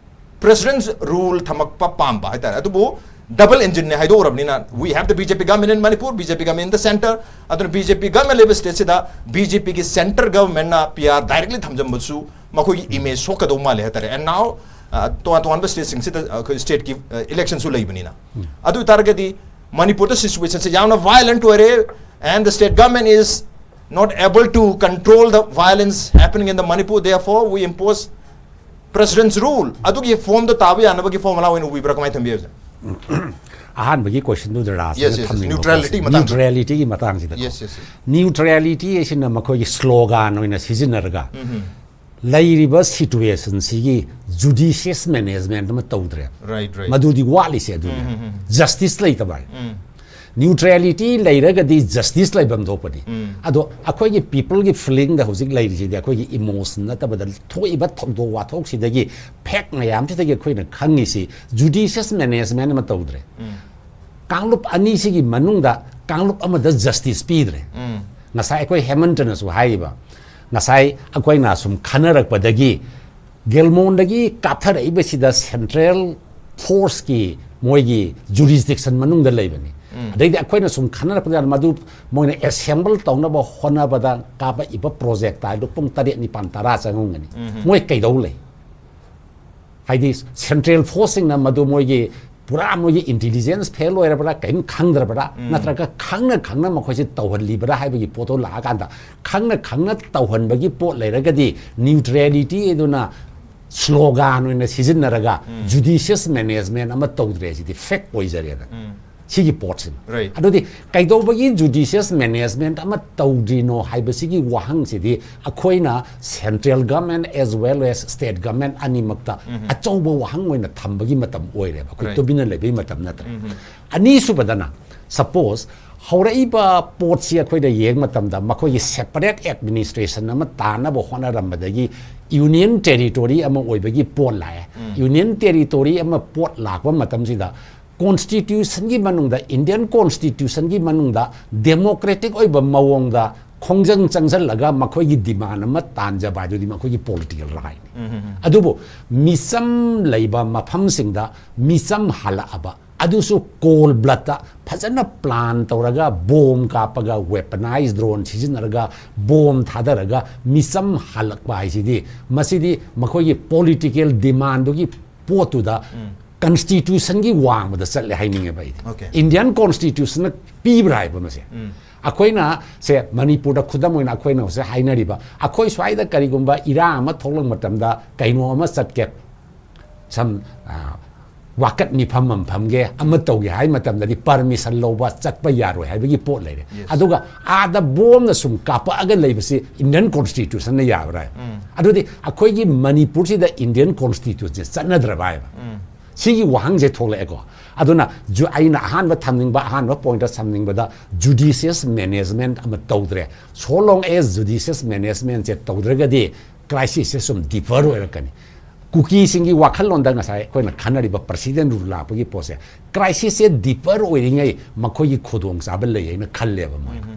President's rule ꯊꯝꯃꯛꯄ ꯄꯥꯝꯕ ꯍꯥꯏꯇꯥꯔꯦ꯫ ꯑꯗꯨꯕꯨ double engine ꯅꯦ ꯍꯥꯏꯗꯣꯛꯎꯔꯕꯅꯤꯅ, we have the B J P government in Manipur, B J P government in the centre. ꯑꯗꯨꯅ B J P government ꯂꯩꯕ state ꯁꯤꯗ B J P ꯒꯤ centre government ꯅ P R directly ꯊꯝꯖꯟꯕꯁꯨ ꯃꯈꯣꯏꯒꯤ image ꯁꯣꯛꯀꯗꯧ ꯃꯥꯜꯂꯦ ꯍꯥꯏꯇꯥꯔꯦ꯫ And now ꯑ, ꯇꯣꯉꯥꯟ ꯇꯣꯉꯥꯟꯕ state ꯁꯤꯡꯁꯤꯗ ꯑꯩꯈꯣꯏ state ꯀꯤ election ꯁꯨ ꯂꯩꯕꯅꯤꯅ꯫ ꯑꯗꯨ ꯑꯣꯏꯇꯥꯔꯒꯗꯤ ꯃꯅꯤꯄꯨꯔꯗ situation ꯁꯦ ꯌꯥꯝꯅ violent ꯑꯣꯏꯔꯦ, and the state government is not able to control the violence happening in the Manipur, therefore we impose President's rule. ꯑꯗꯨꯒꯤ form ꯗ ꯇꯥꯕ ꯌꯥꯅꯕꯒꯤ formula ꯑꯣꯏꯅ ꯎꯕꯤꯕ꯭ꯔꯥ, ꯀꯃꯥꯏꯅ ꯊꯝꯕꯤꯕ꯭ꯔꯥ? ꯑꯍꯥꯟꯕꯒꯤ question ꯗꯨꯗ ꯔꯥꯖꯅ Yes, yes, yes. ꯊꯝꯅꯤꯡꯕ Neutrality question, ꯃꯇꯥꯡ. Neutrality ꯒꯤ ꯃꯇꯥꯡꯁꯤꯗ Yes, yes, yes. Neutrality ꯍꯥꯏꯁꯤꯅ ꯃꯈꯣꯏꯒꯤ slogan ꯑꯣꯏꯅ ꯁꯤꯖꯤꯟꯅꯔꯒ ꯂꯩꯔꯤꯕ situation ꯁꯤꯒꯤ judicious management ꯑꯃ ꯇꯧꯗ꯭ꯔꯦ꯫ Right, right. ꯃꯗꯨꯗꯤ ꯋꯥꯠꯂꯤꯁꯦ ꯑꯗꯨꯅꯦ꯫ Justice ꯂꯩꯇꯕ ꯍꯥꯏ꯫ Neutrality ꯂꯩꯔꯒꯗꯤ justice ꯂꯩꯐꯝ ꯊꯣꯛꯄꯅꯤ꯫ ꯑꯗꯣ ꯑꯩꯈꯣꯏꯒꯤ people ꯒꯤ feeling ꯗ ꯍꯧꯖꯤꯛ ꯂꯩꯔꯤꯁꯤꯗꯤ ꯑꯩꯈꯣꯏꯒꯤ emotion ꯅꯠꯇꯕꯗ ꯊꯣꯛꯏꯕ ꯊꯧꯗꯣꯛ ꯋꯥꯊꯣꯛꯁꯤꯗꯒꯤ fact ꯃꯌꯥꯝꯁꯤꯗꯒꯤ ꯑꯩꯈꯣꯏꯅ ꯈꯪꯉꯤꯁꯤ judicious management ꯑꯃ ꯇꯧꯗ꯭ꯔꯦ꯫ ꯀꯥꯡꯂꯨꯞ ꯑꯅꯤꯁꯤꯒꯤ ꯃꯅꯨꯡꯗ ꯀꯥꯡꯂꯨꯞ ꯑꯃꯗ justice ꯄꯤꯗ꯭ꯔꯦ꯫ ꯉꯁꯥꯏ ꯑꯩꯈꯣꯏ ꯍꯦꯃꯟꯇꯅꯁꯨ ꯍꯥꯏꯔꯤꯕ, ꯉꯁꯥꯏ ꯑꯩꯈꯣꯏꯅ ꯁꯨꯝ ꯈꯟꯅꯔꯛꯄꯗꯒꯤ ꯒꯦꯜꯃꯣꯟꯗꯒꯤ ꯀꯥꯞꯊꯔꯛꯏꯕꯁꯤꯗ central force ꯀꯤ ꯃꯣꯏꯒꯤ jurisdiction ꯃꯅꯨꯡꯗ ꯂꯩꯕꯅꯤ꯫ ꯑꯗꯩꯗꯤ ꯑꯩꯈꯣꯏꯅ ꯁꯨꯝ ꯈꯟꯅꯔꯛꯄꯗ ꯃꯗꯨ ꯃꯣꯏꯅ assemble ꯇꯧꯅꯕ ꯍꯣꯠꯅꯕꯗ ꯀꯥꯞꯄꯛꯏꯕ projectile ꯗꯨ ꯄꯨꯡ ꯇꯔꯦꯠ ꯅꯤꯄꯥꯟ ꯇꯔꯥ ꯆꯪꯉꯝꯒꯅꯤ꯫ ꯃꯣꯏ ꯀꯩꯗꯧ ꯂꯩ? ꯍꯥꯏꯗꯤ central force ꯁꯤꯡꯅ ꯃꯗꯨ ꯃꯣꯏꯒꯤ ꯄꯨꯔꯥ ꯃꯣꯏꯒꯤ ꯏꯟꯇꯦꯂꯤꯖꯦꯟꯁ ꯐꯦꯜ ꯑꯣꯏꯔꯕ꯭ꯔꯥ, ꯀꯔꯤꯝ ꯈꯪꯗ꯭ꯔꯕ꯭ꯔꯥ, ꯅꯠꯇ꯭ꯔꯒ ꯈꯪꯅ ꯈꯪꯅ ꯃꯈꯣꯏꯁꯦ ꯇꯧꯍꯜꯂꯤꯕ꯭ꯔꯥ ꯍꯥꯏꯕꯒꯤ ꯄꯣꯠꯇꯣ ꯂꯥꯛꯑꯀꯥꯟꯗ, ꯈꯪꯅ ꯈꯪꯅ ꯇꯧꯍꯟꯕꯒꯤ ꯄꯣꯠ ꯂꯩꯔꯒꯗꯤ ꯅ꯭ꯌꯨꯇ꯭ꯔꯦꯂꯤꯇꯤ ꯑꯗꯨꯅ ꯁ꯭ꯂꯣꯒꯥꯟ ꯑꯣꯏꯅ ꯁꯤꯖꯤꯟꯅꯔꯒ ꯖꯨꯗꯤꯁꯤꯌꯁ ꯃꯦꯅꯦꯖꯃꯦꯟ ꯑꯃ ꯇꯧꯗ꯭ꯔꯦ, ꯁꯤꯗꯤ ꯐꯦꯛ ꯑꯣꯏꯖꯔꯦꯗꯅ꯫ ꯁꯤꯒꯤ ꯄꯣꯠꯁꯤꯅ꯫ Right. ꯑꯗꯨꯗꯤ ꯀꯩꯗꯧꯕꯒꯤ ꯖꯨꯗꯤꯁꯤꯌꯁ ꯃꯦꯅꯦꯖꯃꯦꯟ ꯑꯃ ꯇꯧꯗ꯭ꯔꯤꯅꯣ ꯍꯥꯏꯕꯁꯤꯒꯤ ꯋꯥꯍꯪꯁꯤꯗꯤ ꯑꯩꯈꯣꯏꯅ central government as well as state government ꯑꯅꯤꯃꯛꯇ ꯑꯆꯧꯕ ꯋꯥꯍꯪ ꯑꯣꯏꯅ ꯊꯝꯕꯒꯤ ꯃꯇꯝ ꯑꯣꯏꯔꯦꯕ, ꯑꯩꯈꯣꯏ Right. ꯇꯨꯃꯤꯟꯅ ꯂꯩꯕꯒꯤ ꯃꯇꯝ ꯅꯠꯇ꯭ꯔꯦ꯫ ꯑꯅꯤꯁꯨꯕꯗꯅ, ꯁꯄꯣꯁ ꯍꯧꯔꯛꯏꯕ ꯄꯣꯠꯁꯤ ꯑꯩꯈꯣꯏꯅ ꯌꯦꯡꯕ ꯃꯇꯝꯗ ꯃꯈꯣꯏꯒꯤ ꯁꯦꯄꯔꯦꯠ ꯑꯦꯗꯃꯤꯅꯤꯁꯇ꯭ꯔꯦꯁꯟ ꯑꯃ ꯇꯥꯅꯕ ꯍꯣꯠꯅꯔꯝꯕꯗꯒꯤ ꯌꯨꯅꯤꯌꯟ ꯇꯦꯔꯤꯇꯣꯔꯤ ꯑꯃ ꯑꯣꯏꯕꯒꯤ ꯄꯣꯠ ꯂꯥꯛꯑꯦ꯫ ꯌꯨꯅꯤꯌꯟ ꯇꯦꯔꯤꯇꯣꯔꯤ ꯑꯃ ꯄꯣꯠ ꯂꯥꯛꯄ ꯃꯇꯝꯁꯤꯗ ꯀꯣꯟꯁꯇꯤꯇ꯭ꯌꯨꯁꯟꯒꯤ ꯃꯅꯨꯡꯗ, ꯏꯟꯗꯤꯌꯟ ꯀꯣꯟꯁꯇꯤꯇ꯭ꯌꯨꯁꯟꯒꯤ ꯃꯅꯨꯡꯗ ꯗꯦꯃꯣꯀ꯭ꯔꯦꯇꯤꯛ ꯑꯣꯏꯕ ꯃꯑꯣꯡꯗ ꯈꯣꯡꯖꯪ ꯆꯪꯁꯜꯂꯒ ꯃꯈꯣꯏꯒꯤ ꯗꯤꯃꯥꯟ ꯑꯃ ꯇꯥꯟꯖꯕ ꯍꯥꯏꯗꯨꯗꯤ ꯃꯈꯣꯏꯒꯤ ꯄꯣꯂꯤꯇꯤꯀꯦꯜ ꯔꯥꯏꯠꯅꯤ꯫ ꯑꯗꯨꯕꯨ ꯃꯤꯆꯝ ꯂꯩꯕ ꯃꯐꯝꯁꯤꯡꯗ ꯃꯤꯆꯝ ꯍꯜꯂꯛꯑꯕ, ꯑꯗꯨꯁꯨ ꯀꯣꯜ ꯕ꯭ꯂꯠꯇ ꯐꯖꯅ ꯄ꯭ꯂꯥꯟ ꯇꯧꯔꯒ, ꯕꯣꯝ ꯀꯥꯞꯄꯒ, ꯋꯦꯄꯅꯥꯏꯖ ꯗ꯭ꯔꯣꯟ ꯁꯤꯖꯤꯟꯅꯔꯒ ꯕꯣꯝ ꯊꯥꯗꯔꯒ ꯃꯤꯆꯝ ꯍꯜꯂꯛꯄ ꯍꯥꯏꯁꯤꯗꯤ, ꯃꯁꯤꯗꯤ ꯃꯈꯣꯏꯒꯤ ꯄꯣꯂꯤꯇꯤꯀꯦꯜ ꯗꯤꯃꯥꯟꯗꯨꯒꯤ ꯄꯣꯠꯇꯨꯗ ꯀꯟꯁꯇꯤꯇ꯭ꯌꯨꯁꯟꯒꯤ ꯋꯥꯡꯃꯗ ꯆꯠꯂꯦ ꯍꯥꯏꯅꯤꯡꯉꯦꯕ ꯑꯩꯗꯤ꯫ Okay. ꯏꯟꯗꯤꯌꯟ ꯀꯣꯟꯁꯇꯤꯇ꯭ꯌꯨꯁꯟꯅ ꯄꯤꯕ꯭ꯔꯥ ꯍꯥꯏꯕ ꯃꯁꯦ? ꯑꯩꯈꯣꯏꯅ ꯁꯦ, ꯃꯅꯤꯄꯨꯔꯗ ꯈꯨꯗꯝ ꯑꯣꯏꯅ ꯑꯩꯈꯣꯏꯅ ꯍꯧꯖꯤꯛ ꯍꯥꯏꯅꯔꯤꯕ, ꯑꯩꯈꯣꯏ ꯁ꯭ꯋꯥꯏꯗ ꯀꯔꯤꯒꯨꯝꯕ ꯏꯔꯥꯡ ꯑꯃ ꯊꯣꯛꯂꯛꯄ ꯃꯇꯝꯗ ꯀꯩꯅꯣ ꯑꯃ ꯆꯠꯀꯦ, ꯁꯝ, ꯑ, ꯋꯥꯀꯠ ꯃꯤꯐꯝ ꯑꯃ ꯐꯝꯒꯦ, ꯑꯃ ꯇꯧꯒꯦ ꯍꯥꯏ ꯃꯇꯝꯗꯗꯤ ꯄꯔꯃꯤꯁꯟ ꯂꯧꯕ ꯆꯠꯄ ꯌꯥꯔꯣꯏ ꯍꯥꯏꯕꯒꯤ ꯄꯣꯠ ꯂꯩꯔꯦ꯫ Yes. ꯑꯗꯨꯒ ꯑꯥꯗ ꯕꯣꯝꯅ ꯁꯨꯝ ꯀꯥꯞꯄꯛꯑꯒ ꯂꯩꯕꯁꯤ ꯏꯟꯗꯤꯌꯟ ꯀꯣꯟꯁꯇꯤꯇ꯭ꯌꯨꯁꯟꯅ ꯌꯥꯕ꯭ꯔꯥ? ꯑꯗꯨꯗꯤ ꯑꯩꯈꯣꯏꯒꯤ ꯃꯅꯤꯄꯨꯔꯁꯤꯗ ꯏꯟꯗꯤꯌꯟ ꯀꯣꯟꯁꯇꯤꯇ꯭ꯌꯨꯁꯟꯁꯦ ꯆꯠꯅꯗ꯭ꯔꯕ ꯍꯥꯏꯕ? ꯁꯤꯒꯤ ꯋꯥꯍꯪꯁꯦ ꯊꯣꯛꯂꯛꯑꯦꯀꯣ꯫ ꯑꯗꯨꯅ ꯖꯨ-, ꯑꯩꯅ ꯑꯍꯥꯟꯕ ꯊꯝꯅꯤꯡꯕ, ꯑꯍꯥꯟꯕ ꯄꯣꯏꯟꯠꯇ ꯊꯝꯅꯤꯡꯕꯗ, ꯖꯨꯗꯤꯁꯤꯌꯁ ꯃꯦꯅꯦꯖꯃꯦꯟ ꯑꯃ ꯇꯧꯗ꯭ꯔꯦ꯫ So long as ꯖꯨꯗꯤꯁꯤꯌꯁ ꯃꯦꯅꯦꯖꯃꯦꯟꯁꯦ ꯇꯧꯗ꯭ꯔꯒꯗꯤ ꯀ꯭ꯔꯥꯏꯁꯤꯁꯁꯦ ꯁꯨꯝ ꯗꯤꯐꯔ ꯑꯣꯏꯔꯛꯀꯅꯤ꯫ ꯀꯨꯀꯤꯁꯤꯡꯒꯤ ꯋꯥꯈꯜꯂꯣꯟꯗ ꯉꯁꯥꯏ ꯑꯩꯈꯣꯏꯅ ꯈꯟꯅꯔꯤꯕ ꯄ꯭ꯔꯁꯤꯗꯦꯟ ꯔꯨꯜ ꯂꯥꯛꯄꯒꯤ ꯄꯣꯠꯁꯦ, ꯀ꯭ꯔꯥꯏꯁꯤꯁꯁꯦ ꯗꯤꯐꯔ ꯑꯣꯏꯔꯤꯉꯩ ꯃꯈꯣꯏꯒꯤ ꯈꯨꯗꯣꯡꯆꯥꯕ ꯂꯩ ꯍꯥꯏꯅ ꯈꯜꯂꯦꯕ ꯃꯣꯏꯅ꯫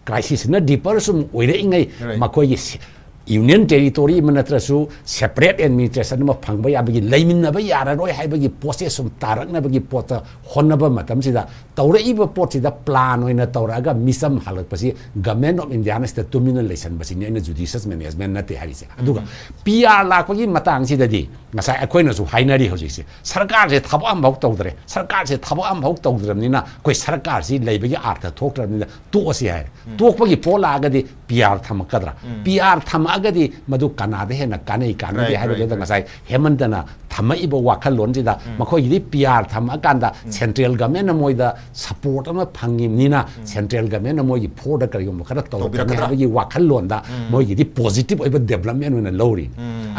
ꯀ꯭ꯔꯥꯏꯁꯤꯁꯁꯤꯅ ꯗꯤꯐꯔ ꯁꯨꯝ ꯑꯣꯏꯔꯛꯏꯉꯩ Right. ꯃꯈꯣꯏꯒꯤ ꯁꯤ-, ꯌꯨꯅꯤꯌꯟ ꯇꯦꯔꯤꯇꯣꯔꯤ ꯑꯃ ꯅꯠꯇ꯭ꯔꯁꯨ ꯁꯦꯄꯔꯦꯠ ꯑꯦꯗꯃꯤꯅꯤꯁꯇ꯭ꯔꯦꯁꯟ ꯑꯃ ꯐꯪꯕ ꯌꯥꯕꯒꯤ, ꯂꯩꯃꯤꯟꯅꯕ ꯌꯥꯔꯔꯣꯏ ꯍꯥꯏꯕꯒꯤ ꯄꯣꯠꯁꯦ ꯁꯨꯝ ꯇꯥꯔꯛꯅꯕꯒꯤ ꯄꯣꯠꯇ ꯍꯣꯠꯅꯕ ꯃꯇꯝꯁꯤꯗ, ꯇꯧꯔꯛꯏꯕ ꯄꯣꯠꯁꯤꯗ ꯄ꯭ꯂꯥꯟ ꯑꯣꯏꯅ ꯇꯧꯔꯛꯑꯒ ꯃꯤꯆꯝ ꯍꯜꯂꯛꯄꯁꯤ Government of Indiaꯅ ꯁꯤꯗ ꯇꯨꯃꯤꯟꯅ ꯂꯩꯁꯟꯕꯁꯤꯅꯤ ꯑꯩꯅ ꯖꯨꯗꯤꯁꯤꯌꯁ ꯃꯦꯅꯦꯖꯃꯦꯟ ꯅꯠꯇꯦ ꯍꯥꯏꯔꯤꯁꯦ꯫ ꯑꯗꯨꯒ ꯄꯤ ꯑꯥꯔ ꯂꯥꯛꯄꯒꯤ ꯃꯇꯥꯡꯁꯤꯗꯗꯤ ꯉꯁꯥꯏ ꯑꯩꯈꯣꯏꯅꯁꯨ ꯍꯥꯏꯅꯔꯤ, ꯍꯧꯖꯤꯛꯁꯦ ꯁꯔꯀꯥꯔꯁꯦ ꯊꯕꯛ ꯑꯃꯐꯥꯎ ꯇꯧꯗ꯭ꯔꯦ, ꯁꯔꯀꯥꯔꯁꯦ ꯊꯕꯛ ꯑꯃꯐꯥꯎ ꯇꯧꯗ꯭ꯔꯕꯅꯤꯅ ꯑꯩꯈꯣꯏ ꯁꯔꯀꯥꯔꯁꯤ ꯂꯩꯕꯒꯤ ꯑꯥꯔꯊ ꯊꯣꯛꯇ꯭ꯔꯕꯅꯤꯅ ꯇꯣꯛꯑꯁꯤ ꯍꯥꯏꯔꯦ꯫ ꯇꯣꯛꯄꯒꯤ ꯄꯣꯠ ꯂꯥꯛꯑꯒꯗꯤ ꯄꯤ ꯑꯥꯔ ꯊꯝꯃꯛꯀꯗ꯭ꯔꯥ? ꯄꯤ ꯑꯥꯔ ꯊꯝꯃꯛꯑꯒꯗꯤ ꯃꯗꯨ ꯀꯅꯥꯗ ꯍꯦꯟꯅ ꯀꯥꯟꯅꯩ ꯀꯥꯟꯅꯗꯦ Right, ꯍꯥꯏꯕꯗꯨꯗ right, right. ꯉꯁꯥꯏ ꯍꯦꯃꯟꯇꯅ ꯊꯝꯃꯛꯏꯕ ꯋꯥꯈꯜꯂꯣꯟꯁꯤꯗ ꯃꯈꯣꯏꯒꯤꯗꯤ ꯄꯤ ꯑꯥꯔ ꯊꯝꯃꯛꯑꯀꯥꯟꯗ ꯁꯦꯟꯇ꯭ꯔꯦꯜ ꯒꯃꯦꯟꯅ ꯃꯣꯏꯗ ꯁꯄꯣꯔꯠ ꯑꯃ ꯐꯪꯉꯤꯕꯅꯤꯅ ꯁꯦꯟꯇ꯭ꯔꯦꯜ ꯒꯃꯦꯟꯅ ꯃꯣꯏꯒꯤ ꯐꯣꯔꯗ ꯀꯔꯤꯒꯨꯝꯕ ꯈꯔ ꯇꯧꯔꯛꯀꯅꯤ ꯇꯧꯕꯤꯔꯛꯀꯗ꯭ꯔꯥ? ꯍꯥꯏꯕꯒꯤ ꯋꯥꯈꯜꯂꯣꯟꯗ ꯃꯣꯏꯒꯤꯗꯤ ꯄꯣꯖꯤꯇꯤꯚ ꯑꯣꯏꯕ ꯗꯦꯕꯂꯞꯃꯦꯟ ꯑꯣꯏꯅ ꯂꯧꯔꯤ꯫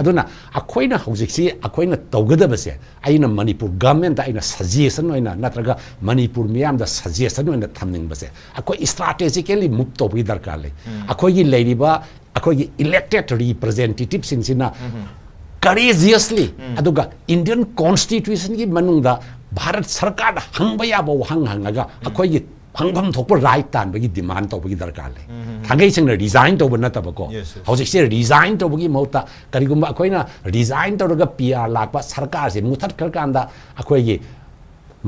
ꯑꯗꯨꯅ ꯑꯩꯈꯣꯏꯅ ꯍꯧꯖꯤꯛꯁꯤ ꯑꯩꯈꯣꯏꯅ ꯇꯧꯒꯗꯕꯁꯦ, ꯑꯩꯅ ꯃꯅꯤꯄꯨꯔ ꯒꯃꯦꯟꯗ ꯑꯩꯅ ꯁꯖꯦꯁꯟ ꯑꯣꯏꯅ ꯅꯠꯇ꯭ꯔꯒ ꯃꯅꯤꯄꯨꯔ ꯃꯤꯌꯥꯝꯗ ꯁꯖꯦꯁꯟ ꯑꯣꯏꯅ ꯊꯝꯅꯤꯡꯕꯁꯦ, ꯑꯩꯈꯣꯏ ꯏꯁꯇ꯭ꯔꯥꯇꯦꯖꯤꯀꯦꯜꯂꯤ ꯃꯨꯚ ꯇꯧꯕꯒꯤ ꯗꯔꯀꯥꯔ ꯂꯩ꯫ ꯑꯩꯈꯣꯏꯒꯤ ꯂꯩꯔꯤꯕ ꯑꯩꯈꯣꯏꯒꯤ ꯏꯂꯦꯛꯇꯦꯠ ꯔꯤꯄ꯭ꯔꯖꯦꯟꯇꯦꯇꯤꯚꯁꯤꯡꯁꯤꯅ ꯀꯔꯦꯖꯤꯌꯁꯂꯤ ꯑꯗꯨꯒ ꯏꯟꯗꯤꯌꯟ ꯀꯣꯟꯁꯇꯤꯇ꯭ꯌꯨꯁꯟꯒꯤ ꯃꯅꯨꯡꯗ ꯚꯥꯔꯠ ꯁꯔꯀꯥꯔꯗ ꯍꯪꯕ ꯌꯥꯕ ꯋꯥꯍꯪ ꯍꯪꯉꯒ ꯑꯩꯈꯣꯏꯒꯤ ꯐꯪꯐꯝ ꯊꯣꯛꯄ ꯔꯥꯏꯠ ꯇꯥꯟꯕꯒꯤ ꯗꯤꯃꯥꯟ ꯇꯧꯕꯒꯤ ꯗꯔꯀꯥꯔ ꯂꯩ꯫ ꯊꯥꯡꯒꯩ ꯁꯦꯡꯅ ꯔꯤꯖꯥꯏꯟ ꯇꯧꯕ ꯅꯠꯇꯕꯀꯣ꯫ Yes, yes. ꯍꯧꯖꯤꯛꯁꯦ ꯔꯤꯖꯥꯏꯟ ꯇꯧꯕꯒꯤ ꯃꯍꯨꯠꯇ ꯀꯔꯤꯒꯨꯝꯕ ꯑꯩꯈꯣꯏꯅ ꯔꯤꯖꯥꯏꯟ ꯇꯧꯔꯒ ꯄꯤ ꯑꯥꯔ ꯂꯥꯛꯄ ꯁꯔꯀꯥꯔꯁꯦ ꯃꯨꯊꯠꯈ꯭ꯔꯀꯥꯟꯗ ꯑꯩꯈꯣꯏꯒꯤ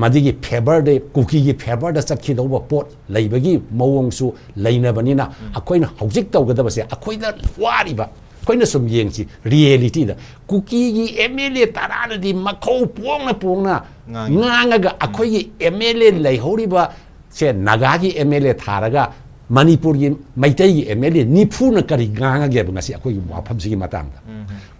ꯃꯗꯨꯒꯤ ꯐꯦꯚꯔꯗ, ꯀꯨꯀꯤꯒꯤ ꯐꯦꯚꯔꯗ ꯆꯠꯈꯤꯗꯧꯕ ꯄꯣꯠ ꯂꯩꯕꯒꯤ ꯃꯑꯣꯡꯁꯨ ꯂꯩꯅꯕꯅꯤꯅ ꯑꯩꯈꯣꯏꯅ ꯍꯧꯖꯤꯛ ꯇꯧꯒꯗꯕꯁꯦ ꯑꯩꯈꯣꯏꯗ ꯋꯥꯔꯤꯕ, ꯑꯩꯈꯣꯏꯅ ꯁꯨꯝ ꯌꯦꯡꯁꯤ ꯔꯤꯌꯦꯂꯤꯇꯤꯗ, ꯀꯨꯀꯤꯒꯤ ꯑꯦꯝ ꯑꯦꯜ ꯑꯦ ꯇꯔꯥꯅꯗꯤ ꯃꯈꯧ ꯄꯣꯡꯅ ꯄꯣꯡꯅ ꯉꯥꯡꯉꯤ꯫ ꯉꯥꯡꯉꯒ ꯑꯩꯈꯣꯏꯒꯤ ꯑꯦꯝ ꯑꯦꯜ ꯑꯦ ꯂꯩꯍꯧꯔꯤꯕ ꯁꯦ ꯅꯥꯒꯥꯒꯤ ꯑꯦꯝ ꯑꯦꯜ ꯑꯦ ꯊꯥꯔꯒ ꯃꯅꯤꯄꯨꯔꯒꯤ ꯃꯩꯇꯩꯒꯤ ꯑꯦꯝ ꯑꯦꯜ ꯑꯦ ꯅꯤꯐꯨꯅ ꯀꯔꯤ ꯉꯥꯡꯉꯒꯦꯕ ꯉꯁꯤ ꯑꯩꯈꯣꯏꯒꯤ ꯋꯥꯐꯝꯁꯤꯒꯤ ꯃꯇꯥꯡꯗ?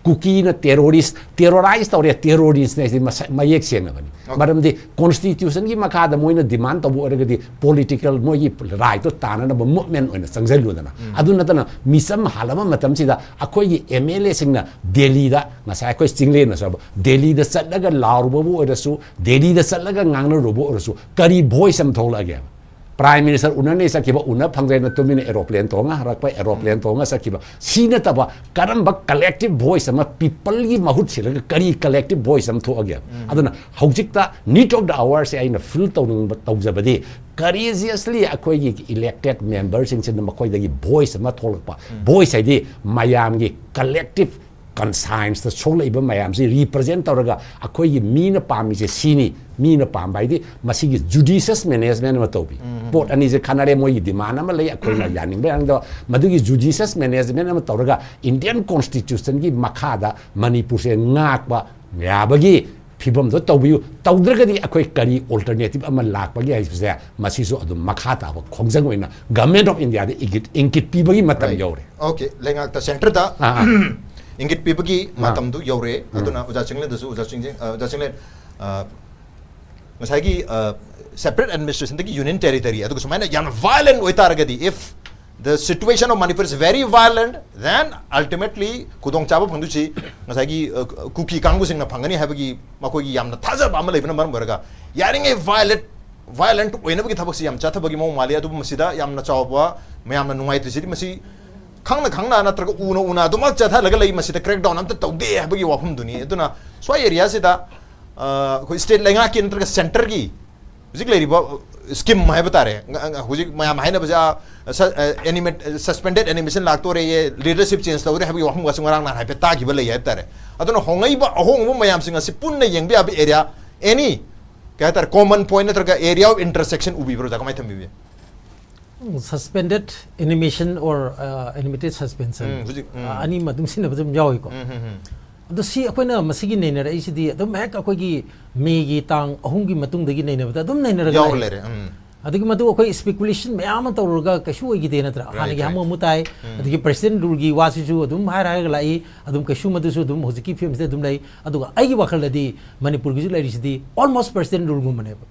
ꯀꯨꯀꯤꯅ ꯇꯦꯔꯣꯔꯤꯁ, ꯇꯦꯔꯣꯔꯥꯏꯁ ꯇꯧꯔꯦ, ꯇꯦꯔꯣꯔꯤꯁꯅꯦ ꯁꯤ ꯃꯁꯛ ꯃꯌꯦꯛ ꯁꯦꯡꯅꯕꯅꯤ꯫ Okay. ꯃꯔꯝꯗꯤ ꯀꯣꯟꯁꯇꯤꯇ꯭ꯌꯨꯁꯟꯒꯤ ꯃꯈꯥꯗ ꯃꯣꯏꯅ ꯗꯤꯃꯥꯟ ꯇꯧꯕ ꯑꯣꯏꯔꯒꯗꯤ ꯄꯣꯂꯤꯇꯤꯀꯦꯜ ꯃꯣꯏꯒꯤ ꯔꯥꯏꯠꯇꯣ ꯇꯥꯅꯅꯕ ꯃꯨꯞꯃꯦꯟ ꯑꯣꯏꯅ ꯆꯪꯁꯤꯜꯂꯨꯗꯅ꯫ ꯑꯗꯨ ꯅꯠꯇꯅ ꯃꯤꯆꯝ ꯍꯥꯜꯂꯕ ꯃꯇꯝꯁꯤꯗ ꯑꯩꯈꯣꯏꯒꯤ ꯑꯦꯝ ꯑꯦꯜ ꯑꯦꯁꯤꯡꯅ ꯗꯦꯜꯂꯤꯗ, ꯉꯁꯥꯏ ꯑꯩꯈꯣꯏ ꯆꯤꯡꯂꯦꯟꯅꯁꯨ ꯍꯥꯏꯕ, ꯗꯦꯜꯂꯤꯗ ꯆꯠꯂꯒ ꯂꯥꯎꯔꯨꯕꯕꯨ ꯑꯣꯏꯔꯁꯨ, ꯗꯦꯜꯂꯤꯗ ꯆꯠꯂꯒ ꯉꯥꯡꯅꯔꯨꯕ ꯑꯣꯏꯔꯁꯨ, ꯀꯔꯤ ꯚꯣꯏꯁ ꯑꯃ ꯊꯣꯛꯂꯛꯑꯒꯦꯕ? Prime Minister ꯎꯅꯅꯤ ꯆꯠꯈꯤꯕ, ꯎꯅ ꯐꯪꯗ꯭ꯔꯦꯅ ꯇꯨꯃꯤꯟꯅ aeroplane ꯇꯣꯡꯉ ꯍꯜꯂꯛꯄ, aeroplane ꯇꯣꯡꯉ ꯆꯠꯈꯤꯕ꯫ ꯁꯤ ꯅꯠꯇꯕ ꯀꯔꯝꯕ collective voice ꯑꯃ, people ꯒꯤ ꯃꯍꯨꯠ ꯁꯤꯜꯂꯒ ꯀꯔꯤ collective voice ꯑꯃ ꯊꯣꯛꯑꯒꯦ? ꯑꯗꯨꯅ ꯍꯧꯖꯤꯛꯇ need of the hour ꯁꯦ ꯑꯩꯅ feel ꯇꯧꯅꯤꯡꯕ, ꯇꯧꯖꯕꯗꯤ, courageously ꯑꯩꯈꯣꯏꯒꯤ elected member ꯁꯤꯡꯁꯤꯅ ꯃꯈꯣꯏꯗꯒꯤ voice ꯑꯃ ꯊꯣꯛꯂꯛꯄ꯫ Voice ꯍꯥꯏꯗꯤ ꯃꯌꯥꯝꯒꯤ collective conscience ꯇ ꯁꯣꯛꯂꯛꯏꯕ ꯃꯌꯥꯝꯁꯤ represent ꯇꯧꯔꯒ, ꯑꯩꯈꯣꯏꯒꯤ ꯃꯤꯅ ꯄꯥꯝꯃꯤꯁꯦ ꯁꯤꯅꯤ, ꯃꯤꯅ ꯄꯥꯝꯕ ꯍꯥꯏꯗꯤ ꯃꯁꯤꯒꯤ judicious management ꯑꯃ ꯇꯧꯕꯤ꯫ ꯄꯣꯠ ꯑꯅꯤꯁꯦ ꯈꯟꯅꯔꯦ, ꯃꯣꯏꯒꯤ demand ꯑꯃ ꯂꯩ, ꯑꯩꯈꯣꯏꯅ ꯌꯥꯅꯤꯡꯕ ꯌꯥꯅꯤꯡꯗꯕ, ꯃꯗꯨꯒꯤ judicious management ꯑꯃ ꯇꯧꯔꯒ Indian Constitution ꯒꯤ ꯃꯈꯥꯗ ꯃꯅꯤꯄꯨꯔꯁꯦ ꯉꯥꯛꯄ ꯌꯥꯕꯒꯤ ꯐꯤꯕꯝꯗꯣ ꯇꯧꯕꯤꯌꯨ꯫ ꯇꯧꯗ꯭ꯔꯒꯗꯤ ꯑꯩꯈꯣꯏ ꯀꯔꯤ alternative ꯑꯃ ꯂꯥꯛꯄꯒꯦ ꯍꯥꯏꯕꯁꯦ, ꯃꯁꯤꯁꯨ ꯑꯗꯨꯝ ꯃꯈꯥ ꯇꯥꯕ ꯈꯣꯡꯖꯪ ꯑꯣꯏꯅ Government of India ꯗ ꯏꯪꯒꯤꯠ, ꯏꯪꯒꯤꯠ ꯄꯤꯕꯒꯤ ꯃꯇꯝ ꯌꯧꯔꯦ꯫ Okay, ꯂꯩꯉꯥꯛꯇ centre ꯗ ꯑꯥ, ꯑꯥ꯫ ꯏꯪꯒꯤꯠ ꯄꯤꯕꯒꯤ ꯃꯇꯝꯗꯨ ꯌꯧꯔꯦ꯫ ꯑꯗꯨꯅ ꯑꯣꯖꯥ ꯆꯤꯡꯂꯦꯟꯗꯁꯨ, ꯑꯣꯖꯥ ꯆꯤꯡꯂꯦꯟ, ꯑ, ꯑꯣꯖꯥ ꯆꯤꯡꯂꯦꯟ, ꯑ, ꯉꯁꯥꯏꯒꯤ, ꯑ, separate administration ꯗꯒꯤ union territory, ꯑꯗꯨꯒ ꯁꯨꯃꯥꯏꯅ ꯌꯥꯝꯅ violent ꯑꯣꯏꯇꯥꯔꯒꯗꯤ, if the situation of Manipur is very violent, then ultimately ꯈꯨꯗꯣꯡꯆꯥꯕ ꯐꯪꯗꯣꯏꯁꯤ ꯉꯁꯥꯏꯒꯤ, ꯑ, ꯀꯨꯀꯤ ꯀꯥꯡꯕꯨꯁꯤꯡꯅ ꯐꯪꯒꯅꯤ ꯍꯥꯏꯕꯒꯤ ꯃꯈꯣꯏꯒꯤ ꯌꯥꯝꯅ ꯊꯥꯖꯕ ꯑꯃ ꯂꯩꯕꯅ ꯃꯔꯝ ꯑꯣꯏꯔꯒ, ꯌꯥꯔꯤꯉꯩ violent, violent ꯑꯣꯏꯅꯕꯒꯤ ꯊꯕꯛꯁꯤ ꯌꯥꯝ ꯆꯠꯊꯕꯒꯤ ꯃꯑꯣꯡ ꯃꯥꯜꯂꯤ꯫ ꯑꯗꯨꯕꯨ ꯃꯁꯤꯗ ꯌꯥꯝꯅ ꯆꯥꯎꯕ ꯃꯌꯥꯝꯅ ꯅꯨꯡꯉꯥꯏꯇ꯭ꯔꯤꯁꯤꯗꯤ, ꯃꯁꯤ ꯈꯪꯅ ꯈꯪꯅ ꯅꯠꯇ꯭ꯔꯒ ꯎꯅ ꯎꯅ ꯑꯗꯨꯃꯛ ꯆꯠꯊꯍꯜꯂꯒ ꯂꯩ, ꯃꯁꯤꯗ crackdown ꯑꯝꯇ ꯇꯧꯗꯦ ꯍꯥꯏꯕꯒꯤ ꯋꯥꯐꯝꯗꯨꯅꯤ꯫ ꯑꯗꯨꯅ ꯁ꯭ꯋꯥꯏ area ꯁꯤꯗ, ꯑ, ꯑꯩꯈꯣꯏ state ꯂꯩꯉꯥꯛꯀꯤ ꯅꯠꯇ꯭ꯔꯒ centre ꯒꯤ ꯍꯧꯖꯤꯛ ꯂꯩꯔꯤꯕ, ꯑ, scheme ꯍꯥꯏꯕ ꯇꯥꯔꯦ, ꯉ-, ꯉ-, ꯍꯧꯖꯤꯛ ꯃꯌꯥꯝ ꯍꯥꯏꯅꯕꯁꯦ, ꯑ, ꯁ-, ꯑ, animate-, suspended animation ꯂꯥꯛꯇꯣꯔꯦꯌꯦ, leadership change ꯇꯧꯔꯦ ꯍꯥꯏꯕꯒꯤ ꯋꯥꯐꯝꯒꯁꯨ ꯉꯔꯥꯡ ꯅꯍꯥꯟ ꯍꯥꯏꯐꯦꯠ ꯇꯥꯈꯤꯕ ꯂꯩ ꯍꯥꯏꯕ ꯇꯥꯔꯦ꯫ ꯑꯗꯨꯅ ꯍꯣꯡꯂꯛꯏꯕ ꯑꯍꯣꯡꯕ ꯃꯌꯥꯝꯁꯤꯡ ꯑꯁꯤ ꯄꯨꯟꯅ ꯌꯦꯡꯕ ꯌꯥꯕ area, any, ꯀꯩ ꯍꯥꯏꯇꯥꯔꯦ, common point ꯅꯠꯇ꯭ꯔꯒ area of intersection ꯎꯕꯤꯕ꯭ꯔꯣ, ꯑꯣꯖꯥ? ꯀꯃꯥꯏꯅ ꯊꯝꯕꯤꯕꯤ? Suspended animation or, uh, animated suspension. ꯎꯝ, ꯍꯧꯖꯤꯛ, ꯎꯝ꯫ ꯑ, ꯑꯅꯤꯃꯛ ꯑꯗꯨꯝ ꯁꯤꯖꯤꯟꯅꯕ ꯑꯗꯨꯝ ꯌꯥꯎꯏꯀꯣ꯫ ꯎꯝ, ꯎꯝ, ꯎꯝ꯫ ꯑꯗꯣ ꯁꯤ ꯑꯩꯈꯣꯏꯅ ꯃꯁꯤꯒꯤ ꯅꯩꯅꯔꯛꯏꯁꯤꯗꯤ ꯑꯗꯨꯝ ꯍꯦꯛ ꯑꯩꯈꯣꯏꯒꯤ May ꯒꯤ ꯇꯥꯡ ꯑꯍꯨꯝꯒꯤ ꯃꯇꯨꯡꯗꯒꯤ ꯅꯩꯅꯕꯗ ꯑꯗꯨꯝ ꯅꯩꯅꯔꯒ ꯌꯥꯎꯔ ꯂꯥꯛꯑꯦ꯫ ꯂꯩꯔꯦ꯫ ꯎꯝ꯫ ꯑꯗꯨꯒꯤ ꯃꯗꯨ ꯑꯩꯈꯣꯏ speculation ꯃꯌꯥꯝ ꯑꯃ ꯇꯧꯔꯨꯔꯒ ꯀꯩꯁꯨ ꯑꯣꯏꯈꯤꯗꯦ ꯅꯠꯇ꯭ꯔꯥ? Right, ꯍꯥꯟꯅꯒꯤ right. ꯍꯥꯃꯨ ꯍꯥꯃꯨ ꯇꯥꯏ꯫ ꯑꯗꯒꯤ president rule ꯒꯤ ꯋꯥꯁꯤꯁꯨ ꯑꯗꯨꯝ ꯍꯥꯏꯔ ꯍꯥꯏꯔꯒ ꯂꯥꯛꯏ꯫ ꯑꯗꯨꯝ ꯀꯩꯁꯨ ꯃꯗꯨꯁꯨ ꯑꯗꯨꯝ ꯍꯧꯖꯤꯛꯀꯤ ꯐꯤꯕꯝꯁꯤꯗ ꯑꯗꯨꯝ ꯂꯩ꯫ ꯑꯗꯨꯒ ꯑꯩꯒꯤ ꯋꯥꯈꯜꯗꯗꯤ ꯃꯅꯤꯄꯨꯔꯒꯤꯁꯨ ꯂꯩꯔꯤꯁꯤꯗꯤ almost president rule ꯒꯨꯝꯕꯅꯦꯕ꯫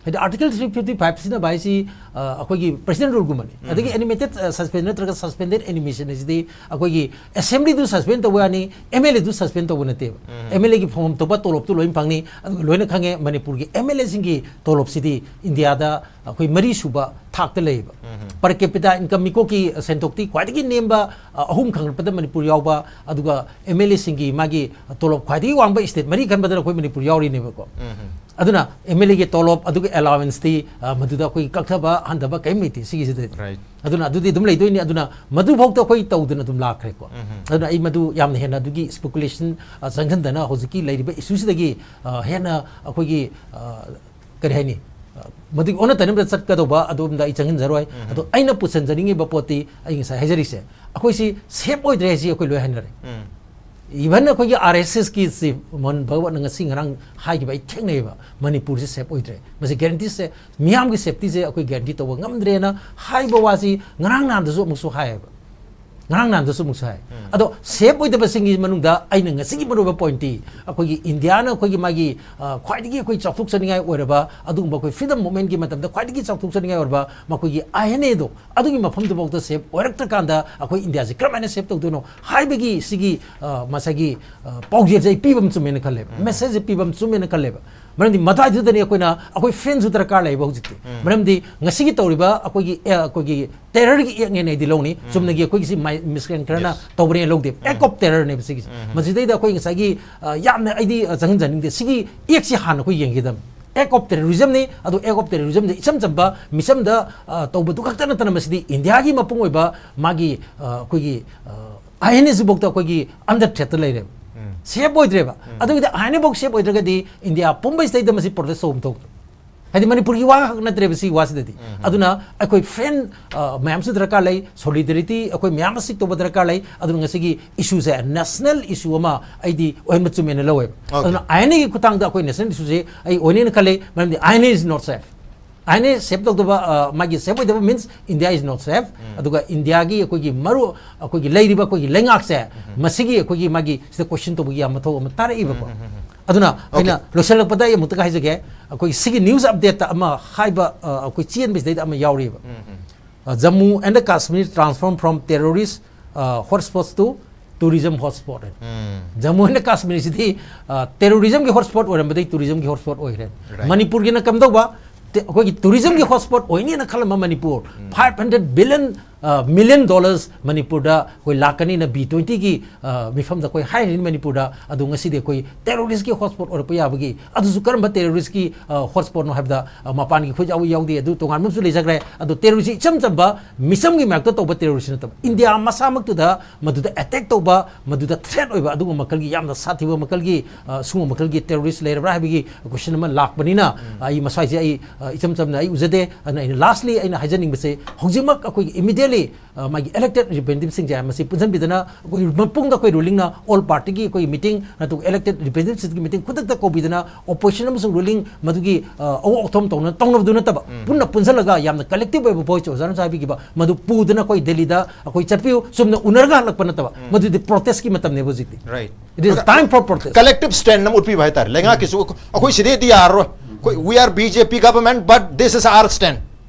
ꯍꯥꯏꯗꯤ ꯑꯥꯔꯇꯤꯀꯜ ꯊ꯭ꯔꯤ ꯐꯤꯐꯇꯤ ꯐꯥꯏꯚ ꯁꯤꯖꯤꯟꯅꯕ ꯍꯥꯏꯁꯤ ꯑ, ꯑꯩꯈꯣꯏꯒꯤ ꯄ꯭ꯔꯦꯁꯤꯗꯦꯟ ꯔꯨꯜꯒꯨꯝꯕꯅꯤ꯫ ꯑꯗꯒꯤ ꯑꯦꯅꯤꯃꯦꯇꯦꯠ ꯁꯁꯄꯦꯟ ꯅꯠꯇ꯭ꯔꯒ ꯁꯁꯄꯦꯟꯗꯦꯠ ꯑꯦꯅꯤꯃꯦꯁꯟ ꯍꯥꯏꯁꯤꯗꯤ ꯑꯩꯈꯣꯏꯒꯤ ꯑꯦꯁꯦꯝꯕ꯭ꯂꯤꯗꯨ ꯁꯁꯄꯦꯟ ꯇꯧꯕ ꯌꯥꯅꯤ, ꯑꯦꯝ ꯑꯦꯜ ꯑꯦꯗꯨ ꯁꯁꯄꯦꯟ ꯇꯧꯕ ꯅꯠꯇꯦꯕ꯫ ꯑꯦꯝ ꯑꯦꯜ ꯑꯦꯒꯤ ꯐꯪꯐꯝ ꯊꯣꯛꯄ ꯇꯣꯂꯣꯞꯇꯨ ꯂꯣꯏꯅ ꯐꯪꯅꯤ꯫ ꯑꯗꯨꯒ ꯂꯣꯏꯅ ꯈꯪꯉꯦ ꯃꯅꯤꯄꯨꯔꯒꯤ ꯑꯦꯝ ꯑꯦꯜ ꯑꯦꯁꯤꯡꯒꯤ ꯇꯣꯂꯣꯞꯁꯤꯗꯤ ꯏꯟꯗꯤꯌꯥꯗ ꯑꯩꯈꯣꯏ ꯃꯔꯤ ꯁꯨꯕ ꯊꯥꯛꯇ ꯂꯩꯌꯦꯕ꯫ ꯄꯔ ꯀꯦꯄꯤꯇꯥ ꯏꯟꯀꯝ ꯃꯤꯀꯣꯛꯀꯤ ꯁꯦꯟꯊꯣꯛꯇꯤ ꯈ꯭ꯋꯥꯏꯗꯒꯤ ꯅꯦꯝꯕ ꯑ, ꯑꯍꯨꯝ ꯈꯪꯒꯠꯄꯗ ꯃꯅꯤꯄꯨꯔ ꯌꯥꯎꯕ, ꯑꯗꯨꯒ ꯑꯦꯝ ꯑꯦꯜ ꯑꯦꯁꯤꯡꯒꯤ ꯃꯥꯒꯤ ꯇꯣꯂꯣꯞ ꯈ꯭ꯋꯥꯏꯗꯒꯤ ꯋꯥꯡꯕ ꯁ꯭ꯇꯦꯠ ꯃꯔꯤ ꯈꯟꯕꯗꯅ ꯑꯩꯈꯣꯏ ꯃꯅꯤꯄꯨꯔ ꯌꯥꯎꯔꯤꯅꯦꯕꯀꯣ꯫ ꯑꯗꯨꯅ ꯑꯦꯝ ꯑꯦꯜ ꯑꯦꯒꯤ ꯇꯣꯂꯣꯞ ꯑꯗꯨꯒ ꯑꯦꯂꯥꯋꯦꯟꯁꯇꯤ ꯃꯗꯨꯗ ꯑꯩꯈꯣꯏ ꯀꯛꯊꯕ ꯍꯟꯊꯕ ꯀꯔꯤꯝ ꯂꯩꯇꯦ ꯁꯤꯒꯤꯁꯤꯗꯗꯤ꯫ Right. ꯑꯗꯨꯅ ꯑꯗꯨꯗꯤ ꯑꯗꯨꯝ ꯂꯩꯗꯣꯏꯅꯤ꯫ ꯑꯗꯨꯅ ꯃꯗꯨꯐꯥꯎꯗ ꯑꯩꯈꯣꯏ ꯇꯧꯗꯅ ꯑꯗꯨꯝ ꯂꯥꯛꯈ꯭ꯔꯦꯀꯣ꯫ ꯑꯗꯨꯅ ꯑꯩ ꯃꯗꯨ ꯌꯥꯝꯅ ꯍꯦꯟꯅ ꯑꯗꯨꯒꯤ ꯏꯁꯄꯦꯀꯨꯂꯦꯁꯟ ꯆꯪꯍꯟꯗꯅ ꯍꯧꯖꯤꯛꯀꯤ ꯂꯩꯔꯤꯕ ꯏꯁꯨꯁꯤꯗꯒꯤ ꯑ, ꯍꯦꯟꯅ ꯑꯩꯈꯣꯏꯒꯤ ꯑ, ꯀꯔꯤ ꯍꯥꯏꯅꯤ, ꯑ, ꯃꯗꯨꯒꯤ ꯑꯣꯟꯅ ꯇꯩꯅꯕꯗ ꯆꯠꯀꯗꯧꯕ ꯑꯗꯣꯝꯗ ꯑꯩ ꯆꯪꯍꯟꯖꯔꯣꯏ꯫ ꯑꯗꯣ ꯑꯩꯅ ꯄꯨꯁꯟꯖꯅꯤꯡꯉꯤꯕ ꯄꯣꯠꯇꯤ ꯑꯩ ꯉꯁꯥꯏ ꯍꯥꯏꯖꯔꯤꯁꯦ, ꯑꯩꯈꯣꯏꯁꯤ ꯁꯦꯞ ꯑꯣꯏꯗ꯭ꯔꯦ ꯍꯥꯏꯁꯤ ꯑꯩꯈꯣꯏ ꯂꯣꯏ ꯍꯥꯏꯅꯔꯦ꯫ ꯏꯚꯟ ꯑꯩꯈꯣꯏꯒꯤ ꯑꯥꯔ ꯑꯦꯁ ꯑꯦꯁꯀꯤ ꯆꯤꯐ ꯃꯣꯍꯟ ꯚꯒꯋꯠꯅ ꯉꯁꯤ ꯉꯔꯥꯡ ꯍꯥꯏꯈꯤꯕ ꯑꯩ ꯊꯦꯡꯅꯩꯑꯕ, "ꯃꯅꯤꯄꯨꯔꯁꯦ ꯁꯦꯞ ꯑꯣꯏꯗ꯭ꯔꯦ, ꯃꯁꯤ ꯒꯦꯔꯦꯟꯇꯤꯁꯦ, ꯃꯤꯌꯥꯝꯒꯤ ꯁꯦꯞꯇꯤꯁꯦ ꯑꯩꯈꯣꯏ ꯒꯦꯔꯦꯟꯇꯤ ꯇꯧꯕ ꯉꯝꯗ꯭ꯔꯦꯅ" ꯍꯥꯏꯕ ꯋꯥꯁꯤ ꯉꯔꯥꯡ ꯅꯍꯥꯟꯗꯁꯨ ꯑꯃꯨꯛꯁꯨ ꯍꯥꯏꯌꯦꯕ꯫ ꯉꯔꯥꯡ ꯅꯍꯥꯟꯗꯁꯨ ꯑꯃꯨꯛꯁꯨ ꯍꯥꯏ꯫ ꯑꯗꯣ ꯁꯦꯞ ꯑꯣꯏꯗꯕꯁꯤꯡꯒꯤ ꯃꯅꯨꯡꯗ ꯑꯩꯅ ꯉꯁꯤꯒꯤ ꯃꯔꯨꯑꯣꯏꯕ ꯄꯣꯏꯟꯠꯇꯤ ꯑꯩꯈꯣꯏꯒꯤ ꯏꯟꯗꯤꯌꯥꯅ ꯑꯩꯈꯣꯏꯒꯤ ꯃꯥꯒꯤ ꯑ, ꯈ꯭ꯋꯥꯏꯗꯒꯤ ꯑꯩꯈꯣꯏ ꯆꯥꯎꯊꯣꯛꯆꯅꯤꯡꯉꯥꯏ ꯑꯣꯏꯔꯕ ꯑꯗꯨꯒꯨꯝꯕ ꯑꯩꯈꯣꯏ ꯐ꯭ꯔꯤꯗꯝ ꯃꯨꯚꯃꯦꯟꯠꯀꯤ ꯃꯇꯝꯗ ꯈ꯭ꯋꯥꯏꯗꯒꯤ ꯆꯥꯎꯊꯣꯛꯆꯅꯤꯡꯉꯥꯏ ꯑꯣꯏꯔꯕ ꯃꯈꯣꯏꯒꯤ ꯑꯥꯏ ꯑꯦꯟ ꯑꯦꯗꯣ ꯑꯗꯨꯒꯤ ꯃꯐꯝꯗꯨꯐꯥꯎꯗ ꯁꯦꯞ ꯑꯣꯏꯔꯛꯇ꯭ꯔꯀꯥꯟꯗ ꯑꯩꯈꯣꯏ ꯏꯟꯗꯤꯌꯥꯁꯦ ꯀꯔꯝꯍꯥꯏꯅ ꯁꯦꯞ ꯇꯧꯗꯣꯏꯅꯣ ꯍꯥꯏꯕꯒꯤ ꯁꯤꯒꯤ ꯑ, ꯉꯁꯥꯏꯒꯤ ꯑ, ꯄꯥꯎꯖꯦꯜꯁꯦ ꯑꯩ ꯄꯤꯕ ꯑꯃ ꯆꯨꯝꯃꯦꯅ ꯈꯜꯂꯦꯕ꯫ ꯃꯦꯁꯦꯖꯁꯦ ꯄꯤꯕ ꯑꯃ ꯆꯨꯝꯃꯦꯅ ꯈꯜꯂꯦꯕ꯫ ꯃꯔꯝꯗꯤ ꯃꯗꯥꯏꯗꯨꯗꯅꯤ ꯑꯩꯈꯣꯏꯅ ꯑꯩꯈꯣꯏ ꯐ꯭ꯔꯦꯟꯁꯨ ꯗꯔꯀꯥꯔ ꯂꯩꯌꯦꯕ ꯍꯧꯖꯤꯛꯇꯤ꯫ ꯃꯔꯝꯗꯤ ꯉꯁꯤꯒꯤ ꯇꯧꯔꯤꯕ ꯑꯩꯈꯣꯏꯒꯤ ꯑꯦ, ꯑꯩꯈꯣꯏꯒꯤ ꯇꯦꯔꯔꯒꯤ ꯑꯦꯛꯅꯦꯅ ꯑꯩꯗꯤ ꯂꯧꯅꯤ꯫ ꯆꯨꯝꯅꯒꯤ ꯑꯩꯈꯣꯏꯒꯤꯁꯤ ꯃꯥꯏ-, ꯃꯤꯁꯀ꯭ꯔꯦꯟ ꯈꯔꯅ ꯇꯧꯕꯅꯦꯅ ꯂꯧꯗꯦꯕ꯫ ꯑꯦꯛ ꯑꯣꯐ ꯇꯦꯔꯔꯅꯦꯕ ꯁꯤꯒꯤꯁꯦ꯫ ꯃꯁꯤꯗꯩꯗ ꯑꯩꯈꯣꯏ ꯉꯁꯥꯏꯒꯤ ꯑ, ꯌꯥꯝꯅ ꯑꯩꯗꯤ ꯑ, ꯆꯪꯍꯟꯖꯅꯤꯡꯗꯦ꯫ ꯁꯤꯒꯤ ꯑꯦꯛꯁꯤ ꯍꯥꯟꯅ ꯑꯩꯈꯣꯏ ꯌꯦꯡꯒꯗꯕꯅꯤ꯫ ꯑꯦꯛ ꯑꯣꯐ ꯇꯦꯔꯣꯔꯤꯖꯝꯅꯤ꯫ ꯑꯗꯣ ꯑꯦꯛ ꯑꯣꯐ ꯇꯦꯔꯣꯔꯤꯖꯝꯗ ꯏꯆꯝ ꯆꯝꯕ ꯃꯤꯆꯝꯗ ꯑ, ꯇꯧꯕꯗꯨ ꯈꯛꯇ ꯅꯠꯇꯅ ꯃꯁꯤꯗꯤ ꯏꯟꯗꯤꯌꯥꯒꯤ ꯃꯄꯨꯡ ꯑꯣꯏꯕ ꯃꯥꯒꯤ ꯑ, ꯑꯩꯈꯣꯏꯒꯤ ꯑꯥꯏ ꯑꯦꯟ ꯑꯦꯁꯤꯐꯥꯎꯗ ꯑꯩꯈꯣꯏꯒꯤ ꯑꯟꯗꯔ ꯊ꯭ꯔꯦꯠꯇ ꯂꯩꯔꯦꯕ꯫ ꯁꯦꯞ ꯑꯣꯏꯗ꯭ꯔꯦꯕ꯫ ꯑꯗꯨꯒꯤꯗꯤ ꯑꯥꯏ ꯑꯦꯟ ꯑꯦꯐꯥꯎ ꯁꯦꯞ ꯑꯣꯏꯗ꯭ꯔꯒꯗꯤ ꯏꯟꯗꯤꯌꯥ ꯄꯨꯝꯕꯁꯤꯗꯩꯗ ꯃꯁꯤ ꯄ꯭ꯔꯣꯇꯦꯁ ꯇꯧꯕ ꯊꯣꯛꯇ꯭ꯔꯣ? ꯍꯥꯏꯗꯤ ꯃꯅꯤꯄꯨꯔꯒꯤ ꯋꯥ ꯈꯛ ꯅꯠꯇ꯭ꯔꯦꯕ ꯁꯤ ꯋꯥꯁꯤꯗꯗꯤ꯫ ꯑꯗꯨꯅ ꯑꯩꯈꯣꯏ ꯐ꯭ꯔꯦꯟ ꯑ, ꯃꯌꯥꯝꯁꯨ ꯗꯔꯀꯥꯔ ꯂꯩ, ꯁꯣꯂꯤꯗꯔꯤꯇꯤ ꯑꯩꯈꯣꯏ ꯃꯌꯥꯝ ꯑꯃ ꯁꯤꯛ ꯇꯧꯕ ꯗꯔꯀꯥꯔ ꯂꯩ꯫ ꯑꯗꯨꯅ ꯉꯁꯤꯒꯤ ꯏꯁꯨꯁꯦ ꯅꯦꯁꯅꯦꯜ ꯏꯁꯨ ꯑꯃ ꯑꯩꯗꯤ ꯑꯣꯏꯍꯟꯕ ꯆꯨꯝꯃꯦꯅ ꯂꯧꯋꯦꯕ꯫ Okay. ꯑꯗꯨꯅ ꯑꯥꯏ ꯑꯦꯟ ꯑꯦꯒꯤ ꯈꯨꯊꯥꯡꯗ ꯑꯩꯈꯣꯏ ꯅꯦꯁꯅꯦꯜ ꯏꯁꯨꯁꯦ ꯑꯩ ꯑꯣꯏꯅꯦꯅ ꯈꯜꯂꯦ꯫ ꯃꯔꯝꯗꯤ I N A is not safe. I N A safe ꯇꯧꯗꯕ ꯑ, ꯃꯥꯒꯤ ꯁꯦꯞ ꯑꯣꯏꯗꯕ means India is not safe꯫ ꯑꯗꯨꯒ ꯏꯟꯗꯤꯌꯥꯒꯤ ꯑꯩꯈꯣꯏꯒꯤ ꯃꯔꯨ ꯑꯩꯈꯣꯏꯒꯤ ꯂꯩꯔꯤꯕ ꯑꯩꯈꯣꯏꯒꯤ ꯂꯩꯉꯥꯛꯁꯦ ꯃꯁꯤꯒꯤ ꯑꯩꯈꯣꯏꯒꯤ ꯃꯥꯒꯤ ꯁꯤꯗ ꯀꯣꯏꯁꯟ ꯇꯧꯕꯒꯤ ꯌꯥꯝ ꯃꯊꯧ ꯑꯃ ꯇꯥꯔꯛꯏꯕꯀꯣ꯫ ꯑꯗꯨꯅ ꯑꯩꯅ ꯂꯣꯏꯁꯤꯜꯂꯛꯄꯗ ꯑꯩ ꯑꯃꯨꯛꯇꯒ ꯍꯥꯏꯖꯒꯦ, ꯑꯩꯈꯣꯏ ꯁꯤꯒꯤ news update-ꯇ ꯑꯃ ꯍꯥꯏꯕ, ꯑ, ꯑꯩꯈꯣꯏ ꯆꯦꯟꯕꯁꯤꯗꯩꯗ ꯑꯃ ꯌꯥꯎꯔꯤꯕ꯫ ꯑ, Jammu and Kashmir transform from terrorist, ꯑ, hotspots to tourism hotspot ꯍꯥꯏꯅ꯫ ꯖꯝꯃꯨ ꯑꯦꯟ ꯀꯥꯁꯃꯤꯔꯁꯤꯗꯤ, ꯑ, terrorism-ꯒꯤ hotspot ꯑꯣꯏꯔꯝꯕꯗꯒꯤ tourism-ꯒꯤ hotspot ꯑꯣꯏꯈ꯭ꯔꯦ꯫ ꯃꯅꯤꯄꯨꯔꯒꯤꯅ ꯀꯝꯗꯧꯕ? ꯇꯦ-, ꯑꯩꯈꯣꯏꯒꯤ tourism-ꯒꯤ hotspot ꯑꯣꯏꯅꯤꯅ ꯈꯜꯂꯝꯕ Manipur, five hundred billion, ꯑ, million dollars ꯃꯅꯤꯄꯨꯔꯗ ꯑꯩꯈꯣꯏ ꯂꯥꯛꯀꯅꯤꯅ B twenty-ꯒꯤ, ꯑ, ꯃꯤꯐꯝꯗ ꯑꯩꯈꯣꯏ ꯍꯥꯏꯔꯤꯅꯤ ꯃꯅꯤꯄꯨꯔꯗ꯫ ꯑꯗꯣ ꯉꯁꯤꯗꯤ ꯑꯩꯈꯣꯏ terrorist-ꯀꯤ hotspot ꯑꯣꯏꯔꯛꯄ ꯌꯥꯕꯒꯤ, ꯑꯗꯨꯁꯨ ꯀꯔꯝꯕ terrorist-ꯀꯤ, ꯑ, hotspot-ꯅꯣ ꯍꯥꯏꯕꯗ, ꯑ, ꯃꯄꯥꯟꯒꯤ ꯈꯨꯠ ꯌꯥꯎꯏ ꯌꯥꯎꯗꯦ ꯑꯗꯨ ꯇꯣꯉꯥꯟꯕ ꯑꯃꯁꯨ ꯂꯩꯖꯈ꯭ꯔꯦ꯫ ꯑꯗꯣ terrorist ꯏꯆꯝ ꯆꯝꯕ ꯃꯤꯆꯝꯒꯤ ꯃꯥꯌꯣꯛꯇ ꯇꯧꯕ terrorist ꯅꯠꯇꯕ, ꯏꯟꯗꯤꯌꯥ ꯃꯁꯥꯃꯛꯇꯨꯗ ꯃꯗꯨꯗ attack ꯇꯧꯕ, ꯃꯗꯨꯗ threat ꯑꯣꯏꯕ ꯑꯗꯨꯒꯨꯝꯕ ꯃꯈꯜꯒꯤ, ꯌꯥꯝꯅ ꯁꯥꯊꯤꯕ ꯃꯈꯜꯒꯤ, ꯑ, ꯁꯤꯒꯨꯝꯕ ꯃꯈꯜꯒꯤ terrorist ꯂꯩꯔꯕ꯭ꯔꯥ ꯍꯥꯏꯕꯒꯤ question ꯑꯃ ꯂꯥꯛꯄꯅꯤꯅ, ꯑ, ꯑꯩ ꯃꯁ꯭ꯋꯥꯏꯁꯦ ꯑꯩ, ꯑ, ꯏꯆꯝ ꯆꯝꯅ ꯑꯩ ꯎꯖꯗꯦ꯫ ꯑꯗꯨꯅ ꯑꯩꯅ lastly ꯑꯩꯅ ꯍꯥꯏꯖꯅꯤꯡꯕꯁꯦ, ꯍꯧꯖꯤꯛꯃꯛ ꯑꯩꯈꯣꯏꯒꯤ immediately, ꯑ, ꯃꯥꯒꯤ elected representative-ꯁꯤꯡꯁꯦ ꯃꯁꯤ ꯄꯨꯟꯁꯤꯟꯕꯤꯗꯅ ꯑꯩꯈꯣꯏ ꯃꯄꯨꯡꯗ ꯑꯩꯈꯣꯏ ruling-ꯅ all party-ꯒꯤ ꯑꯩꯈꯣꯏꯒꯤ meeting ꯅꯠꯇ꯭ꯔꯒ elected representative-ꯁꯤꯡꯒꯤ meeting ꯈꯨꯗꯛꯇ ꯀꯧꯕꯤꯗꯅ opposition ꯑꯃꯁꯨꯡ ruling ꯃꯗꯨꯒꯤ, ꯑ, ꯑꯋꯣꯛ ꯑꯊꯣꯝ ꯇꯧꯅ ꯇꯧꯅꯕꯗꯨ ꯅꯠꯇꯕ, ꯄꯨꯟꯅ ꯄꯨꯟꯁꯤꯜꯂꯒ ꯌꯥꯝꯅ collective ꯑꯣꯏꯕ voice ꯑꯣꯖꯥꯅꯁꯨ ꯍꯥꯏꯕꯤꯈꯤꯕ, ꯃꯗꯨ ꯄꯨꯗꯅ ꯑꯩꯈꯣꯏ ꯗꯦꯜꯂꯤꯗ ꯑꯩꯈꯣꯏ ꯆꯠꯄꯤꯌꯨ, ꯆꯨꯝꯅ ꯎꯅꯔꯒ ꯍꯜꯂꯛꯄ ꯅꯠꯇꯕ, ꯃꯗꯨꯗꯤ protest-ꯀꯤ ꯃꯇꯝꯅꯦꯕ ꯍꯧꯖꯤꯛꯇꯤ꯫ Right. It is time for protest. Collective stand ꯑꯃ ꯎꯠꯄꯤꯕ ꯍꯥꯏꯇꯥꯔꯦ꯫ ꯂꯩꯉꯥꯛꯀꯤꯁꯨ ꯑꯩꯈꯣꯏ ꯁꯤꯗꯩꯗꯤ ꯌꯥꯔꯔꯣꯏ꯫ ꯑꯩꯈꯣꯏ, "We are B J P government, but this is our stand"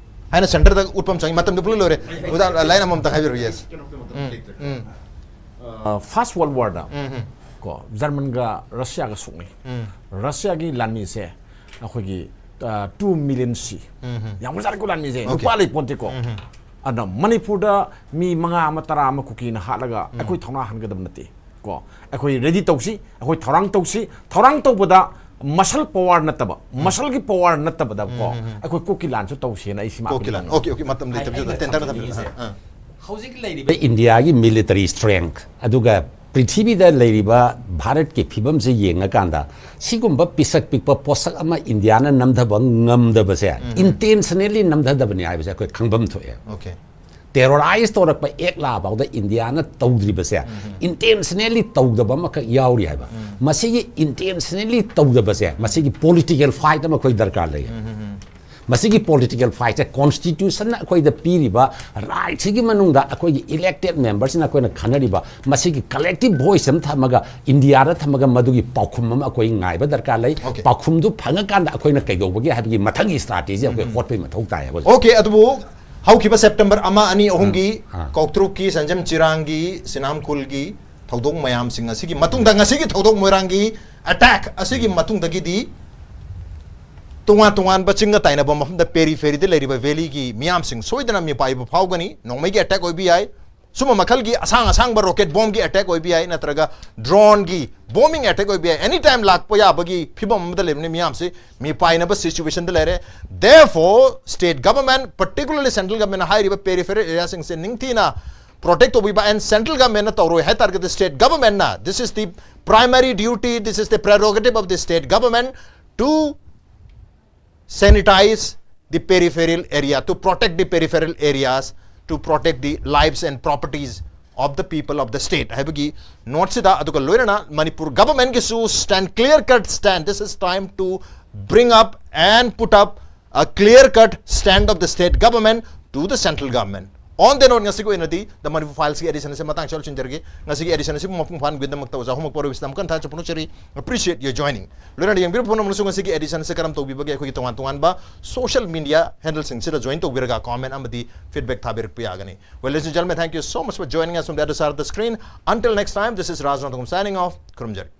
ꯍꯥꯏꯅ centre-ꯗ ꯎꯠꯄ ꯑꯃ ꯆꯪꯉꯤ꯫ ꯃꯇꯝꯗꯤ ꯄꯨꯂꯞ ꯂꯣꯏꯔꯦ꯫ ꯑꯣꯖꯥ, line ꯑꯃꯃꯝꯇꯪ ꯍꯥꯏꯕꯤꯔꯛꯑꯣ꯫ Yes. ꯐꯥꯔꯁ ꯋꯥꯔꯜ ꯋꯥꯔꯗ ꯀꯣ ꯖꯔꯃꯟꯒ ꯔꯁꯤꯌꯥꯒ ꯁꯣꯛꯅꯩ꯫ ꯔꯁꯤꯌꯥꯒꯤ ꯂꯥꯟꯃꯤꯁꯦ ꯑꯩꯈꯣꯏꯒꯤ ꯇꯨ ꯃꯤꯂꯤꯌꯟ ꯁꯤ꯫ ꯌꯥꯝ ꯈꯔꯖꯥꯠꯅꯤꯀꯣ ꯂꯥꯟꯃꯤꯁꯦ꯫ ꯅꯨꯄꯥ ꯂꯩ ꯄꯣꯟꯇꯦꯀꯣ꯫ ꯑꯗ ꯃꯅꯤꯄꯨꯔꯗ ꯃꯤ ꯃꯉꯥ ꯑꯃ ꯇꯔꯥ ꯑꯃ ꯀꯨꯀꯤꯅ ꯍꯥꯠꯂꯒ ꯑꯩꯈꯣꯏ ꯊꯧꯅꯥ ꯍꯟꯒꯗꯕ ꯅꯠꯇꯦ ꯀꯣ꯫ ꯑꯩꯈꯣꯏ ready ꯇꯧꯁꯤ, ꯑꯩꯈꯣꯏ ꯊꯧꯔꯥꯡ ꯇꯧꯁꯤ꯫ ꯊꯧꯔꯥꯡ ꯇꯧꯕꯗ muscle power ꯅꯠꯇꯕ, muscle-ꯒꯤ power ꯅꯠꯇꯕꯗ ꯀꯣ, ꯑꯩꯈꯣꯏ ꯀꯣꯛꯀꯤ ꯂꯥꯟꯁꯨ ꯇꯧꯁꯦꯅ ꯑꯩ ꯁꯤꯃ ꯀꯣꯛꯀꯤ ꯂꯥꯟ꯫ Okay, okay, ꯃꯇꯝ ꯂꯩꯇꯕꯁꯤꯗ ꯇꯦꯟꯇꯛꯅ ꯊꯝꯕꯤꯔꯣ꯫ ꯑꯥ, ꯑꯥ꯫ ꯍꯧꯖꯤꯛ ꯂꯩꯔꯤꯕ ꯏꯟꯗꯤꯌꯥꯒꯤ military strength ꯑꯗꯨꯒ ꯄ꯭ꯔꯤꯊꯤꯕꯤꯗ ꯂꯩꯔꯤꯕ ꯚꯥꯔꯠꯀꯤ ꯐꯤꯕꯝꯁꯦ ꯌꯦꯡꯉꯀꯥꯟꯗ ꯁꯤꯒꯨꯝꯕ ꯄꯤꯁꯛ ꯄꯤꯛꯄ ꯄꯣꯠꯁꯛ ꯑꯃ ꯏꯟꯗꯤꯌꯥꯅ ꯅꯝꯊꯕ ꯉꯝꯗꯕꯁꯦ intentionally ꯅꯝꯊꯗꯕꯅꯤ ꯍꯥꯏꯕꯁꯦ ꯑꯩꯈꯣꯏ ꯈꯪꯐꯝ ꯊꯣꯛꯑꯦ꯫ Okay. Terrorize ꯇꯧꯔꯛꯄ ꯑꯦꯛ ꯂꯥ ꯐꯥꯎꯗ ꯏꯟꯗꯤꯌꯥꯅ ꯇꯧꯗ꯭ꯔꯤꯕꯁꯦ intentionally ꯇꯧꯗꯕ ꯑꯃꯈꯛ ꯌꯥꯎꯔꯤ ꯍꯥꯏꯕ꯫ ꯃꯁꯤꯒꯤ intentionally ꯇꯧꯗꯕꯁꯦ, ꯃꯁꯤꯒꯤ political fight ꯑꯃ ꯑꯩꯈꯣꯏ ꯗꯔꯀꯥꯔ ꯂꯩ꯫ ꯃꯁꯤꯒꯤ ꯄꯣꯂꯤꯇꯤꯀꯦꯜ ꯐꯥꯏꯠꯁꯦ ꯀꯣꯟꯁꯇꯤꯇ꯭ꯌꯨꯁꯟꯅ ꯑꯩꯈꯣꯏꯗ ꯄꯤꯔꯤꯕ ꯔꯥꯏꯠꯁꯤꯒꯤ ꯃꯅꯨꯡꯗ ꯑꯩꯈꯣꯏꯒꯤ ꯏꯂꯦꯛꯇꯦꯠ ꯃꯦꯝꯕꯔꯁꯤꯅ ꯑꯩꯈꯣꯏꯅ ꯈꯟꯅꯔꯤꯕ ꯃꯁꯤꯒꯤ ꯀꯂꯦꯛꯇꯤꯞ ꯚꯣꯏꯁ ꯑꯃ ꯊꯝꯃꯒ ꯏꯟꯗꯤꯌꯥꯗ ꯊꯝꯃꯒ ꯃꯗꯨꯒꯤ ꯄꯥꯎꯈꯨꯝ ꯑꯃ ꯑꯩꯈꯣꯏ ꯉꯥꯏꯕ ꯗꯔꯀꯥꯔ ꯂꯩ꯫ Okay. ꯄꯥꯎꯈꯨꯝꯗꯨ ꯐꯪꯉꯀꯥꯟꯗ ꯑꯩꯈꯣꯏꯅ ꯀꯩꯗꯧꯕꯒꯦ ꯍꯥꯏꯕꯒꯤ ꯃꯊꯪꯒꯤ ꯏꯁꯇ꯭ꯔꯥꯇꯦꯖꯤ ꯑꯩꯈꯣꯏ ꯍꯣꯠꯄꯒꯤ ꯃꯊꯧ ꯇꯥꯏ ꯍꯧꯖꯤꯛ꯫ Okay, ꯑꯗꯨꯕꯨ ꯍꯧꯈꯤꯕ ꯁꯦꯞꯇꯦꯝꯕꯔ ꯑꯃ ꯑꯅꯤ ꯑꯍꯨꯝꯒꯤ ꯑꯥ꯫ ꯀꯧꯇ꯭ꯔꯨꯛꯀꯤ, ꯁꯟꯖꯦꯝ ꯆꯤꯔꯥꯡꯒꯤ, ꯁꯤꯅꯥꯝ ꯈꯨꯜꯒꯤ ꯊꯧꯗꯣꯛ ꯃꯌꯥꯝꯁꯤꯡ ꯑꯁꯤꯒꯤ ꯃꯇꯨꯡꯗ ꯉꯁꯤꯒꯤ ꯊꯧꯗꯣꯛ ꯃꯣꯏꯔꯥꯡꯒꯤ ꯑꯦꯇꯦꯛ ꯑꯁꯤꯒꯤ ꯃꯇꯨꯡꯗꯒꯤꯗꯤ ꯇꯣꯉꯥꯟ ꯇꯣꯉꯥꯟꯕ ꯆꯤꯡꯒ ꯇꯥꯏꯅꯕ ꯃꯐꯝꯗ ꯄꯦꯔꯤꯐꯦꯔꯤꯗ ꯂꯩꯔꯤꯕ ꯚꯦꯂꯤꯒꯤ ꯃꯤꯌꯥꯝꯁꯤꯡ ꯁꯣꯏꯗꯅ ꯃꯤꯄꯥꯏꯕ ꯐꯥꯎꯒꯅꯤ꯫ ꯅꯣꯡꯃꯩꯒꯤ ꯑꯦꯇꯦꯛ ꯑꯣꯏꯕ ꯌꯥꯏ, ꯁꯨꯝꯕ ꯃꯈꯜꯒꯤ ꯑꯁꯥꯡ ꯑꯁꯥꯡꯕ ꯔꯣꯀꯦꯠ ꯕꯣꯝꯒꯤ ꯑꯦꯇꯦꯛ ꯑꯣꯏꯕ ꯌꯥꯏ, ꯅꯠꯇ꯭ꯔꯒ ꯗ꯭ꯔꯣꯟꯒꯤ ꯕꯣꯝꯕꯤꯡ ꯑꯦꯇꯦꯛ ꯑꯣꯏꯕ ꯌꯥꯏ꯫ ꯑꯦꯅꯤ ꯇꯥꯏꯝ ꯂꯥꯛꯄ ꯌꯥꯕꯒꯤ ꯐꯤꯕꯝ ꯑꯃꯗ ꯂꯩꯕꯅꯤ ꯃꯤꯌꯥꯝꯁꯤ ꯃꯤꯄꯥꯏꯅꯕ ꯁꯤꯆꯨꯋꯦꯁꯟꯗ ꯂꯩꯔꯦ꯫ Therefore, state government, particularly central government ꯍꯥꯏꯔꯤꯕ ꯄꯦꯔꯤꯐꯦꯔꯦꯜ ꯑꯦꯔꯤꯌꯥꯁꯤꯡꯁꯦ ꯅꯤꯡꯊꯤꯅ ꯄ꯭ꯔꯣꯇꯦꯛ ꯇꯧꯕꯤꯕ, and central government ꯅ ꯇꯧꯔꯣꯏ ꯍꯥꯏ ꯇꯥꯔꯒꯗꯤ state government ꯅ, this is the primary duty, this is the prerogative of the state government to sanitize the peripheral area, to protect the peripheral areas, to protect the lives and properties of the people of the state ꯍꯥꯏꯕꯒꯤ ꯅꯣꯠꯁꯤꯗ, ꯑꯗꯨꯒ ꯂꯣꯏꯅꯅ Manipur ꯒꯚꯔꯟꯃꯦꯟꯒꯤꯁꯨ stand, clear cut stand, this is time to bring up and put up a clear cut stand of the state government to the central government. On the note, ꯉꯁꯤꯒꯤ ꯑꯣꯏꯅꯗꯤ The Manipur Files ꯀꯤ edition ꯑꯁꯤ ꯃꯇꯥꯡ ꯑꯁꯤꯗ ꯂꯣꯏꯁꯤꯟꯖꯔꯒꯦ꯫ ꯉꯁꯤꯒꯤ edition ꯑꯁꯤꯕꯨ ꯃꯄꯨꯡ ꯐꯥꯍꯟꯕꯒꯤꯗꯃꯛꯇ ꯑꯣꯖꯥ ꯍꯣꯃꯛ ꯄꯣꯔꯣꯏꯁꯤꯗ ꯑꯃꯨꯛ ꯍꯟꯅ ꯊꯥꯒꯠꯆꯕ ꯐꯣꯡꯗꯣꯛꯆꯔꯤ꯫ Appreciate your joining. ꯂꯣꯏꯅꯅ ꯌꯦꯡꯕꯤꯔꯤꯕ ꯄꯨꯝꯅꯃꯛꯅꯁꯨ ꯉꯁꯤꯒꯤ edition ꯑꯁꯤ ꯀꯔꯝ ꯇꯧꯕꯤꯕꯒꯦ? ꯑꯩꯈꯣꯏꯒꯤ ꯇꯣꯉꯥꯟ ꯇꯣꯉꯥꯟꯕ social media handle ꯁꯤꯡꯁꯤꯗ join ꯇꯧꯕꯤꯔꯒ comment ꯑꯃꯗꯤ feedback ꯊꯥꯕꯤꯔꯛꯄ ꯌꯥꯒꯅꯤ꯫ Well, ladies and gentlemen, thank you so much for joining us from the other side of the screen. Until next time, this is Raj Ranthambam signing off. ꯈꯨꯔꯨꯝꯖꯔꯤ꯫